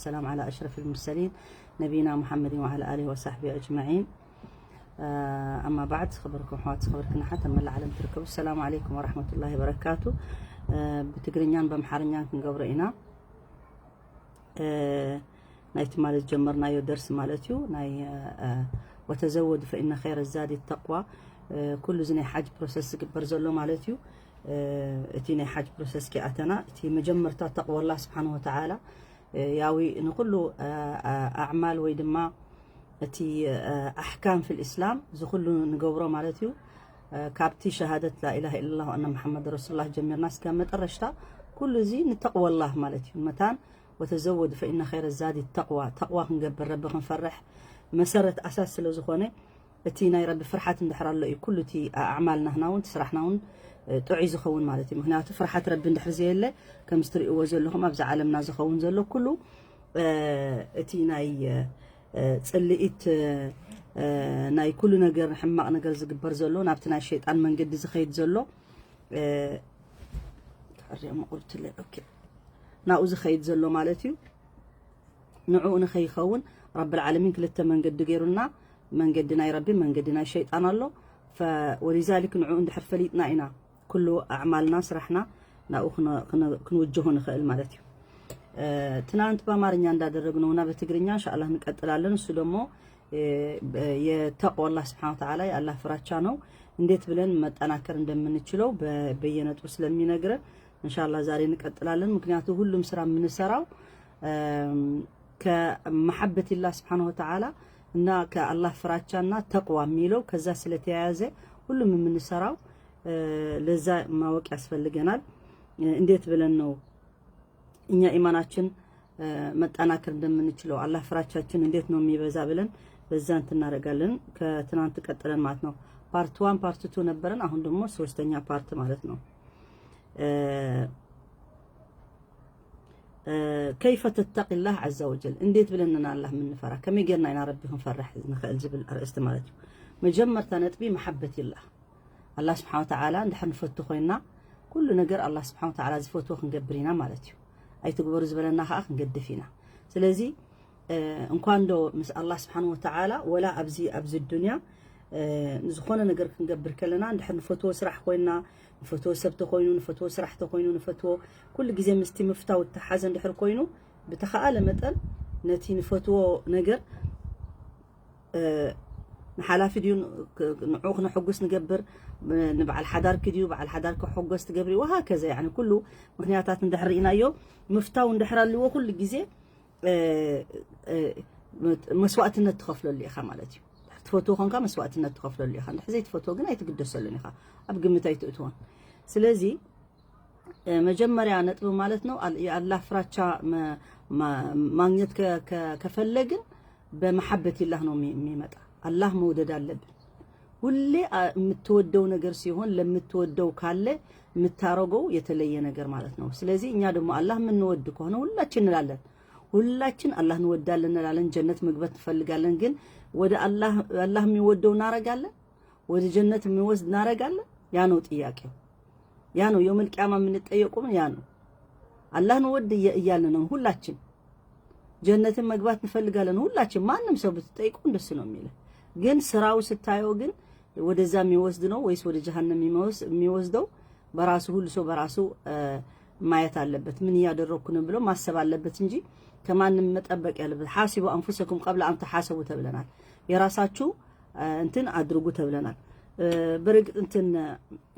ሰላም ዓላ ኣሽረፍ ልሙርሰሊን ነቢና ሙሓመድን ወዓላ ኣሊሂ ወሳሕቢ ኣጅማዒን። ኣማ ባዕድ፣ ዝኸበርኩም ኣሕዋት፣ ዝኸበርክን ኣሓት ኣብ መላእ ዓለም ትርከቡ፣ ሰላም ዓለይኩም ወራሕመቱላሂ ወበረካቱ። ብትግርኛን በምሓርኛን ክንገብሮ ኢና። ናይ ትማሊ ዝጀመርናዮ ደርሲ ማለት እዩ። ናይ ወተዘወዱ ፈኢነ ኸይረ ዛዲ ተቅዋ። ኩሉ እዚ ናይ ሓጅ ፕሮሰስ ዝግበር ዘሎ ማለት እዩ። እቲ ናይ ሓጅ ፕሮሰስ ከይኣተና፣ እቲ መጀመርታ ተቅዋ ኣላህ ስብሓን ወተዓላ፣ ያዊ ንኩሉ ኣዕማል ወይ ድማ እቲ ኣሕካም ፊል ኢስላም እዚ ኩሉ ንገብሮ ማለት እዩ። ካብቲ ሸሃደት ላኢላሃ ኢለላህ ኣነ መሓመድ ረሱሉላህ ጀሚርና እስከ መጠረሽታ ኩሉ እዚ ንተቅወላህ ማለት እዩ። መታን ወተዘወዱ ፈኢነ ኸይረ ዛዲ ተቅዋ፣ ተቅዋ ክንገብር፣ ረቢ ክንፈርሕ መሰረት ኣሳስ ስለ ዝኾነ፣ እቲ ናይ ረቢ ፍርሓት እንድሕር ኣሎ እዩ ኩሉ እቲ ኣዕማል ናህና እውን እቲ ስራሕና እውን ጥዑይ ዝኸውን ማለት እዩ። ምክንያቱ ፍርሓት ረቢ እንድሕር ዘየለ፣ ከምዚ ትርእይዎ ዘለኹም ኣብዚ ዓለምና ዝኸውን ዘሎ ኩሉ እቲ ናይ ጽልኢት፣ ናይ ኩሉ ነገር ሕማቕ ነገር ዝግበር ዘሎ፣ ናብቲ ናይ ሸይጣን መንገዲ ዝኸይድ ዘሎ፣ ተቐሪኦ መቑርትለ፣ ኦኬ፣ ናብኡ ዝኸይድ ዘሎ ማለት እዩ። ንዕኡ ንኸይኸውን ረብል ዓለሚን ክልተ መንገዲ ገይሩልና፣ መንገዲ ናይ ረቢ፣ መንገዲ ናይ ሸይጣን ኣሎ። ፈ-፣ ወሊዛሊክ ንዕኡ እንድሕር ፈሊጥና ኢና ኩሉ ኣዕማልና፣ ስራሕና ናብኡ ክነ-፣ ክነ-፣ ክንውጅሆ ንኽእል ማለት እዩ። ትናንት በአማርኛ እንዳደረግነው እና በትግርኛ እንሻአላህ እንቀጥላለን። እሱ ደግሞ የተቅዋ አላህ ስብሓን ወተዓላ፣ የአላህ ፍራቻ ነው። እንዴት ብለን መጠናከር እንደምንችለው በ-፣ በየነጥቡ ስለሚነግረን እንሻአላህ ዛሬ እንቀጥላለን። ምክንያቱ ሁሉም ስራ የምንሰራው ከመሐበቲላህ ስብሓን ወተዓላ እና ከአላህ ፍራቻና ተቅዋ የሚለው ከዛ ስለተያያዘ ሁሉም የምንሰራው ለዛ ማወቅ ያስፈልገናል። እንዴት ብለን ነው እኛ ኢማናችን መጠናከር እንደምንችለው፣ አላህ ፍራቻችን እንዴት ነው የሚበዛ ብለን በዛ እንትን እናደርጋለን። ከትናንት ቀጥለን ማለት ነው። ፓርት ዋን ፓርት ቱ ነበረን። አሁን ደግሞ ሶስተኛ ፓርት ማለት ነው። ከይፈ ተተቂላህ ዐዘ ወጀል፣ እንዴት ብለን ኢና ኣላህ የምንፈራ፣ ከመይ ጌርና ኢና ረቢ ክንፈርሕ ንኽእል ዝብል ኣርእስቲ ማለት እዩ። መጀመርታ ነጥቢ መሓበቲላህ፣ ኣላህ ስብሓን ወተዓላ እንድሕር ንፈቱ ኮይንና፣ ኩሉ ነገር ኣላህ ስብሓን ወተዓላ ዝፈትዎ ክንገብር ኢና ማለት እዩ። ኣይትግበሩ ዝበለና ከዓ ክንገድፍ ኢና። ስለዚ እንኳን ዶ ምስ ኣላህ ስብሓን ወተዓላ፣ ወላ ኣብዚ፣ ኣብዚ ዱንያ ዝኾነ ነገር ክንገብር ከለና፣ እንድሕር ንፈትዎ ስራሕ ኮይንና፣ ንፈትዎ ሰብ ተኮይኑ፣ ንፈትዎ ስራሕ ተኮይኑ፣ ንፈትዎ ኩሉ ግዜ ምስቲ ምፍታው እተሓዘ እንድሕር ኮይኑ፣ ብተኸኣለ መጠን ነቲ ንፈትዎ ነገር ንሓላፊ ድዩ ንዑ ክነሐጉስ ንገብር፣ ንበዓል ሓዳርኪ ድዩ በዓል ሓዳርኪ ክሕጎስ ትገብሪ፣ ወሃከዘ ያኒ ኩሉ ምክንያታት እንድሕር ርኢናዮ፣ ምፍታው እንድሕር ኣልዎ ኩሉ ግዜ መስዋእትነት ትኸፍለሉ ኢኻ ማለት እዩ። ትፈትዎ ኮንካ መስዋእትነት ትኸፍለሉ ኢኻ። እንድሕር ዘይትፈትዎ ግን ኣይትግደሰሉን ኢኻ፣ ኣብ ግምት ኣይትእትዎን። ስለዚ መጀመሪያ ነጥብ ማለት ነው። የአላህ ፍራቻ ማግኘት ከፈለግን በመሐበት ላህ ነው የሚመጣ። አላህ መውደድ አለብን። ሁሌ የምትወደው ነገር ሲሆን ለምትወደው ካለ የምታረገው የተለየ ነገር ማለት ነው። ስለዚህ እኛ ደግሞ አላህ የምንወድ ከሆነ ሁላችን እንላለን፣ ሁላችን አላህ እንወዳለን እንላለን፣ ጀነት መግባት እንፈልጋለን። ግን ወደ አላህ፣ አላህ የሚወደው እናረጋለን፣ ወደ ጀነት የሚወስድ እናረጋለን? ያ ነው ጥያቄው። ያ ነው የውመል ቂያማ የምንጠየቁም፣ ያ ነው። አላህ እንወድ እያልን ነው ሁላችን። ጀነትን መግባት እንፈልጋለን ሁላችን። ማንም ሰው ብትጠይቁ እንደሱ ነው የሚለው። ግን ስራው ስታየው ግን ወደዛ የሚወስድ ነው ወይስ ወደ ጀሃነም የሚወስደው? በራሱ ሁሉ ሰው በራሱ ማየት አለበት። ምን እያደረግኩ ነው ብሎ ማሰብ አለበት እንጂ ከማንም መጠበቅ ያለበት። ሓሲቡ አንፉሰኩም ቀብለ አን ተሓሰቡ ተብለናል። የራሳችሁ እንትን አድርጉ ተብለናል። በርግጥ እንትን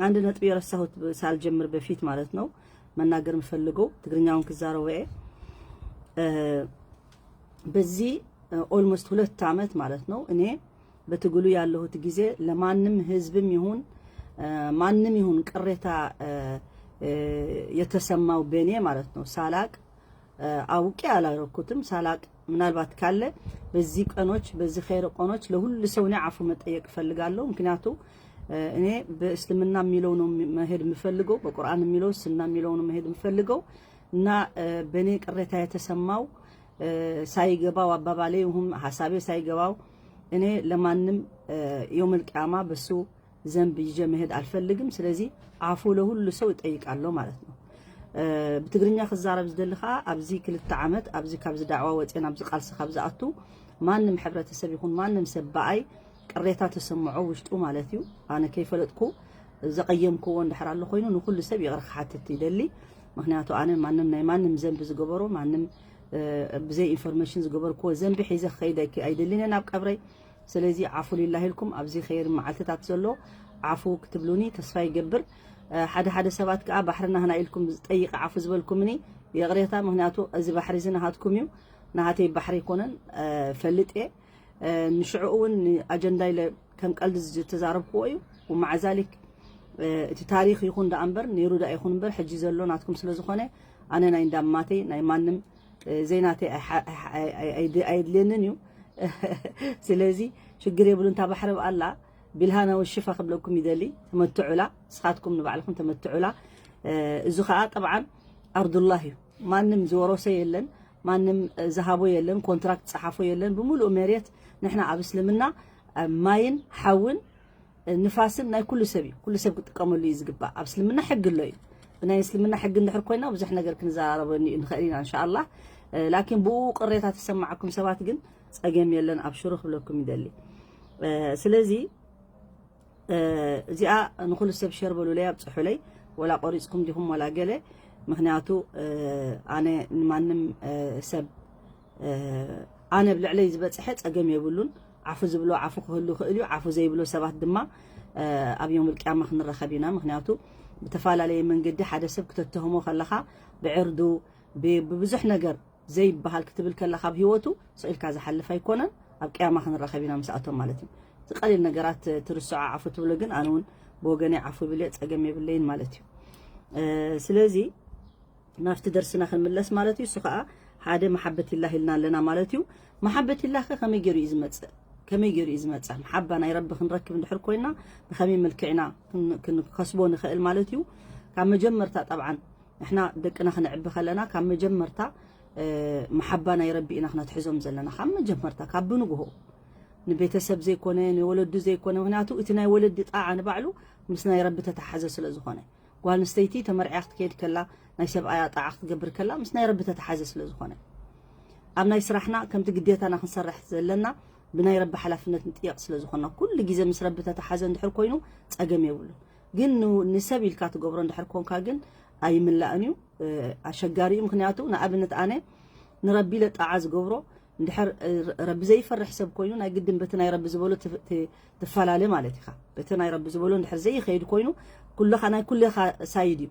አንድ ነጥብ የረሳሁት ሳልጀምር በፊት ማለት ነው፣ መናገር የምፈልገው ትግርኛውን ክዛረው በየ በዚህ ኦልሞስት ሁለት ዓመት ማለት ነው እኔ በትግሉ ያለሁት ጊዜ ለማንም ህዝብም ይሁን ማንም ይሁን ቅሬታ የተሰማው በእኔ ማለት ነው ሳላቅ፣ አውቄ አላረኩትም ሳላቅ፣ ምናልባት ካለ በዚህ ቀኖች በዚህ ኸይር ቀኖች ለሁሉ ሰው እኔ አፉ መጠየቅ እፈልጋለሁ። ምክንያቱ እኔ በእስልምና የሚለው ነው መሄድ የምፈልገው፣ በቁርአን የሚለው ሱና የሚለው ነው መሄድ የምፈልገው እና በእኔ ቅሬታ የተሰማው ሳይገባው አባባሌ ይሁን ሀሳቤ ሳይገባው እኔ ለማንም የውመል ቂያማ በሱ ዘንብ ይዤ መሄድ አልፈልግም። ስለዚህ አፉ ለሁሉ ሰው እጠይቃለሁ ማለት ነው። ብትግርኛ ክዛረብ ዝደሊ ከዓ ኣብዚ ክልተ ዓመት ኣብዚ ካብዚ ዳዕዋ ወፅየ ናብዚ ቃልሲ ካብ ዝኣቱ ማንም ሕብረተሰብ ይኹን ማንም ሰብ በኣይ ቅሬታ ተሰምዖ ውሽጡ ማለት እዩ። ኣነ ከይፈለጥኩ ዘቐየምክዎ እንድሕር ኣሎ ኮይኑ ንኩሉ ሰብ ይቕረ ክሓትት ይደሊ። ምክንያቱ ኣነ ማንም ናይ ማንም ዘንቢ ዝገበሮ ማንም ብዘይ ኢንፎርሜሽን ዝገበርክዎ ዘንቢ ሒዘ ክኸይድ ኣይደልን ናብ ቀብረይ። ስለዚ ዓፉ ሊላሂ ኢልኩም ኣብዚ ኸይር መዓልትታት ዘሎ ዓፉ ክትብሉኒ ተስፋ ይገብር። ሓደ ሓደ ሰባት ከዓ ባሕሪ ናህና ኢልኩም ዝጠይቅ ዓፉ ዝበልኩምኒ ይቕሬታ። ምክንያቱ እዚ ባሕሪ እዚ ናሃትኩም እዩ፣ ናሃተይ ባሕሪ ኣይኮነን። ፈልጥ እየ ንሽዑ እውን ኣጀንዳ ኢለ ከም ቀልዲ ዝተዛረብክዎ እዩ። ወማዓ ዛሊክ እቲ ታሪክ ይኹን ደኣ እምበር ነይሩ ደኣ ይኹን እምበር ሕጂ ዘሎ ናትኩም ስለ ዝኾነ ኣነ ናይ እንዳማተይ ናይ ማንም ዘይናተይ ኣይድልየንን እዩ። ስለዚ ሽግር የብሉ እንታ ባሕረብ ኣላ ቢልሃና ወሽፋ ክብለኩም ይደሊ። ተመትዑላ፣ ንስኻትኩም ንባዕልኩም ተመትዑላ። እዚ ከዓ ጠብዓን ኣርዱላህ እዩ። ማንም ዝወረሶ የለን፣ ማንም ዝሃቦ የለን፣ ኮንትራክት ዝፀሓፎ የለን። ብምሉእ መሬት ንሕና ኣብ እስልምና ማይን ሓውን ንፋስን ናይ ኩሉ ሰብ እዩ። ኩሉ ሰብ ክጥቀመሉ እዩ ዝግባእ። ኣብ እስልምና ሕጊ ኣሎ እዩ። ብናይ እስልምና ሕጊ እንድሕር ኮይና ብዙሕ ነገር ክንዘራረበሉ ንኽእል ኢና እንሻኣላህ። ላኪን ብኡ ቅሬታ ተሰማዓኩም ሰባት ግን ፀገም የለን ኣብሽሩ ክብለኩም ይደሊ። ስለዚ እዚኣ ንኩሉ ሰብ ሸር በሉለይ ኣብፅሑለይ፣ ወላ ቆሪፅኩም ዲኹም ወላ ገለ። ምክንያቱ ኣነ ንማንም ሰብ ኣነ ብልዕለይ ዝበፅሐ ፀገም የብሉን። ዓፉ ዝብሎ ዓፉ ክህሉ ይኽእል እዩ። ዓፉ ዘይብሎ ሰባት ድማ ኣብ ዮም ልቅያማ ክንረኸብ ኢና። ምክንያቱ ብተፈላለየ መንገዲ ሓደ ሰብ ክተተህሞ ከለኻ ብዕርዱ ብብዙሕ ነገር ዘይበሃል ክትብል ከለኻ ኣብ ህይወቱ ስቕ ኢልካ ዝሓልፍ ኣይኮነን። ኣብ ቅያማ ክንራኸብ ኢና ምስኣቶም ማለት እዩ። እዚ ቀሊል ነገራት ትርስዖ ዓፉ ትብሎ ግን ኣነ እውን ብወገነይ ዓፉ ይብል እየ፣ ፀገም የብለይን ማለት እዩ። ስለዚ ናብቲ ደርስና ክንምለስ ማለት እዩ። እሱ ከዓ ሓደ መሓበት ኢላህ ኢልና ኣለና ማለት እዩ። መሓበት ኢላህ ከ ከመይ ገይሩ እዩ ዝመፅእ? ከመይ ገይሩ እዩ ዝመፅእ? መሓባ ናይ ረቢ ክንረክብ እንድሕር ኮይና ብኸመይ መልክዕ ኢና ክንከስቦ ንኽእል ማለት እዩ? ካብ መጀመርታ ጠብዓን ንሕና ደቅና ክነዕቢ ከለና ካብ መጀመርታ መሓባ ናይ ረቢ ኢና ክነትሕዞም ዘለና። ካብ መጀመርታ ካብ ብንግሆ ንቤተሰብ ዘይኮነ ንወለዱ ዘይኮነ፣ ምክንያቱ እቲ ናይ ወለዲ ጣዓ ንባዕሉ ምስ ናይ ረቢ ተተሓዘ ስለ ዝኾነ። ጓል ኣንስተይቲ ተመርዕያ ክትከይድ ከላ ናይ ሰብኣያ ጣዓ ክትገብር ከላ ምስ ናይ ረቢ ተተሓዘ ስለ ዝኾነ፣ ኣብ ናይ ስራሕና ከምቲ ግዴታና ክንሰርሕ ዘለና ብናይ ረቢ ሓላፍነት ንጥየቕ ስለ ዝኾንና ኩሉ ግዜ ምስ ረቢ ተተሓዘ እንድሕር ኮይኑ ፀገም የብሉን። ግን ንሰብ ኢልካ ትገብሮ እንድሕር ኮንካ ግን ኣይምላእን እዩ፣ ኣሸጋሪ እዩ። ምክንያቱ ንኣብነት ኣነ ንረቢ ኢለ ጣዓ ዝገብሮ እንድሕር ረቢ ዘይፈርሕ ሰብ ኮይኑ ናይ ግድን በቲ ናይ ረቢ ዝበሎ ትፈላለ ማለት ኢኻ። በቲ ናይ ረቢ ዝበሎ እንድሕር ዘይኸይድ ኮይኑ ኩልኻ ናይ ኩልኻ ሳይድ እዩ።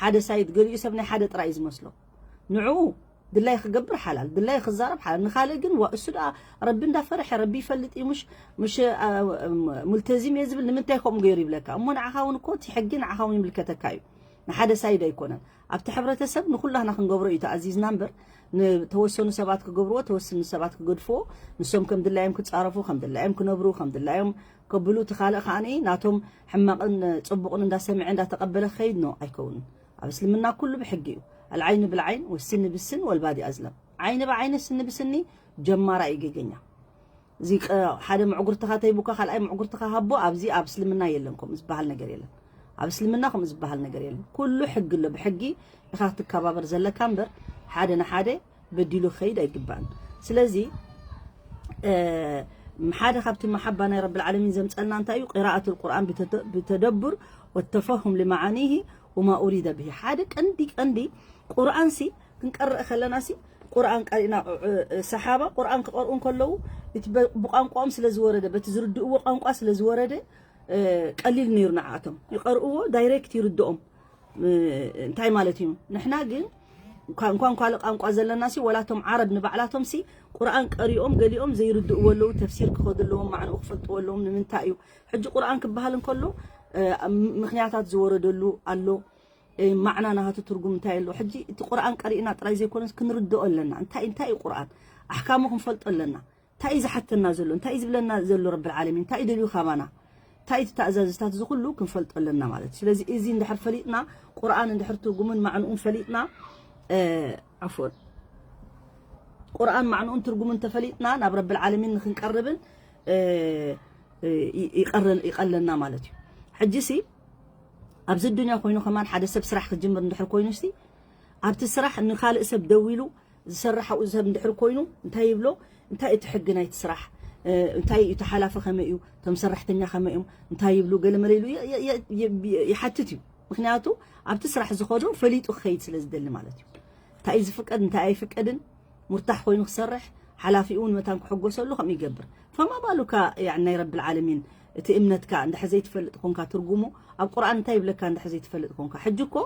ሓደ ሳይድ ገሊኡ ሰብ ናይ ሓደ ጥራይ እዩ ዝመስሎ። ንዕኡ ድላይ ክገብር ሓላል፣ ድላይ ክዛረብ ሓላል። ንኻልእ ግን ዋ እሱ ደኣ ረቢ እንዳፈርሐ ረቢ ይፈልጥ እዩ። ምሽ ምሽ ሙልተዚም እየ ዝብል ንምንታይ ከምኡ ገይሩ ይብለካ? እሞ ንዓኻ እውን እኮ እቲ ሕጊ ንዓኻ እውን ይምልከተካ እዩ። ንሓደ ሳይድ ኣይኮነን። ኣብቲ ሕብረተሰብ ንኩላህና ክንገብሮ እዩ ተኣዚዝና እምበር ንተወሰኑ ሰባት ክገብርዎ ተወሰኑ ሰባት ክገድፍዎ፣ ንሶም ከም ድላዮም ክፃረፉ ከም ድላዮም ክነብሩ ከም ድላዮም ከብሉ እቲ ካልእ ከዓኒ ናቶም ሕማቕን ፅቡቕን እንዳሰምዐ እንዳተቐበለ ክኸይድ ኖ ኣይከውንን። ኣብ እስልምና ኩሉ ብሕጊ እዩ። ኣልዓይን ብልዓይን ወስኒ ብስን ወልባዲ ኣዝለም። ዓይኒ ብዓይኒ ስኒ ብስኒ ጀማራ እዩ ገገኛ። እዚ ሓደ ምዕጉርትኻ ተይቡካ ካልኣይ ምዕጉርትኻ ሃቦ ኣብዚ ኣብ እስልምና የለን። ከምኡ ዝበሃል ነገር የለን። ኣብ እስልምና ከምኡ ዝበሃል ነገር የለን። ኩሉ ሕጊ ኣሎ። ብሕጊ ኢኻ ክትከባበር ዘለካ እምበር ሓደ ንሓደ በዲሉ ክኸይድ ኣይግባእን። ስለዚ ሓደ ካብቲ መሓባ ናይ ረብል ዓለሚን ዘምፀልና እንታይ እዩ? ቅራኣት ልቁርኣን ብተደቡር ወተፈሁም ልመዓኒሂ ወማ ኡሪደ ብሂ። ሓደ ቀንዲ ቀንዲ ቁርኣንሲ ክንቀርእ ከለናሲ ቁርኣን ቀሪእና ሰሓባ ቁርኣን ክቐርኡ እንከለዉ እቲ ብቋንቋኦም ስለ ዝወረደ በቲ ዝርድእዎ ቋንቋ ስለ ዝወረደ ቀሊል ነይሩ ንዓኣቶም ይቐርእዎ ዳይሬክት ይርድኦም እንታይ ማለት እዩ ንሕና ግን እንኳን ኳለ ቋንቋ ዘለናሲ ወላቶም ዓረብ ንባዕላቶምሲ ቁርኣን ቀሪኦም ገሊኦም ዘይርድእዎ ኣለዉ ተፍሲር ክኸዱ ኣለዎም ማዕንኡ ክፈልጥዎ ኣለዎም ንምንታይ እዩ ሕጂ ቁርኣን ክበሃል እንከሎ ምክንያታት ዝወረደሉ ኣሎ ማዕና ናሃቱ ትርጉም እንታይ ኣሎ ሕጂ እቲ ቁርኣን ቀሪእና ጥራይ ዘይኮነስ ክንርድኦ ኣለና እንታይ እንታይ እዩ ቁርኣን ኣሕካሙ ክንፈልጦ ኣለና እንታይ እዩ ዝሓተና ዘሎ እንታይ እዩ ዝብለና ዘሎ ረብል ዓለሚን እንታይ እዩ ደልዩ ካባና እንታይ እቲ ተኣዛዝታት እዚ ኩሉ ክንፈልጦ ኣለና ማለት ስለዚ እዚ እንድሕር ፈሊጥና ቁርኣን እንድሕር ትርጉምን ማዕንኡን ፈሊጥና ዓፎን ቁርኣን ማዕንኡን ትርጉምን ተፈሊጥና ናብ ረብል ዓለሚን ንክንቀርብን ይቐለና ማለት እዩ ሕጂ ሲ ኣብዚ ዱንያ ኮይኑ ከማን ሓደ ሰብ ስራሕ ክጅምር እንድሕር ኮይኑ ሲ ኣብቲ ስራሕ ንኻልእ ሰብ ደዊሉ ዝሰርሕ ኣብኡ ሰብ እንድሕር ኮይኑ እንታይ ይብሎ? እንታይ እቲ ሕጊ ናይቲ ስራሕ? እ፣ እንታይ እቲ ሓላፊ ከመይ እዩ? እቶም ሰራሕተኛ ከመይ እዮም? እንታይ ይብሉ? ገለ መለ ኢሉ የ- የ- የ- የ- ይሓትት እዩ። ምክንያቱ ኣብቲ ስራሕ ዝኸዶ ፈሊጡ ክኸይድ ስለ ዝደሊ ማለት እዩ። እንታይ እዩ ዝፍቀድ እንታይ ኣይፍቀድን ሙርታሕ ኮይኑ ክሰርሕ ሓላፊኡ እውን መታን ክሕጎሰሉ ከምኡ ይገብር። ፈማ ባሉካ ያዕ ናይ ረብል ዓለሚን እቲ እምነትካ እንድሕር ዘይትፈልጥ ኮንካ ትርጉሙ ኣብ ቁርኣን እንታይ ይብለካ እንድሕር ዘይትፈልጥ ኮንካ? ሕጂ እኮ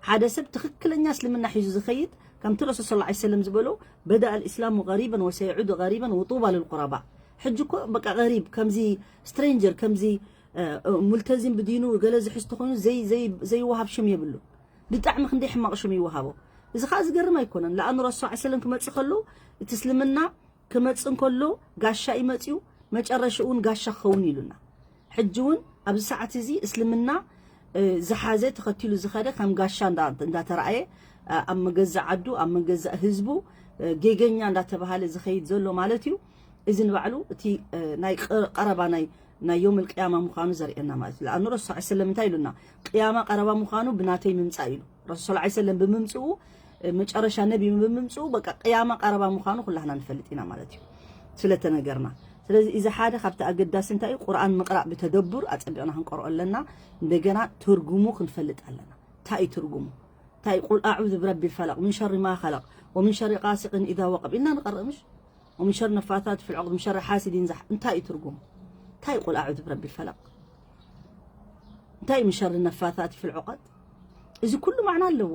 ሓደ ሰብ ትኽክለኛ እስልምና ሒዙ ዝኸይድ ከምቲ ረሱል ሰለላሁ ዐለይሂ ወሰለም ዝበሎ በዳ ኣልእስላሙ ገሪበን ወሰየዑዱ ገሪበን ወጡባ ልልቁረባ። ሕጂ እኮ በቃ ገሪብ ከምዚ ስትሬንጀር ከምዚ እ፣ ሙልተዚም ብዲኑ ገለ ዝሕዝ ተኾይኑ ዘይ- ዘይ- ዘይወሃብ ሽም የብሉ። ብጣዕሚ ክንደይ ሕማቕ ሽም ይወሃቦ። እዚ ከዓ ዝገርም ኣይኮነን። ለኣኑ ረሱል ሰለም ክመፅእ ከሎ እቲ እስልምና ክመፅእ እንከሎ ጋሻ ይመፅዩ መጨረሽኡ እውን ጋሻ ክኸውን ኢሉና። ሕጂ እውን ኣብዚ ሰዓት እዚ እስልምና እ፣ ዝሓዘ ተኸቲሉ ዝኸደ ከም ጋሻ እንዳ- እንዳተረኣየ እ፣ ኣብ መገዛእ ዓዱ ኣብ መገዛእ ህዝቡ እ፣ ጌገኛ እንዳተባሃለ ዝኸይድ ዘሎ ማለት እዩ። እዚ ንባዕሉ እቲ እ፣ ናይ ቀ- ቀረባ ናይ ናይ ዮም ልቅያማ ምዃኑ ዘርእየና ማለት እዩ። ለኣኑ ረሱ ስ ሰለም እንታይ ኢሉና? ቅያማ ቀረባ ምዃኑ ብናተይ ምምፃእ ኢሉ። ረሱ ስ ሰለም ብምምፅኡ እ፣ መጨረሻ ነቢ ብምምፅኡ በቃ ቅያማ ቀረባ ምዃኑ ኩላህና ንፈልጥ ኢና ማለት እዩ። ስለተነገርና ስለዚ እዚ ሓደ ካብቲ ኣገዳሲ እንታይ እዩ? ቁርኣን ምቕራእ ብተደቡር ኣፀቢቕና ክንቀርኦ ኣለና። እንደገና ትርጉሙ ክንፈልጥ ኣለና። እንታይ እዩ ትርጉሙ? እንታይ ቁል ኣዑዙ ብረቢ ልፈለቅ ምን ሸሪ ማ ከለቅ ወምን ሸሪ ቃሲቅን ኢዛ ወቀብ ኢልና ንቀርእ ምሽ? ወምን ሸሪ ነፋታት ፊል ዑቅድ ምን ሸሪ ሓሲዲን ዛሕ እንታይ እዩ ትርጉሙ? እንታይ ቁል ኣዑዙ ብረቢ ልፈለቅ? እንታይ ምን ሸሪ ነፋታት ፊል ዑቀድ? እዚ ኩሉ ማዕና ኣለዎ።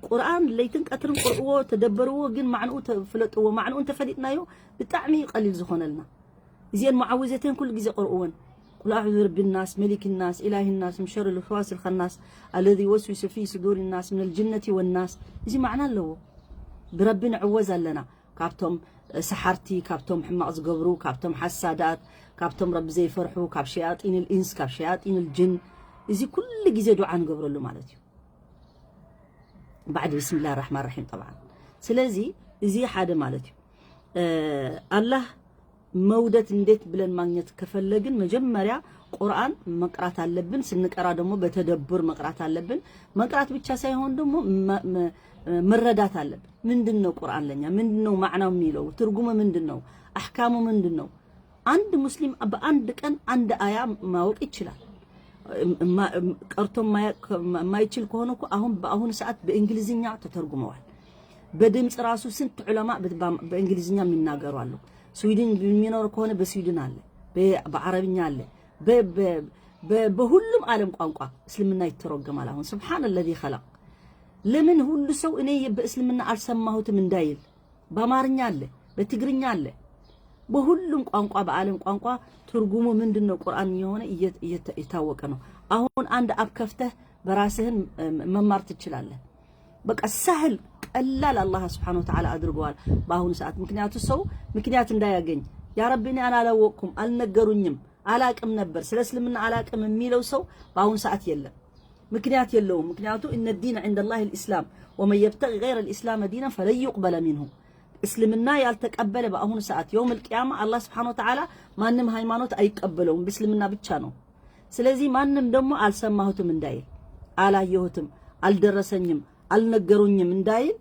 ቁርኣን ለይትን ቀትርን ቅርእዎ ተደበርዎ፣ ግን ማዕንኡ ተፍለጥዎ። ማዕንኡ እንተፈሊጥናዮ ብጣዕሚ እዩ ቀሊል ዝኾነልና። እዚአን ሙዓውዘተን ኩሉ ግዜ ቅርእወን። ቁል ኣዑዙ ብረቢ ናስ፣ መሊክ ናስ፣ ኢላሂ ናስ፣ ምን ሸሪ ልወስዋስ ልኸናስ፣ ኣለዚ ወስዊሱ ፊ ሱዱር ናስ፣ ምን ልጅነቲ ወናስ። እዚ ማዕና ኣለዎ። ብረቢ ንዕወዝ ኣለና። ካብቶም ሰሓርቲ፣ ካብቶም ሕማቕ ዝገብሩ፣ ካብቶም ሓሳዳት፣ ካብቶም ረቢ ዘይፈርሑ፣ ካብ ሸያጢን ልኢንስ፣ ካብ ሸያጢን ልጅን። እዚ ኩሉ ግዜ ዱዓ ንገብረሉ ማለት እዩ። ባዕድ ብስምላህ ራሕማን ራሒም ጠብዓ። ስለዚ እዚ ሓደ ማለት እዩ። እ፣ ኣላህ መውደት እንዴት ብለን ማግኘት ከፈለግን መጀመሪያ ቁርኣን መቅራት ኣለብን። ስንቀራ ደግሞ በተደቡር መቅራት ኣለብን። መቅራት ብቻ ሳይሆን ደግሞ መ- መ- መረዳት ኣለብን። ምንድን ነው ቁርኣን ለኛ ምንድን ነው ማዕናው የሚለው ትርጉሙ ምንድን ነው? አሕካሙ ምንድን ነው? አንድ ሙስሊም በአንድ ቀን አንድ አያ ማወቅ ይችላል። እማ- እም- ቀርቶ የማያ- የማይችል ከሆነ እኮ አሁን በአሁኑ ሰዓት በእንግሊዝኛ ተተርጉመዋል። በድምፅ ራሱ ስንት ዑለማ በ- በእንግሊዝኛ የሚናገሩ አሉ። ስዊድን የሚኖር ከሆነ በስዊድን አለ፣ በ- በአረብኛ አለ፣ በ- በ- በ- በሁሉም ዓለም ቋንቋ እስልምና ይተረጎማል። አሁን ስብሓን ለዚ ከለቅ ለምን ሁሉ ሰው እኔ በእስልምና አልሰማሁትም እንዳይል በአማርኛ አለ፣ በትግርኛ አለ፣ በሁሉም ቋንቋ በዓለም ቋንቋ ትርጉሙ ምንድን ነው ቁርአን የሆነ እየ- እየተ- የታወቀ ነው። አሁን አንድ አፕ ከፍተህ በራስህን እ፣ መማር ትችላለህ። በቃ ሳህል ቀላል አላህ ስብሓን ወተዓላ አድርገዋል በአሁኑ ሰዓት። ምክንያቱ ሰው ምክንያት እንዳያገኝ ያ ረቢ እኔ አላወቅኩም አልነገሩኝም አላቅም ነበር ስለ እስልምና አላቅም የሚለው ሰው በአሁኑ ሰዓት የለም። ምክንያት የለውም። ምክንያቱ እነ ዲን ዐንደ ላህ ልእስላም ወመን የብተቂ ገይረ ልእስላም ዲናን ፈለን ዩቅበለ ሚንሁ። እስልምና ያልተቀበለ በአሁኑ ሰዓት የውም ልቅያማ አላህ ስብሓን ወተዓላ ማንም ሃይማኖት አይቀበለውም፣ በእስልምና ብቻ ነው። ስለዚህ ማንም ደግሞ አልሰማሁትም እንዳይል፣ አላየሁትም፣ አልደረሰኝም፣ አልነገሩኝም እንዳይል።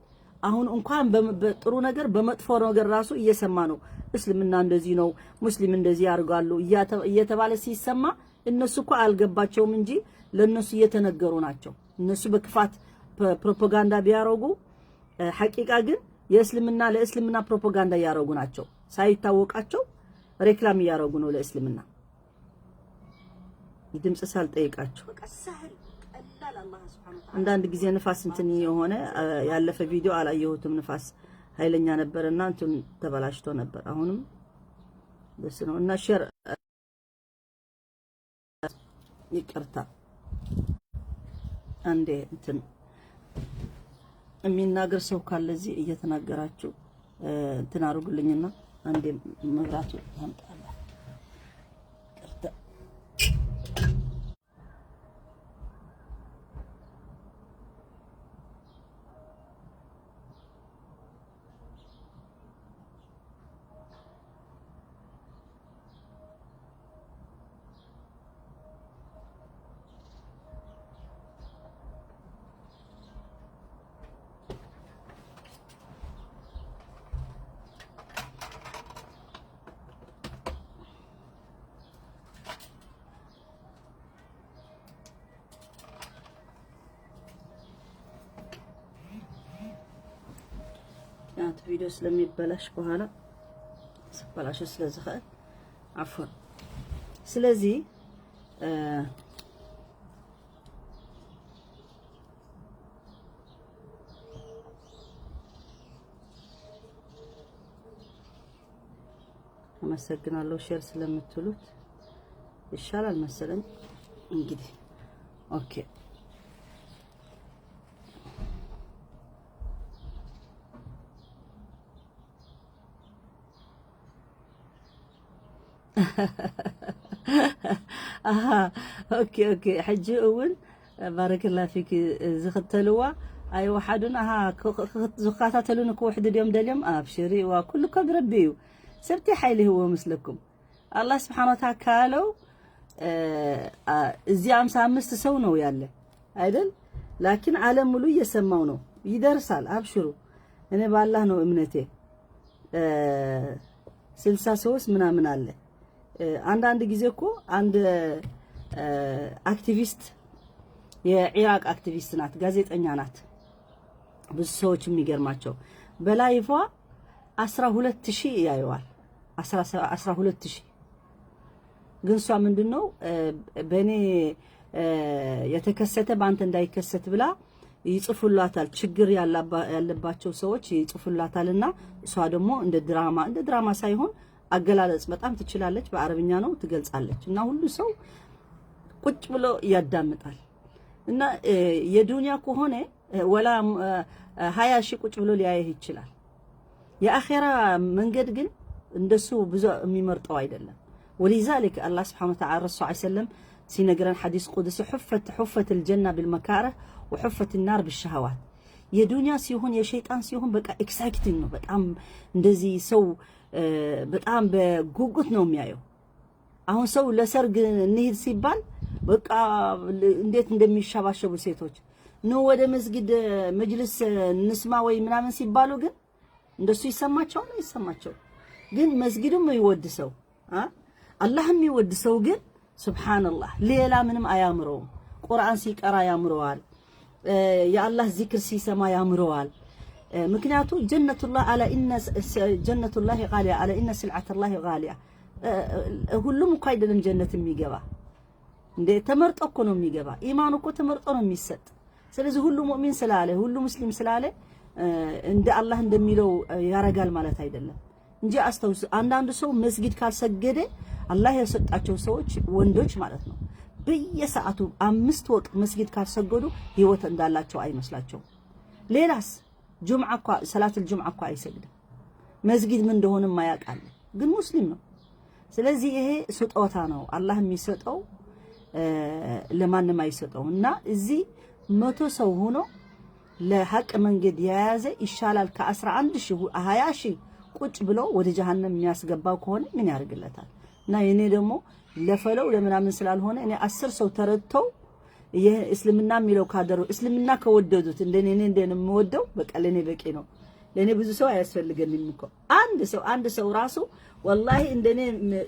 አሁን እንኳን በም- በጥሩ ነገር በመጥፎ ነገር ራሱ እየሰማ ነው። እስልምና እንደዚህ ነው፣ ሙስሊም እንደዚህ ያደርጋሉ እያተ- እየተባለ ሲሰማ እነሱ እኮ አልገባቸውም እንጂ ለእነሱ እየተነገሩ ናቸው። እነሱ በክፋት ፕ- ፕሮፓጋንዳ ቢያረጉ እ፣ ሐቂቃ ግን የእስልምና ለእስልምና ፕሮፓጋንዳ እያረጉ ናቸው። ሳይታወቃቸው ሬክላም እያረጉ ነው ለእስልምና። ድምፅ ሳልጠይቃቸው አንዳንድ ጊዜ ንፋስ እንትን የሆነ እ፣ ያለፈ ቪዲዮ አላየሁትም። ንፋስ ኃይለኛ ነበረና እንትን ተበላሽቶ ነበር። አሁንም ደስ ነው እና ሼር ይቅርታ አንዴ እንትን የሚናገር ሰው ካለ እዚህ እየተናገራችሁ እ፣ እንትን አድርጉልኝና አንዴ መብራቱ ታምጣለ። ይቅርታ። ናቱ ቪዲዮ ስለሚበላሽ በኋላ ስበላሽ ስለዝኽእል ዓፎን። ስለዚህ አመሰግናለሁ ሼር ስለምትሉት። ይሻላል መሰለኝ እንግዲህ። ኦኬ። ኣሃ፣ ኦኬ፣ ኦኬ። ሕጂ እውን ባረከላ ፊክ ዝኽተልዋ ኣይወሓዱን። ኣሃ፣ ክ-፣ ክ-፣ ክ-፣ ዝኸታተሉን ክውሕዱ ድዮም ደልዮም? ኣብሽሪ፣ ዋ፣ ኩሉ እኮ ብረቢ እዩ። ሰብቲ ሓይሊ ይህቦ ምስለኩም። አላህ ስብሓን ወተዓላ ካለው፣ እ፣ አ፣ እዚህ አምሳ አምስት ሰው ነው ያለ አይደል? ላኪን ዓለም ሙሉ እየሰማው ነው። ይደርሳል፣ አብሽሩ። እኔ ባላህ ነው እምነቴ። እ፣ ስልሳ ሶስት ምናምን አለ። እ፣ አንዳንድ ጊዜ እኮ አንድ፣ እ፣ አክቲቪስት፣ የኢራቅ አክቲቪስት ናት፣ ጋዜጠኛ ናት። ብዙ ሰዎች የሚገርማቸው በላይፏ አስራ ሁለት ሺህ ያየዋል። አስራ፣ አስራ ሁለት ሺህ። ግን እሷ ምንድን ነው፣ እ፣ በእኔ፣ እ፣ የተከሰተ በአንተ እንዳይከሰት ብላ ይጽፉላታል። ችግር ያላባ-፣ ያለባቸው ሰዎች ይጽፉላታልና እሷ ደግሞ እንደ ድራማ፣ እንደ ድራማ ሳይሆን አገላለጽ በጣም ትችላለች። በአረብኛ ነው ትገልጻለች። እና ሁሉ ሰው ቁጭ ብሎ ያዳምጣል። እና፣ እ፣ የዱንያ ከሆነ፣ እ፣ ወላ፣ እ፣ እ፣ ሃያ ሺህ ቁጭ ብሎ ሊያየህ ይችላል። የአኼራ መንገድ ግን እንደሱ ብዙ የሚመርጠው አይደለም። ወሊዛሊክ አላህ ስብሓነ ወተዓላ ረሱል ሰለላሁ ዐለይሂ ወሰለም ሲነግረን ሐዲስ ቁድሲ፣ "ሑፈት፣ ሑፈት ልጀና ብልመካረህ ወሑፈት ናር ብሸሃዋት።" የዱንያ ሲሆን የሸይጣን ሲሆን በቃ ኤክሳይቲንግ ነው። በጣም እንደዚህ ሰው፣ እ፣ በጣም በጉጉት ነው የሚያየው። አሁን ሰው ለሰርግ እንሂድ ሲባል በቃ እንዴት እንደሚሸባሸቡ ሴቶች፣ "ኑ ወደ መስጊድ መጅልስ እንስማ" ወይ ምናምን ሲባሉ ግን እንደሱ ይሰማቸዋል? አይሰማቸውም። ግን መስጊድም የሚወድ ሰው፣ አ? አላህ የሚወድ ሰው ግን ሱብሃንአላህ ሌላ ምንም አያምረውም። ቁርአን ሲቀራ ያምረዋል። እ፣ የአላህ ዚክር ሲሰማ ያምረዋል። እ፣ ምክንያቱ ጀነቱላህ አላ ኢነ ስ-፣ ጀነቱላሂ ጋሊያ፣ አላ ኢነ ሲልዓተላሂ ጋሊያ። እ፣ እ፣ ሁሉም እኮ አይደለም ጀነት የሚገባ። እንዴ፣ ተመርጦ እኮ ነው የሚገባ። ኢማኑ እኮ ተመርጦ ነው የሚሰጥ። ስለዚህ ሁሉ ሙእሚን ስላለ፣ ሁሉ ሙስሊም ስላለ፣ እ፣ እንደ አላህ እንደሚለው፣ እ፣ ያረጋል ማለት አይደለም። እንጂ አስተውስ፣ አንዳንድ ሰው መስጊድ ካልሰገደ፣ አላህ የሰጣቸው ሰዎች ወንዶች ማለት ነው፣ በየሰዓቱ አምስት ወቅት መስጊድ ካልሰገዱ ህይወት እንዳላቸው አይመስላቸውም። ሌላስ ጁምዓ እኳ፣ ሰላትል ጁምዓ እኳ አይሰግድም። መስጊድ ምን እንደሆነ የማያውቅ አለ፣ ግን ሙስሊም ነው። ስለዚህ ይሄ ስጦታ ነው፣ አላህ የሚሰጠው፣ እ፣ ለማንም አይሰጠው። እና እዚህ መቶ ሰው ሆኖ ለሐቅ መንገድ የያዘ ይሻላል ከአስራ አንድ ሺህ፣ ሃያ ሺህ ቁጭ ብሎ ወደ ጀሃነም የሚያስገባው ከሆነ ምን ያደርግለታል? እና የኔ ደግሞ ለፈለው ለምናምን ስላልሆነ፣ እኔ አስር ሰው ተረድተው ይህ እስልምና የሚለው ካደሩ፣ እስልምና ከወደዱት፣ እንደኔ፣ እኔ እንደኔ የምወደው በቃ ለኔ በቂ ነው። ለኔ ብዙ ሰው አያስፈልገንም እኮ። አንድ ሰው፣ አንድ ሰው ራሱ ወላሂ እንደኔ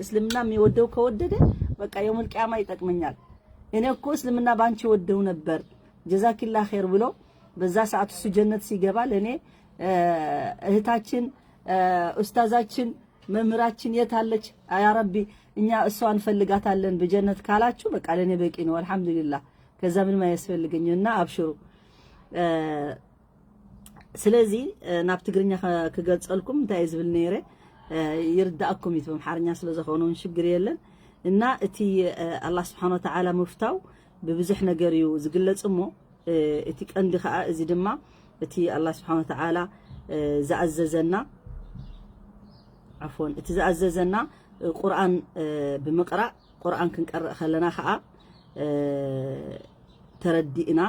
እስልምና የሚወደው ከወደደ በቃ የውመል ቂያማ ይጠቅመኛል። እኔ እኮ እስልምና ባንቺ ወደው ነበር፣ ጀዛኪላ ኸይር ብሎ በዛ ሰዓት እሱ ጀነት ሲገባ ለኔ፣ እ፣ እህታችን፣ እ፣ ኡስታዛችን፣ መምህራችን የት አለች? ያ ረቢ እኛ እሷ እንፈልጋታለን በጀነት ካላችሁ በቃ ለኔ በቂ ነው። አልሐምዱሊላህ፣ ከዛ ምንም አያስፈልገኝም። እና አብሽሩ። እ፣ ስለዚ፣ እ፣ ናብ ትግርኛ ከ-፣ ክገልጸልኩም እንታይ እየ ዝብል ነይረ፣ እ፣ ይርዳእኩም እዩ፣ ኣምሓርኛ ስለ ዝኾነ እውን ሽግር የለን። እና እቲ፣ እ፣ ኣላህ ስብሓን ወተዓላ ምፍታው ብብዙሕ ነገር እዩ ዝግለጽ እሞ፣ እ፣ እቲ ቀንዲ ኸዓ እዚ ድማ እቲ ኣላህ ስብሓን ወተዓላ፣ እ፣ ዝኣዘዘና፣ ዓፎን፣ እቲ ዝኣዘዘና፣ እ፣ ቁርኣን፣ እ፣ ብምቕራእ፣ ቁርኣን ክንቀርእ ከለና ኸዓ፣ እ፣ ተረዲእና፣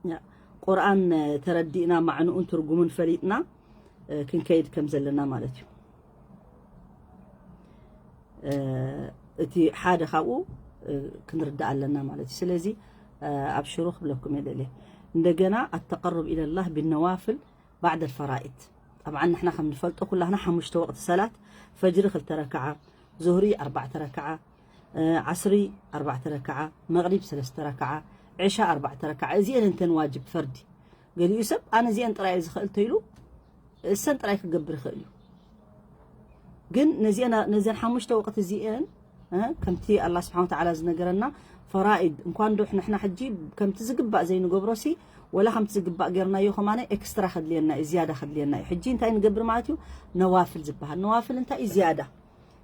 ያ፣ ቁርኣን ተረዲእና ማዕንኡን ትርጉሙን ፈሊጥና፣ እ፣ ክንከይድ ከም ዘለና ማለት እዩ። እ፣ እቲ ሓደ ካብኡ፣ እ፣ ክንርዳእ ኣለና ማለት እዩ። ስለዚ፣ እ፣ ኣብሽሩ ክብለኩም እየ ደልየ። እንደገና ኣተቀሩብ ኢለላህ ብነዋፍል ባዕድ ኣልፈራኢድ። ጠብዓን ንሕና ከም ንፈልጦ ኩላህና ሓሙሽተ ወቅቲ ሰላት፣ ፈጅሪ ክልተ ረክዓ፣ ዙህሪ ኣርባዕተ ረክዓ፣ እ፣ ዓስሪ ኣርባዕተ ረክዓ፣ መቕሪብ ሰለስተ ረክዓ፣ ዕሻ ኣርባዕተ ረክዓ። እዚኤን እንተን ዋጅብ ፈርዲ። ገሊኡ ሰብ ኣነ እዚኤን ጥራይ እየ ዝኽእል ተይሉ እሰን ጥራይ ክገብር ይኽእል እዩ። ግን ነዚኤን፣ ነዘን ሓሙሽተ ወቕቲ እዚኤን፣ እ፣ ከምቲ ኣላህ ስብሓነ ወተዓላ ዝነገረና ፈራኢድ፣ እንኳን ዶ ንሕና ሕጂ ከምቲ ዝግባእ ዘይንገብሮሲ፣ ወላ ከምቲ ዝግባእ ጌርናዮ ከማነ ኤክስትራ ከድልየና እዩ፣ ዝያዳ ከድልየና እዩ። ሕጂ እንታይ ንገብር ማለት እዩ? ነዋፍል ዝበሃል። ነዋፍል እንታይ እዩ? ዝያዳ።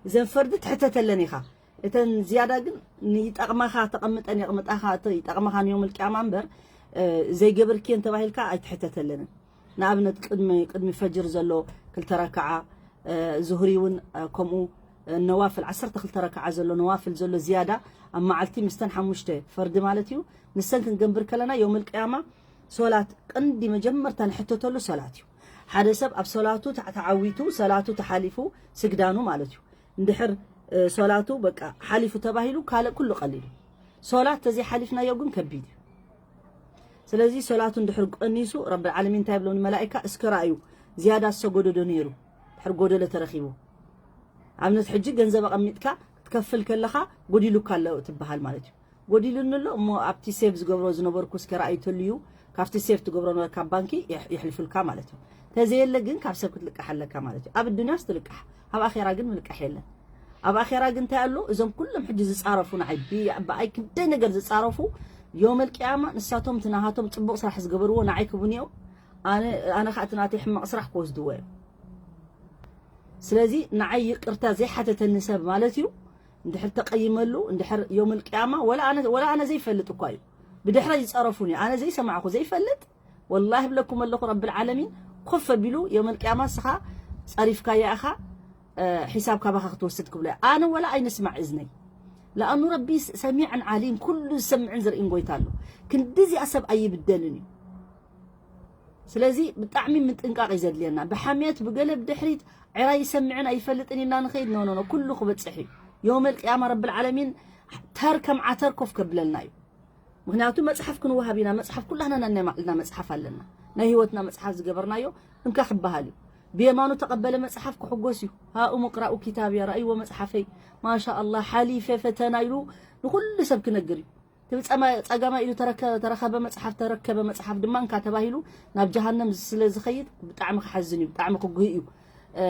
እዘን ፈርዲ ትሕተተለን ኢኻ። እተን ዝያዳ ግን ንይጠቕማኻ ተቐምጠን የቕምጣኻ፣ እተ ይጠቕማኻ ንዮም ልቅያማ እምበር፣ እ፣ ዘይገበርክየን ተባሂልካ ኣይትሕተተለንን። ንኣብነት ቅድሚ፣ ቅድሚ ፈጅር ዘሎ ክልተ ረክዓ፣ እ፣ ዙህሪ እውን፣ እ፣ ከምኡ፣ እ፣ ነዋፍል ዓሰርተ ክልተ ረክዓ ዘሎ ነዋፍል ዘሎ ዝያዳ ኣብ መዓልቲ ምስተን ሓሙሽተ ፈርዲ ማለት እዩ። ንሰን ክንገብር ከለና ዮም ልቅያማ ሶላት ቀንዲ መጀመርታ ንሕተተሉ ሶላት እዩ። ሓደ ሰብ ኣብ ሶላቱ ተዓ-፣ ተዓዊቱ፣ ሶላቱ ተሓሊፉ ስግዳኑ ማለት እዩ። እንድሕር፣ እ፣ ሶላቱ በቃ ሓሊፉ ተባሂሉ ካልእ ኩሉ ቀሊል እዩ። ሶላት ተዘይሓሊፍናዮ ግን ከቢድ እዩ። ስለዚ ሶላቱ እንድሕር ቀኒሱ ረብል ዓለሚን እንታይ ይብሎ ንመላኢካ? እስከ ረኣዩ ዝያዳ ዝሰገዶ ዶ ነይሩ? ድሕር ጎደሎ ተረኺቡ። ኣብነት ሕጂ ገንዘብ ኣቐሚጥካ ክትከፍል ከለኻ ጎዲሉካ ኣሎ ትበሃል ማለት እዩ። ጎዲሉኒ ኣሎ እሞ ኣብቲ ሴቭ ዝገብሮ ዝነበርኩ እስከ ረኣዩ ተልዩ ካብቲ ሴቭ ትገብሮ ነበርካ ባንኪ የሕ-፣ የሕልፉልካ ማለት እዩ። ተዘየለ ግን ካብ ሰብ ክትልቃሕ ኣለካ ማለት እዩ። ኣብ ኣዱንያስ ትልቃሕ፣ ኣብ ኣኼራ ግን ምልቃሕ የለን። ኣብ ኣኼራ ግን እንታይ ኣሎ? እዞም ኩሎም ሕጂ ዝጻረፉ ንዓይ ብ-፣ ብኣይ ክንደይ ነገር ዝጻረፉ ዮም ኣልቅያማ ንሳቶም እቲ ናሃቶም ጽቡቕ ስራሕ ዝገበርዎ ንዓይ ክቡንዮ፣ ኣነ፣ ኣነ ኸኣ እቲ ናተይ ሕማቕ ስራሕ ክወስድዎ እዮም። ስለዚ ንዓይ ይቅርታ ዘይሓተተኒ ሰብ ማለት እዩ። እንድሕር ተቀይመሉ፣ እንድሕር ዮም ኣልቅያማ፣ ወላ ኣነ፣ ወላ ኣነ ዘይፈልጥ እኳ እዩ። ብድሕረይ ዝጸረፉኒ፣ ኣነ ዘይሰማዕኩ፣ ዘይፈልጥ፣ ወላሂ ብለኩም ኣለኹ፣ ረብል ዓለሚን ኮፍ ኣቢሉ ዮም ኣልቅያማ እስኻ ጸሪፍካያ ኢኻ፣ እ፣ ሒሳብ ካባኻ ክትወስድ ክብሎ። ኣነ ወላ ኣይንስማዕ እዝነይ። ለኣኑ ረቢ ስ-፣ ሰሚዕን ዓሊም፣ ኩሉ ዝሰምዕን ዝርእን ጎይታ ኣሎ። ክንድዚኣ ሰብ ኣይብደልን እዩ። ስለዚ ብጣዕሚ ምጥንቃቕ እዩ ዘድልየና። ብሓሜት፣ ብገለ፣ ብድሕሪት ዕራ ይሰምዕን ኣይፈልጥን ኢልና ንኸይድ፣ ኖ፣ ኖ፣ ኖ፣ ኩሉ ክበጽሕ እዩ። ዮም ኣልቅያማ ረብል ዓለሚን ተር ከም ዓተር ኮፍ ከብለልና እዩ። ምኽንያቱ መጽሓፍ ክንወሃብ ኢና። መጽሓፍ ኩላህና ናይ ባዕልና መጽሓፍ ኣለና። ናይ ህይወትና መጽሓፍ ዝገበርናዮ እንካ ክበሃል እዩ። ብየማኑ ተቐበለ መጽሓፍ ክሕጎስ እዩ። ሃኡም እቅራኡ ኪታብያ፣ ረኣይዎ መጽሓፈይ፣ ማሻ ኣላህ፣ ሓሊፈ ፈተና ኢሉ ንኹሉ ሰብ ክነግር እዩ። እቲ ብጸማ-፣ ጸጋማይ ኢሉ ተረከ-፣ ተረኸበ መጽሓፍ፣ ተረከበ መጽሓፍ ድማ እንካ ተባሂሉ ናብ ጀሃነም ስለ ዝኸይድ ብጣዕሚ ክሓዝን እዩ፣ ብጣዕሚ ክጉህይ እዩ፣ እ፣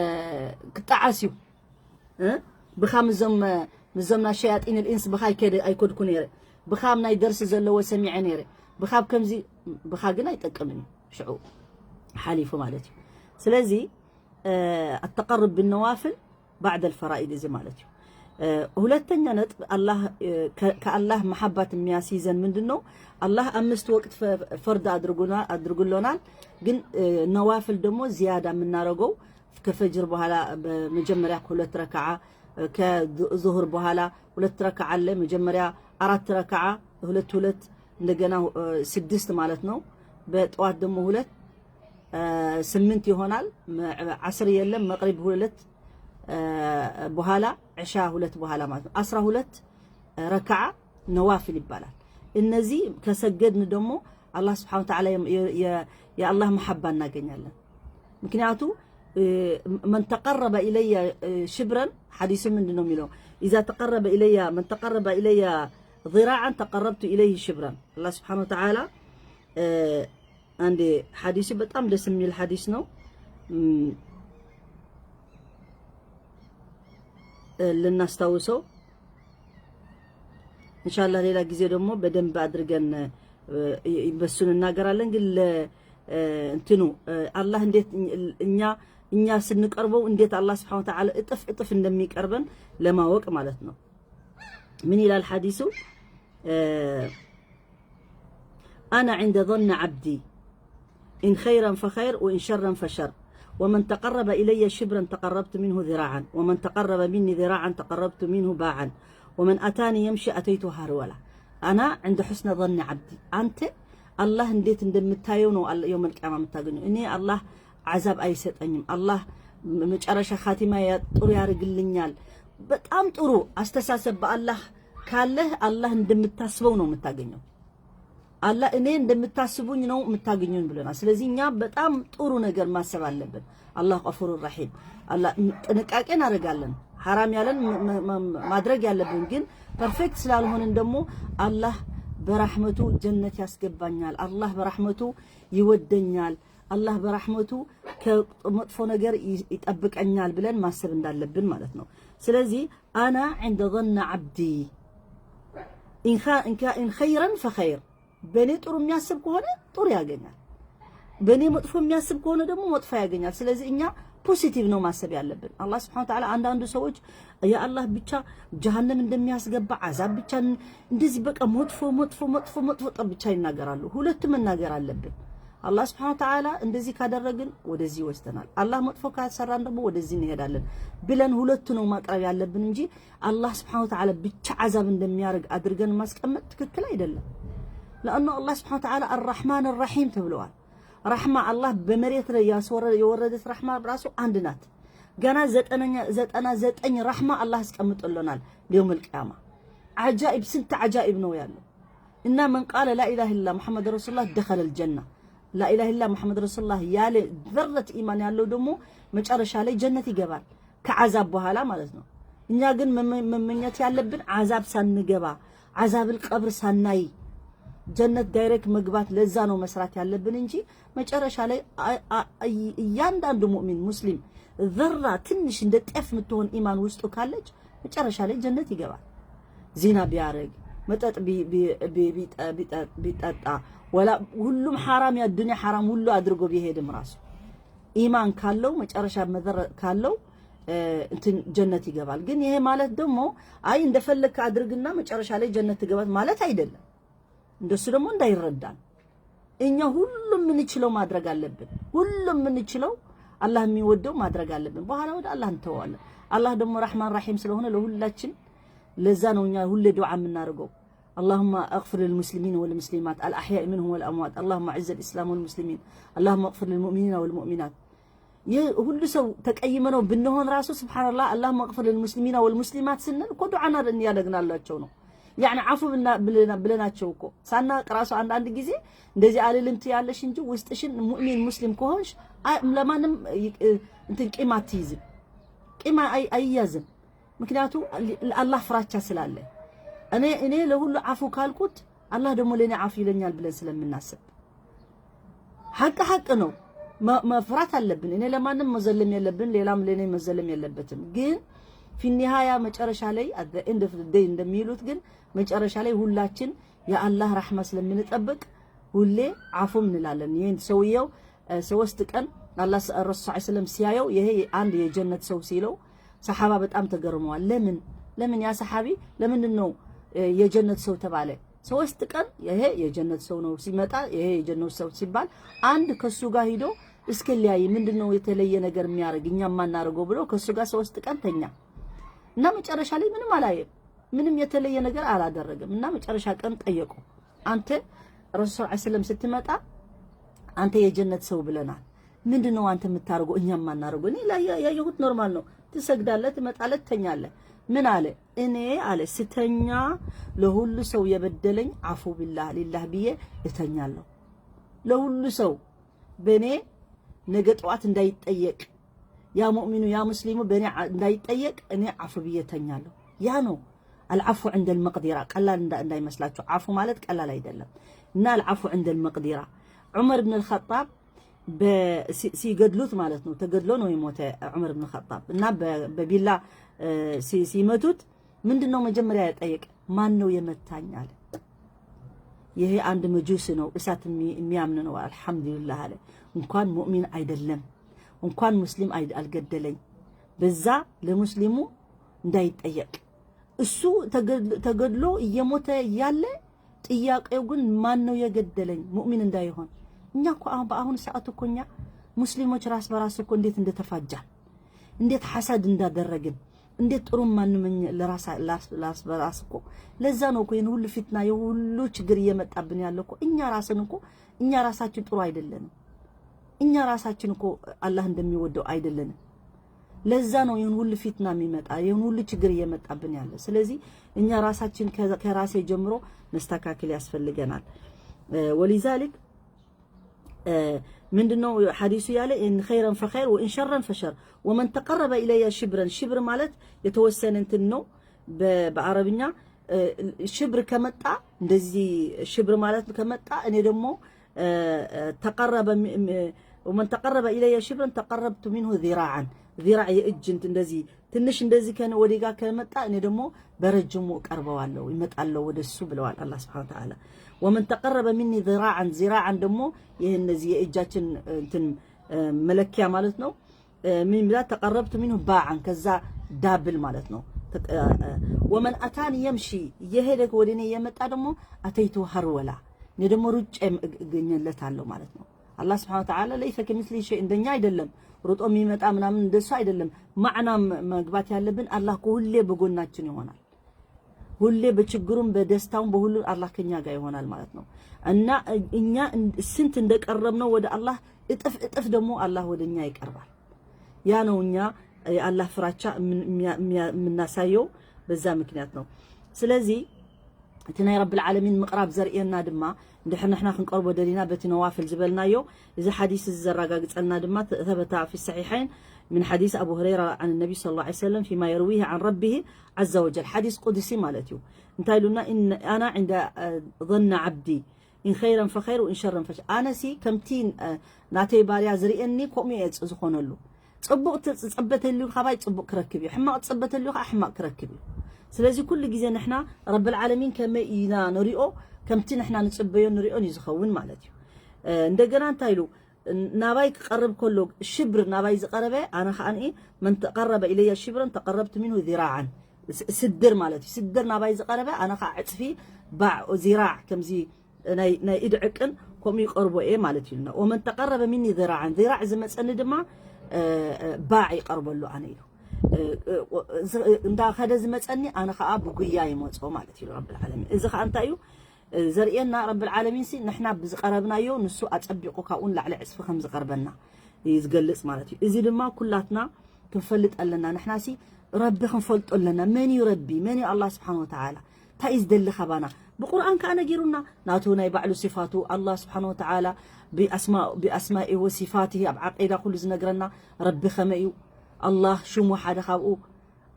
ክጠዓስ እዩ። እ? ብኻ ምዞም፣ ምዞም ናይ ሸያጢን ልኢንስ ብኻ ኣይከደ-፣ ኣይኮድኩ ነይረ። ብኻ ኣብ ናይ ደርሲ ዘለዎ ሰሚዐ ነይረ። ብኻ ኣብ ከምዚ፣ ብኻ ግን ኣይጠቅምን እዩ። ሽዑ ሓሊፉ ማለት እዩ። ስለዚ፣ እ፣ ኣተቀርብ ብነዋፍል ባዕደል ፈራኢድ እዚ ማለት እዩ። እ፣ ሁለተኛ ነጥብ ኣላህ፣ እ፣ ከ-፣ ከኣላህ መሓባት የሚያስይዘን ምንድን ነው? ኣላህ አምስት ወቅት ፈ-፣ ፈርድ አድርጉና-፣ አድርጉሎናል። ግን፣ እ፣ ነዋፍል ደግሞ ዝያዳ የምናረገው ከፈጅር በኋላ በመጀመሪያ ከሁለት ረካዓ፣ እ፣ ከዙሁር በኋላ ሁለት ረካዓ አለ። መጀመሪያ አራት ረካዓ፣ ሁለት ሁለት፣ እንደገና፣ እ፣ ስድስት ማለት ነው። በጠዋት ደግሞ ሁለት፣ እ፣ ስምንት ይሆናል። መ-፣ ዓስር የለም፣ መቅሪብ ሁለት፣ እ፣ በኋላ፣ ዕሻ ሁለት በኋላ ማለት ነው። አስራ ሁለት ረካዓ ነዋፊል ይባላል። እነዚህ ከሰገድን ደግሞ አላህ ስብሓነ ወተዓላ የ-፣ የ-፣ የ-፣ የአላህ መሐባ እናገኛለን። ምክንያቱ፣ እ፣ መን ተቀረበ ኢለየ፣ እ፣ ሽብረን፣ ሐዲሱ ምንድን ነው የሚለው? ኢዛ ተቀረበ ኢለየ፣ መን ተቀረበ ኢለየ ዚራዓን ተቀረብቱ ኢለይህ ሽብረን። አላህ ስብሓነ ወተዓላ፣ እ፣ አንዴ፣ ሐዲሱ በጣም ደስ የሚል ሐዲስ ነው። እም፣ እ፣ ልናስታውሰው። ኢንሻአላህ ሌላ ጊዜ ደግሞ በደንብ አድርገን፣ እ፣ እ፣ በሱ እንናገራለን። ግን ለ-፣ እ፣ እንትኑ፣ እ፣ አላህ እንዴት እኛ፣ እኛ ስንቀርበው እንዴት አላህ ስብሓነ ወተዓላ እጥፍ እጥፍ እንደሚቀርበን ለማወቅ ማለት ነው። ምን ይላል ሐዲሱ? እ፣ أنا عند ظن عبدي، إن خيرا فخير وإن شرا فشر، ومن تقرب إلي شبرا تقربت منه ذراعا، ومن تقرب مني ذراعا تقربت منه باعا، ومن أتاني يمشي أتيته هرولة. أنا عند حسن ظن عبدي። አንተ አላህ እንዴት እንደምታየው ነው አላ-፣ የውመል ቂያማ የምታገኘው። እኔ አላህ አዛብ አይሰጠኝም። አላህ መጨረሻ ኻቲማ ያ-፣ ጥሩ ያርግልኛል። በጣም ጥሩ አስተሳሰብ በአላህ ካለህ አላህ እንደምታስበው ነው የምታገኘው። አላህ እኔ እንደምታስቡኝ ነው የምታገኙኝ ብለናል። ስለዚህ እኛ በጣም ጥሩ ነገር ማሰብ አለብን። አላህ ገፉር ረሒም። አላህ ጥንቃቄ እናደርጋለን። ሐራም ያለን መ-፣ መ-፣ መ-፣ ማድረግ ያለብን ግን ፐርፌክት ስላልሆንን ደግሞ አላህ በራሕመቱ ጀነት ያስገባኛል፣ አላህ በራሕመቱ ይወደኛል፣ አላህ በራሕመቱ ከመጥፎ ነገር ይ- ይጠብቀኛል ብለን ማሰብ እንዳለብን ማለት ነው። ስለዚህ አና عند ظن عبدي إن خ- إن ك- إن خيرا فخير፣ በእኔ ጥሩ የሚያስብ ከሆነ ጥሩ ያገኛል፣ በእኔ መጥፎ የሚያስብ ከሆነ ደግሞ መጥፎ ያገኛል። ስለዚህ እኛ ፖዚቲቭ ነው ማሰብ ያለብን። አላህ ስብሐነ ወተዓላ፣ አንዳንዱ ሰዎች የአላህ ብቻ ጀሃነም እንደሚያስገባ፣ አዛብ ብቻ እንደዚህ በቃ መጥፎ መጥፎ መጥፎ መጥፎ ጠብ ብቻ ይናገራሉ። ሁለቱም መናገር አለብን። አላህ ስብሐነ ወተዓላ እንደዚህ ካደረግን ወደዚህ ይወስደናል፣ አላህ መጥፎ ካሰራን ደግሞ ወደዚህ እንሄዳለን ብለን ሁለቱ ነው ማቅረብ ያለብን እንጂ አላህ ስብሐነ ወተዓላ ብቻ አዛብ እንደሚያደርግ አድርገን ማስቀመጥ ትክክል አይደለም። ለአኑ አላህ ስብሐነ ወተዓላ አራሕማን ራሒም ተብለዋል። ራሕማ አላህ በመሬት ላይ ያስወረ- የወረደት ራሕማ ራሱ አንድ ናት። ገና ዘጠነኛ- ዘጠና ዘጠኝ ራሕማ አላህ አስቀምጦልናል ሊውመል ቅያማ። አጃኢብ፣ ስንት አጃኢብ ነው ያለው። እና መን ቃለ ላኢላሃ ኢላ ሙሐመድ ረሱሉላህ ደኸለል ጀና። ላኢላሃ ኢላ ሙሐመድ ረሱሉላህ ያለ ዘረት ኢማን ያለው ደግሞ መጨረሻ ላይ ጀነት ይገባል፣ ከዓዛብ በኋላ ማለት ነው። እኛ ግን መመ- መመኘት ያለብን ዓዛብ ሳንገባ፣ ዓዛብል ቀብር ሳናይ ጀነት ዳይሬክት መግባት። ለዛ ነው መስራት ያለብን እንጂ መጨረሻ ላይ አ- አ- እያንዳንዱ ሙእሚን ሙስሊም ዘራ ትንሽ እንደ ጤፍ የምትሆን ኢማን ውስጡ ካለች መጨረሻ ላይ ጀነት ይገባል። ዚና ቢያረግ፣ መጠጥ ቢ- ቢ- ቢ- ቢጠ- ቢጠ- ቢጠጣ፣ ወላ ሁሉም ሐራም፣ ያዱንያ ሐራም ሁሉ አድርጎ ቢሄድም ራሱ ኢማን ካለው፣ መጨረሻ መዘረ ካለው እንትን ጀነት ይገባል። ግን ይሄ ማለት ደግሞ አይ እንደፈለግክ አድርግና መጨረሻ ላይ ጀነት ትገባት ማለት አይደለም። እንደሱ ደግሞ እንዳይረዳን። እኛ ሁሉም የምንችለው ማድረግ አለብን። ሁሉም የምንችለው አላህ የሚወደው ማድረግ አለብን። በኋላ ወደ አላህ እንተዋለን። አላህ ደግሞ ረሕማን ረሒም ስለሆነ ለሁላችን፣ ለዛ ነው እኛ ሁሌ ዱዓ የምናደርገው። اللهم اغفر للمسلمين والمسلمات الأحياء منهم والأموات، اللهم أعز الإسلام والمسلمين، اللهم اغفر للمؤمنين والمؤمنات። ይህ ሁሉ ሰው ተቀይመ ነው ብንሆን ራሱ ስብሓንላህ አላሁመ እግፍር ልልሙስሊሚና ወልሙስሊማት ስንል እኮ ዱዓና እያደግናላቸው ነው። ያኒ ዓፉ ብና- ብለና- ብለናቸው እኮ ሳናቅ ራሱ አንዳንድ ጊዜ እንደዚህ አልልም ትያለሽ እንጂ ውስጥሽን ሙእሚን ሙስሊም ከሆንሽ አ- ለማንም ይ- እንትን ቂም አትይዝም፣ ቂም አይ- አይያዝም። ምክንያቱ ለአላህ ፍራቻ ስላለ እኔ እኔ ለሁሉ ዓፉ ካልኩት አላህ ደግሞ ለእኔ ዓፉ ይለኛል ብለን ስለምናስብ ሐቅ ሐቅ ነው። መ- መፍራት አለብን። እኔ ለማንም መዘለም የለብን፣ ሌላም ለእኔ መዘለም የለበትም። ግን ፊኒሃያ መጨረሻ ላይ at the end of the day እንደሚሉት ግን መጨረሻ ላይ ሁላችን የአላህ ራሕማ ስለምንጠብቅ ሁሌ ዓፉ እንላለን። ይህን ሰውየው እ፣ ሶስት ቀን አላህ ስ- ረሱል ሰለላሁ ዐለይሂ ወሰለም ሲያየው ይሄ አንድ የጀነት ሰው ሲለው ሰሓባ በጣም ተገርመዋል። ለምን ለምን ያ ሰሓቢ ለምንድን ነው እ፣ የጀነት ሰው ተባለ? ሶስት ቀን ይሄ የጀነት ሰው ነው ሲመጣ ይሄ የጀነት ሰው ሲባል አንድ ከሱ ጋር ሂዶ እስኪ ሊያይ ምንድን ነው የተለየ ነገር የሚያደርግ እኛ የማናደርገው ብሎ ከሱ ጋር ሶስት ቀን ተኛ እና መጨረሻ ላይ ምንም አላየም፣ ምንም የተለየ ነገር አላደረገም እና መጨረሻ ቀን ጠየቁ። አንተ ረሱል ሰለላሁ ዐለይሂ ወሰለም ስትመጣ አንተ የጀነት ሰው ብለናል፣ ምንድን ነው አንተ የምታደርገው እኛ የማናደርገው? እኔ ላይ ያየሁት ኖርማል ነው። ትሰግዳለህ፣ ትመጣለህ፣ ትተኛለህ። ምን አለ? እኔ አለ ስተኛ ለሁሉ ሰው የበደለኝ ዓፉ ቢላህ ሊላህ ብዬ እተኛለሁ። ለሁሉ ሰው በእኔ ነገ ጠዋት እንዳይጠየቅ ያ ሙእሚኑ ያ ሙስሊሙ በእኔ ዓ- እንዳይጠየቅ እኔ ዓፉ ብዬ እተኛለሁ። ያ ነው አልዓፉ ዕንደል መቅዲራ። ቀላል እንዳ- እንዳይመስላችሁ፣ ዓፉ ማለት ቀላል አይደለም። እና አልዓፉ ዕንደል መቅዲራ ዑመር ብን አልኸጣብ በ- ሲ- ሲገድሉት ማለት ነው። ተገድሎ ነው የሞተ ዑመር ብን ኸጣብ እና በ- በቢላ እ፣ ሲ- ሲመቱት ምንድን ነው መጀመሪያ የጠየቀ? ማን ነው የመታኝ አለ። ይሄ አንድ መጁስ ነው፣ እሳት የሚ- የሚያምን ነው። አልሐምዱሊላህ አለ። እንኳን ሙእሚን አይደለም እንኳን ሙስሊም አይ- አልገደለኝ፣ በዛ ለሙስሊሙ እንዳይጠየቅ እሱ ተገድ- ተገድሎ እየሞተ ያለ ጥያቄው ግን ማን ነው የገደለኝ ሙእሚን እንዳይሆን? እኛ እኮ አሁን በአሁኑ ሰዓት እኮ እኛ ሙስሊሞች ራስ በራስ እኮ እንዴት እንደተፋጃል፣ እንዴት ሐሳድ እንዳደረግን፣ እንዴት ጥሩ ማንመኝ ለራስ ለራስ- ለራስ በራስ እኮ። ለዛ ነው እኮ ይህን ሁሉ ፊትና የሁሉ ችግር እየመጣብን ያለ እኮ እኛ ራስን እኮ እኛ ራሳችን ጥሩ አይደለንም። እኛ ራሳችን እኮ አላህ እንደሚወደው አይደለንም። ለዛ ነው ይህን ሁሉ ፊትና የሚመጣ ይህን ሁሉ ችግር እየመጣብን ያለ። ስለዚህ እኛ ራሳችን ከ- ከራሴ ጀምሮ መስተካከል ያስፈልገናል። እ፣ ወሊዛሊክ እ፣ ምንድነው ሐዲሱ ያለ? إن خيرا فخير وإن شرا فشر ومن تقرب إلي شبرا። ሽብር ማለት የተወሰነ እንትን ነው በ- በአረብኛ ሽብር ከመጣ፣ እንደዚህ ሽብር ማለት ከመጣ እኔ ደግሞ ተቀረበ ወመን ተቀረበ ኢለየ ሽብረን ተቀረብቱ ሚንሁ ዚራዓን። ዚራዕ የእጅ እንደዚህ ትንሽ እንደዚህ ከነ ወዲጋ ከመጣ እኔ ደግሞ በረጅሙ እቀርበዋለሁ፣ ይመጣለሁ ወደሱ ብለዋል አላህ ስብሐነ ወተዓላ። ወመን ተቀረበ ሚኒ ዚራዓን፣ ዚራዓን ደግሞ ይህ እነዚህ የእጃችን እንትን መለኪያ ማለት ነው። ሚን ብላ ተቀረብቱ ሚንሁ ባዓን፣ ከዛ ዳብል ማለት ነው። ወመን አታኒ የምሺ፣ እየሄደ ወደ እኔ እየመጣ ደግሞ አተይቱ ሀርወላ፣ እኔ ደግሞ ሩጫ እገኘለታለሁ ማለት ነው። አላህ ስብሐነ ወተዓላ ለይሰ ከሚስሊ ሸይ፣ እንደኛ አይደለም ሩጦ የሚመጣ ምናምን፣ እንደሱ አይደለም። ማዕና መግባት ያለብን አላህ ከሁሌ በጎናችን ይሆናል። ሁሌ በችግሩም በደስታውም በሁሉ አላህ ከኛ ጋር ይሆናል ማለት ነው። እና እኛ ስንት እንደቀረብነው ወደ አላህ እጥፍ እጥፍ ደግሞ አላህ ወደኛ ይቀርባል። ያ ነው እኛ የአላህ ፍራቻ የምናሳየው በዛ ምክንያት ነው። ስለዚህ እቲ ናይ ረብል ዓለሚን ምቕራብ ዘርእየና ድማ እንድሕር ንሕና ክንቀርቦ ደሊና በቲ ነዋፍል ዝበልናዮ እዚ ሓዲስ እዚ ዘረጋግጸልና ድማ ተበታ ፊ ሰሒሐይን من حديث أبو هريرة عن النبي صلى الله عليه وسلم فيما يرويه عن ربه عز وجل. ሓዲስ ቁድሲ ማለት እዩ። እንታይ ኢሉና? ኣና ዕንደ ظن عبدي إن خيرا فخير وإن شرا فشر. ኣነሲ ከምቲ ናተይ ባርያ ዝርእየኒ ከምኡ እየ ዝኾነሉ። ጽቡቕ ትጸበተሉ ካባይ ጽቡቕ ክረክብ እዩ፣ ሕማቕ ትጸበተሉ ከዓ ሕማቕ ክረክብ እዩ። ስለዚ ኩሉ ግዜ ንሕና ረብል ዓለሚን ከመይ ኢና ንሪኦ፣ ከምቲ ንሕና ንጽበዮ ንሪኦን እዩ ዝኸውን ማለት እዩ። እንደገና እንታይ ኢሉ? ናባይ ክቐርብ ከሎ ሽብር ናባይ ዝቐረበ ኣነ ከዓ መን ተቀረበ ኢለየ ሽብረን ተቀረብቱ ሚንሁ ዚራዓን፣ ስድር ማለት እዩ። ስድር ናባይ ዝቐረበ ኣነ ከዓ ዕፅፊ ባዕ ዚራዕ ከምዚ ናይ ኢድ ዕቅን ከምኡ ይቀርቦ እየ ማለት እዩ። ወመን ተቀረበ ሚኒ ዚራዓን፣ ዚራዕ ዝመፀኒ ድማ ባዕ ይቀርበሉ ኣነ ኢሉ። እንዳ ከደ ዝመፀኒ ኣነ ከዓ ብጉያ ይመፆ ማለት እዩ ረብል ዓለሚን። እዚ ከዓ እንታይ እዩ ዘርእየና? ረብል ዓለሚን ሲ ንሕና ብዝቀረብናዮ ንሱ ኣፀቢቑ ካብኡ ንላዕሊ ዕፅፊ ከም ዝቀርበና እዩ ዝገልፅ ማለት እዩ። እዚ ድማ ኩላትና ክንፈልጥ ኣለና። ንሕና ሲ ረቢ ክንፈልጦ ኣለና። መን እዩ ረቢ? መን እዩ ኣላህ ስብሓን ወተዓላ? እንታይ እዩ ዝደሊ ካባና? ብቁርኣን ከዓ ነጊሩና ናቱ ናይ ባዕሉ ሲፋቱ ኣላህ ስብሓን ወተዓላ ብኣስማኢ ወሲፋትሂ ኣብ ዓቂዳ ኩሉ ዝነግረና ረቢ ከመይ እዩ። ኣላህ ሽሙ ሓደ ካብኡ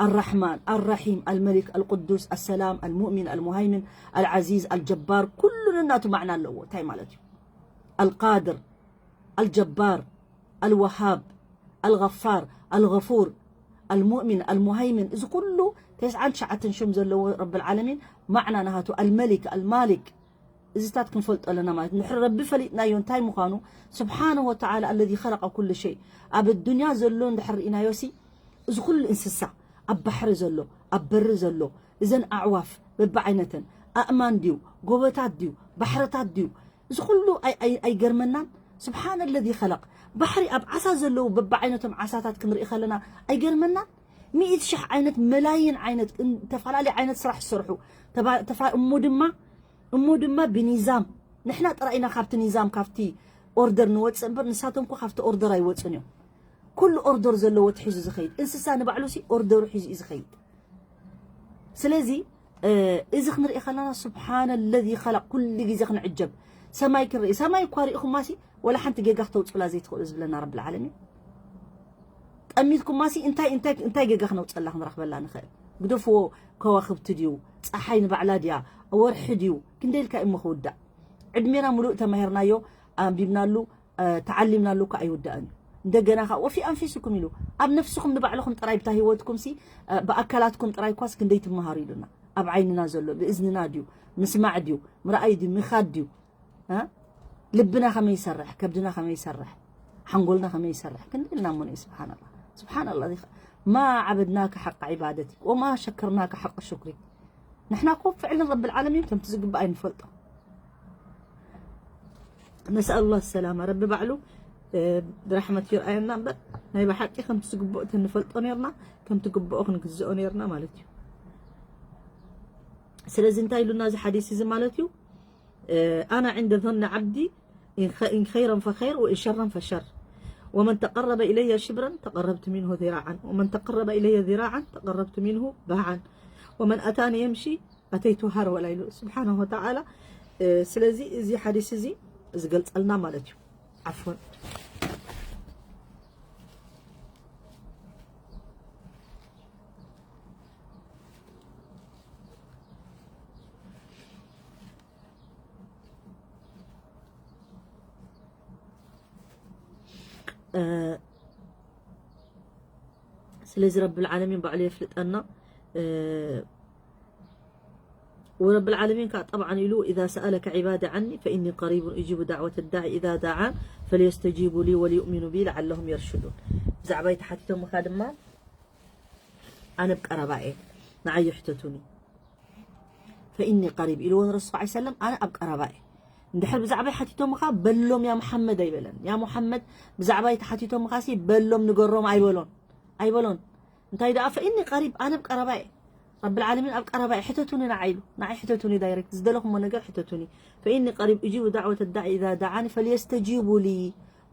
الرحمن الرحيم الملك القدوس السلام المؤمن المهيمن العزيز الجبار ኩሉ ነናቱ ማዕና ኣለዎ። እንታይ ማለት እዩ? القادر الجبار الوهاب الغفار الغفور المؤمن المهيمن እዚ ኩሉ ተስዓን ትሽዓተን ሽም ዘለዎ ረብል ዓለሚን ማዕና ናሃቱ الملك المالك እዚታት ክንፈልጦ ኣለና ማለት ንድሕሪ ረቢ ፈሊጥናዮ እንታይ ምዃኑ ስብሓንሁ ወተዓላ الذي خلق كل شيء ኣብ ዱንያ ዘሎ እንድሕር ርኢናዮ ሲ እዚ ኩሉ እንስሳ ኣብ ባሕሪ ዘሎ ኣብ በሪ ዘሎ እዘን ኣዕዋፍ በብዓይነተን ኣእማን ድዩ ጎቦታት ድዩ ባሕርታት ድዩ እዚ ኩሉ ኣይገርመናን ስብሓን ለዚ ኸለቅ ባሕሪ ኣብ ዓሳ ዘለዉ በብዓይነቶም ዓሳታት ክንርኢ ከለና ኣይገርመናን ሚእት ሽሕ ዓይነት መላይን ዓይነት ተፈላለየ ዓይነት ስራሕ ዝሰርሑ እሞ ድማ እሞ ድማ ብኒዛም ንሕና ጥራይ ኢና ካብቲ ኒዛም ካብቲ ኦርደር ንወፅእ እምበር ንሳቶም እኮ ካብቲ ኦርደር ኣይወፅን እዮም ኩሉ ኦርደር ዘለዎ ትሒዙ ዝኸይድ እንስሳ ንባዕሉ ሲ ኦርደሩ ሒዙ እዩ ዝኸይድ ስለዚ እዚ ክንርኢ ከለና ስብሓን ለዚ ኸለቅ ኩሉ ግዜ ክንዕጀብ ሰማይ ክንርኢ ሰማይ እኳ ርኢኹማ ሲ ወላ ሓንቲ ጌጋ ክተውፅላ ዘይትኽእሉ ዝብለና ረብል ዓለሚን ጠሚትኩማሲ እንታይ እንታይ እንታይ ጌጋ ክነውፀላ ክንረኽበላ ንኽእል ግደፍዎ ከዋኽብቲ ድዩ ፀሓይ ንባዕላ ድያ ወርሒ ድዩ ክንደይ ኢልካ እሞ ክውዳእ ዕድሜና ሙሉእ ተማሂርናዮ ኣንቢብናሉ ተዓሊምናሉ እኮ ኣይውዳእን እዩ እንደገና ከዓ ወፊ ኣንፊስኩም ኢሉ ኣብ ነፍስኹም ንባዕልኹም ጥራይ ብታ ህይወትኩም ሲ ብኣካላትኩም ጥራይ ኳስ ክንደይ ትመሃሩ ኢሉና ኣብ ዓይንና ዘሎ ብእዝንና ድዩ ምስማዕ ድዩ ምርኣይ ድዩ ምኻድ ድዩ ልብና ከመይ ይሰርሕ ከብድና ከመይ ይሰርሕ ሓንጎልና ከመይ ይሰርሕ ክንዲ ኢልና እሞ ንኢ ስብሓንላ ስብሓንላ ማ ዓበድናከ ሓቂ ዒባደቲ ወማ ሸከርናከ ሓቂ ሽክሪ ንሕና ኮ ፍዕልን ረብል ዓለሚን ከምቲ ዝግባእ ኣይንፈልጦ ነስኣል ላህ ሰላማ ረቢ ባዕሉ ብራሕመት ይርኣየና እምበር ናይ ብሓቂ ከምቲ ዝግብኦ ተንፈልጦ ነርና ከምቲ ግብኦ ክንግዝኦ ነርና ማለት እዩ ስለዚ እንታይ ኢሉና እዚ ሓዲስ እዚ ማለት እዩ ኣና ዕንደ ظن ዓብዲ إن خيرا فخير وإن شرا فشر ومن تقرب إلي شبرا تقربت منه ذراعا ومن تقرب إلي ذراعا تقربت منه باعا ومن أتاني يمشي أتيته هرولة ኢሉ ስብሓንሁ ወተዓላ ስለዚ እዚ ሓዲስ እዚ ዝገልፀልና ማለት እዩ ዓፍወን ስለዚ ረብል ዓለሚን ባዕሉ የፍልጠና። ወረብል ዓለሚን ከዓ ጠብዓን ኢሉ إذا سألك عبادي عني فإني قريب أجيب دعوة الداع إذا دعان فليستجيبوا لي وليؤمنوا بي لعلهم يرشدون። ብዛዕባይ ተሓቲቶምኻ ድማ ኣነ ኣብ ቀረባ እየ፣ ንዓይ ይሕተቱኒ። فإني قريب ኢልዎ ንረሱል صلى الله عليه وسلم ኣነ ኣብ ቀረባ እየ። እንድሕር ብዛዕባይ ሓቲቶምኻ በሎም ያ መሓመድ ኣይበለን። ያ መሓመድ ብዛዕባይ ተሓቲቶምኻ ሲ በሎም ንገሮም ኣይበሎን ኣይበሎን። እንታይ ደኣ فإني قريب ኣነ ኣብ ቀረባ እየ። ረብል ዓለሚን ኣብ ቀረባ እየ። ሕተቱኒ ንዓይ ኢሉ ንዓይ ሕተቱኒ ዳይሬክት ዝደለኹሞ ነገር ሕተቱኒ። فإني قريب أجيب دعوة الداع إذا دعان فليستجيبوا لي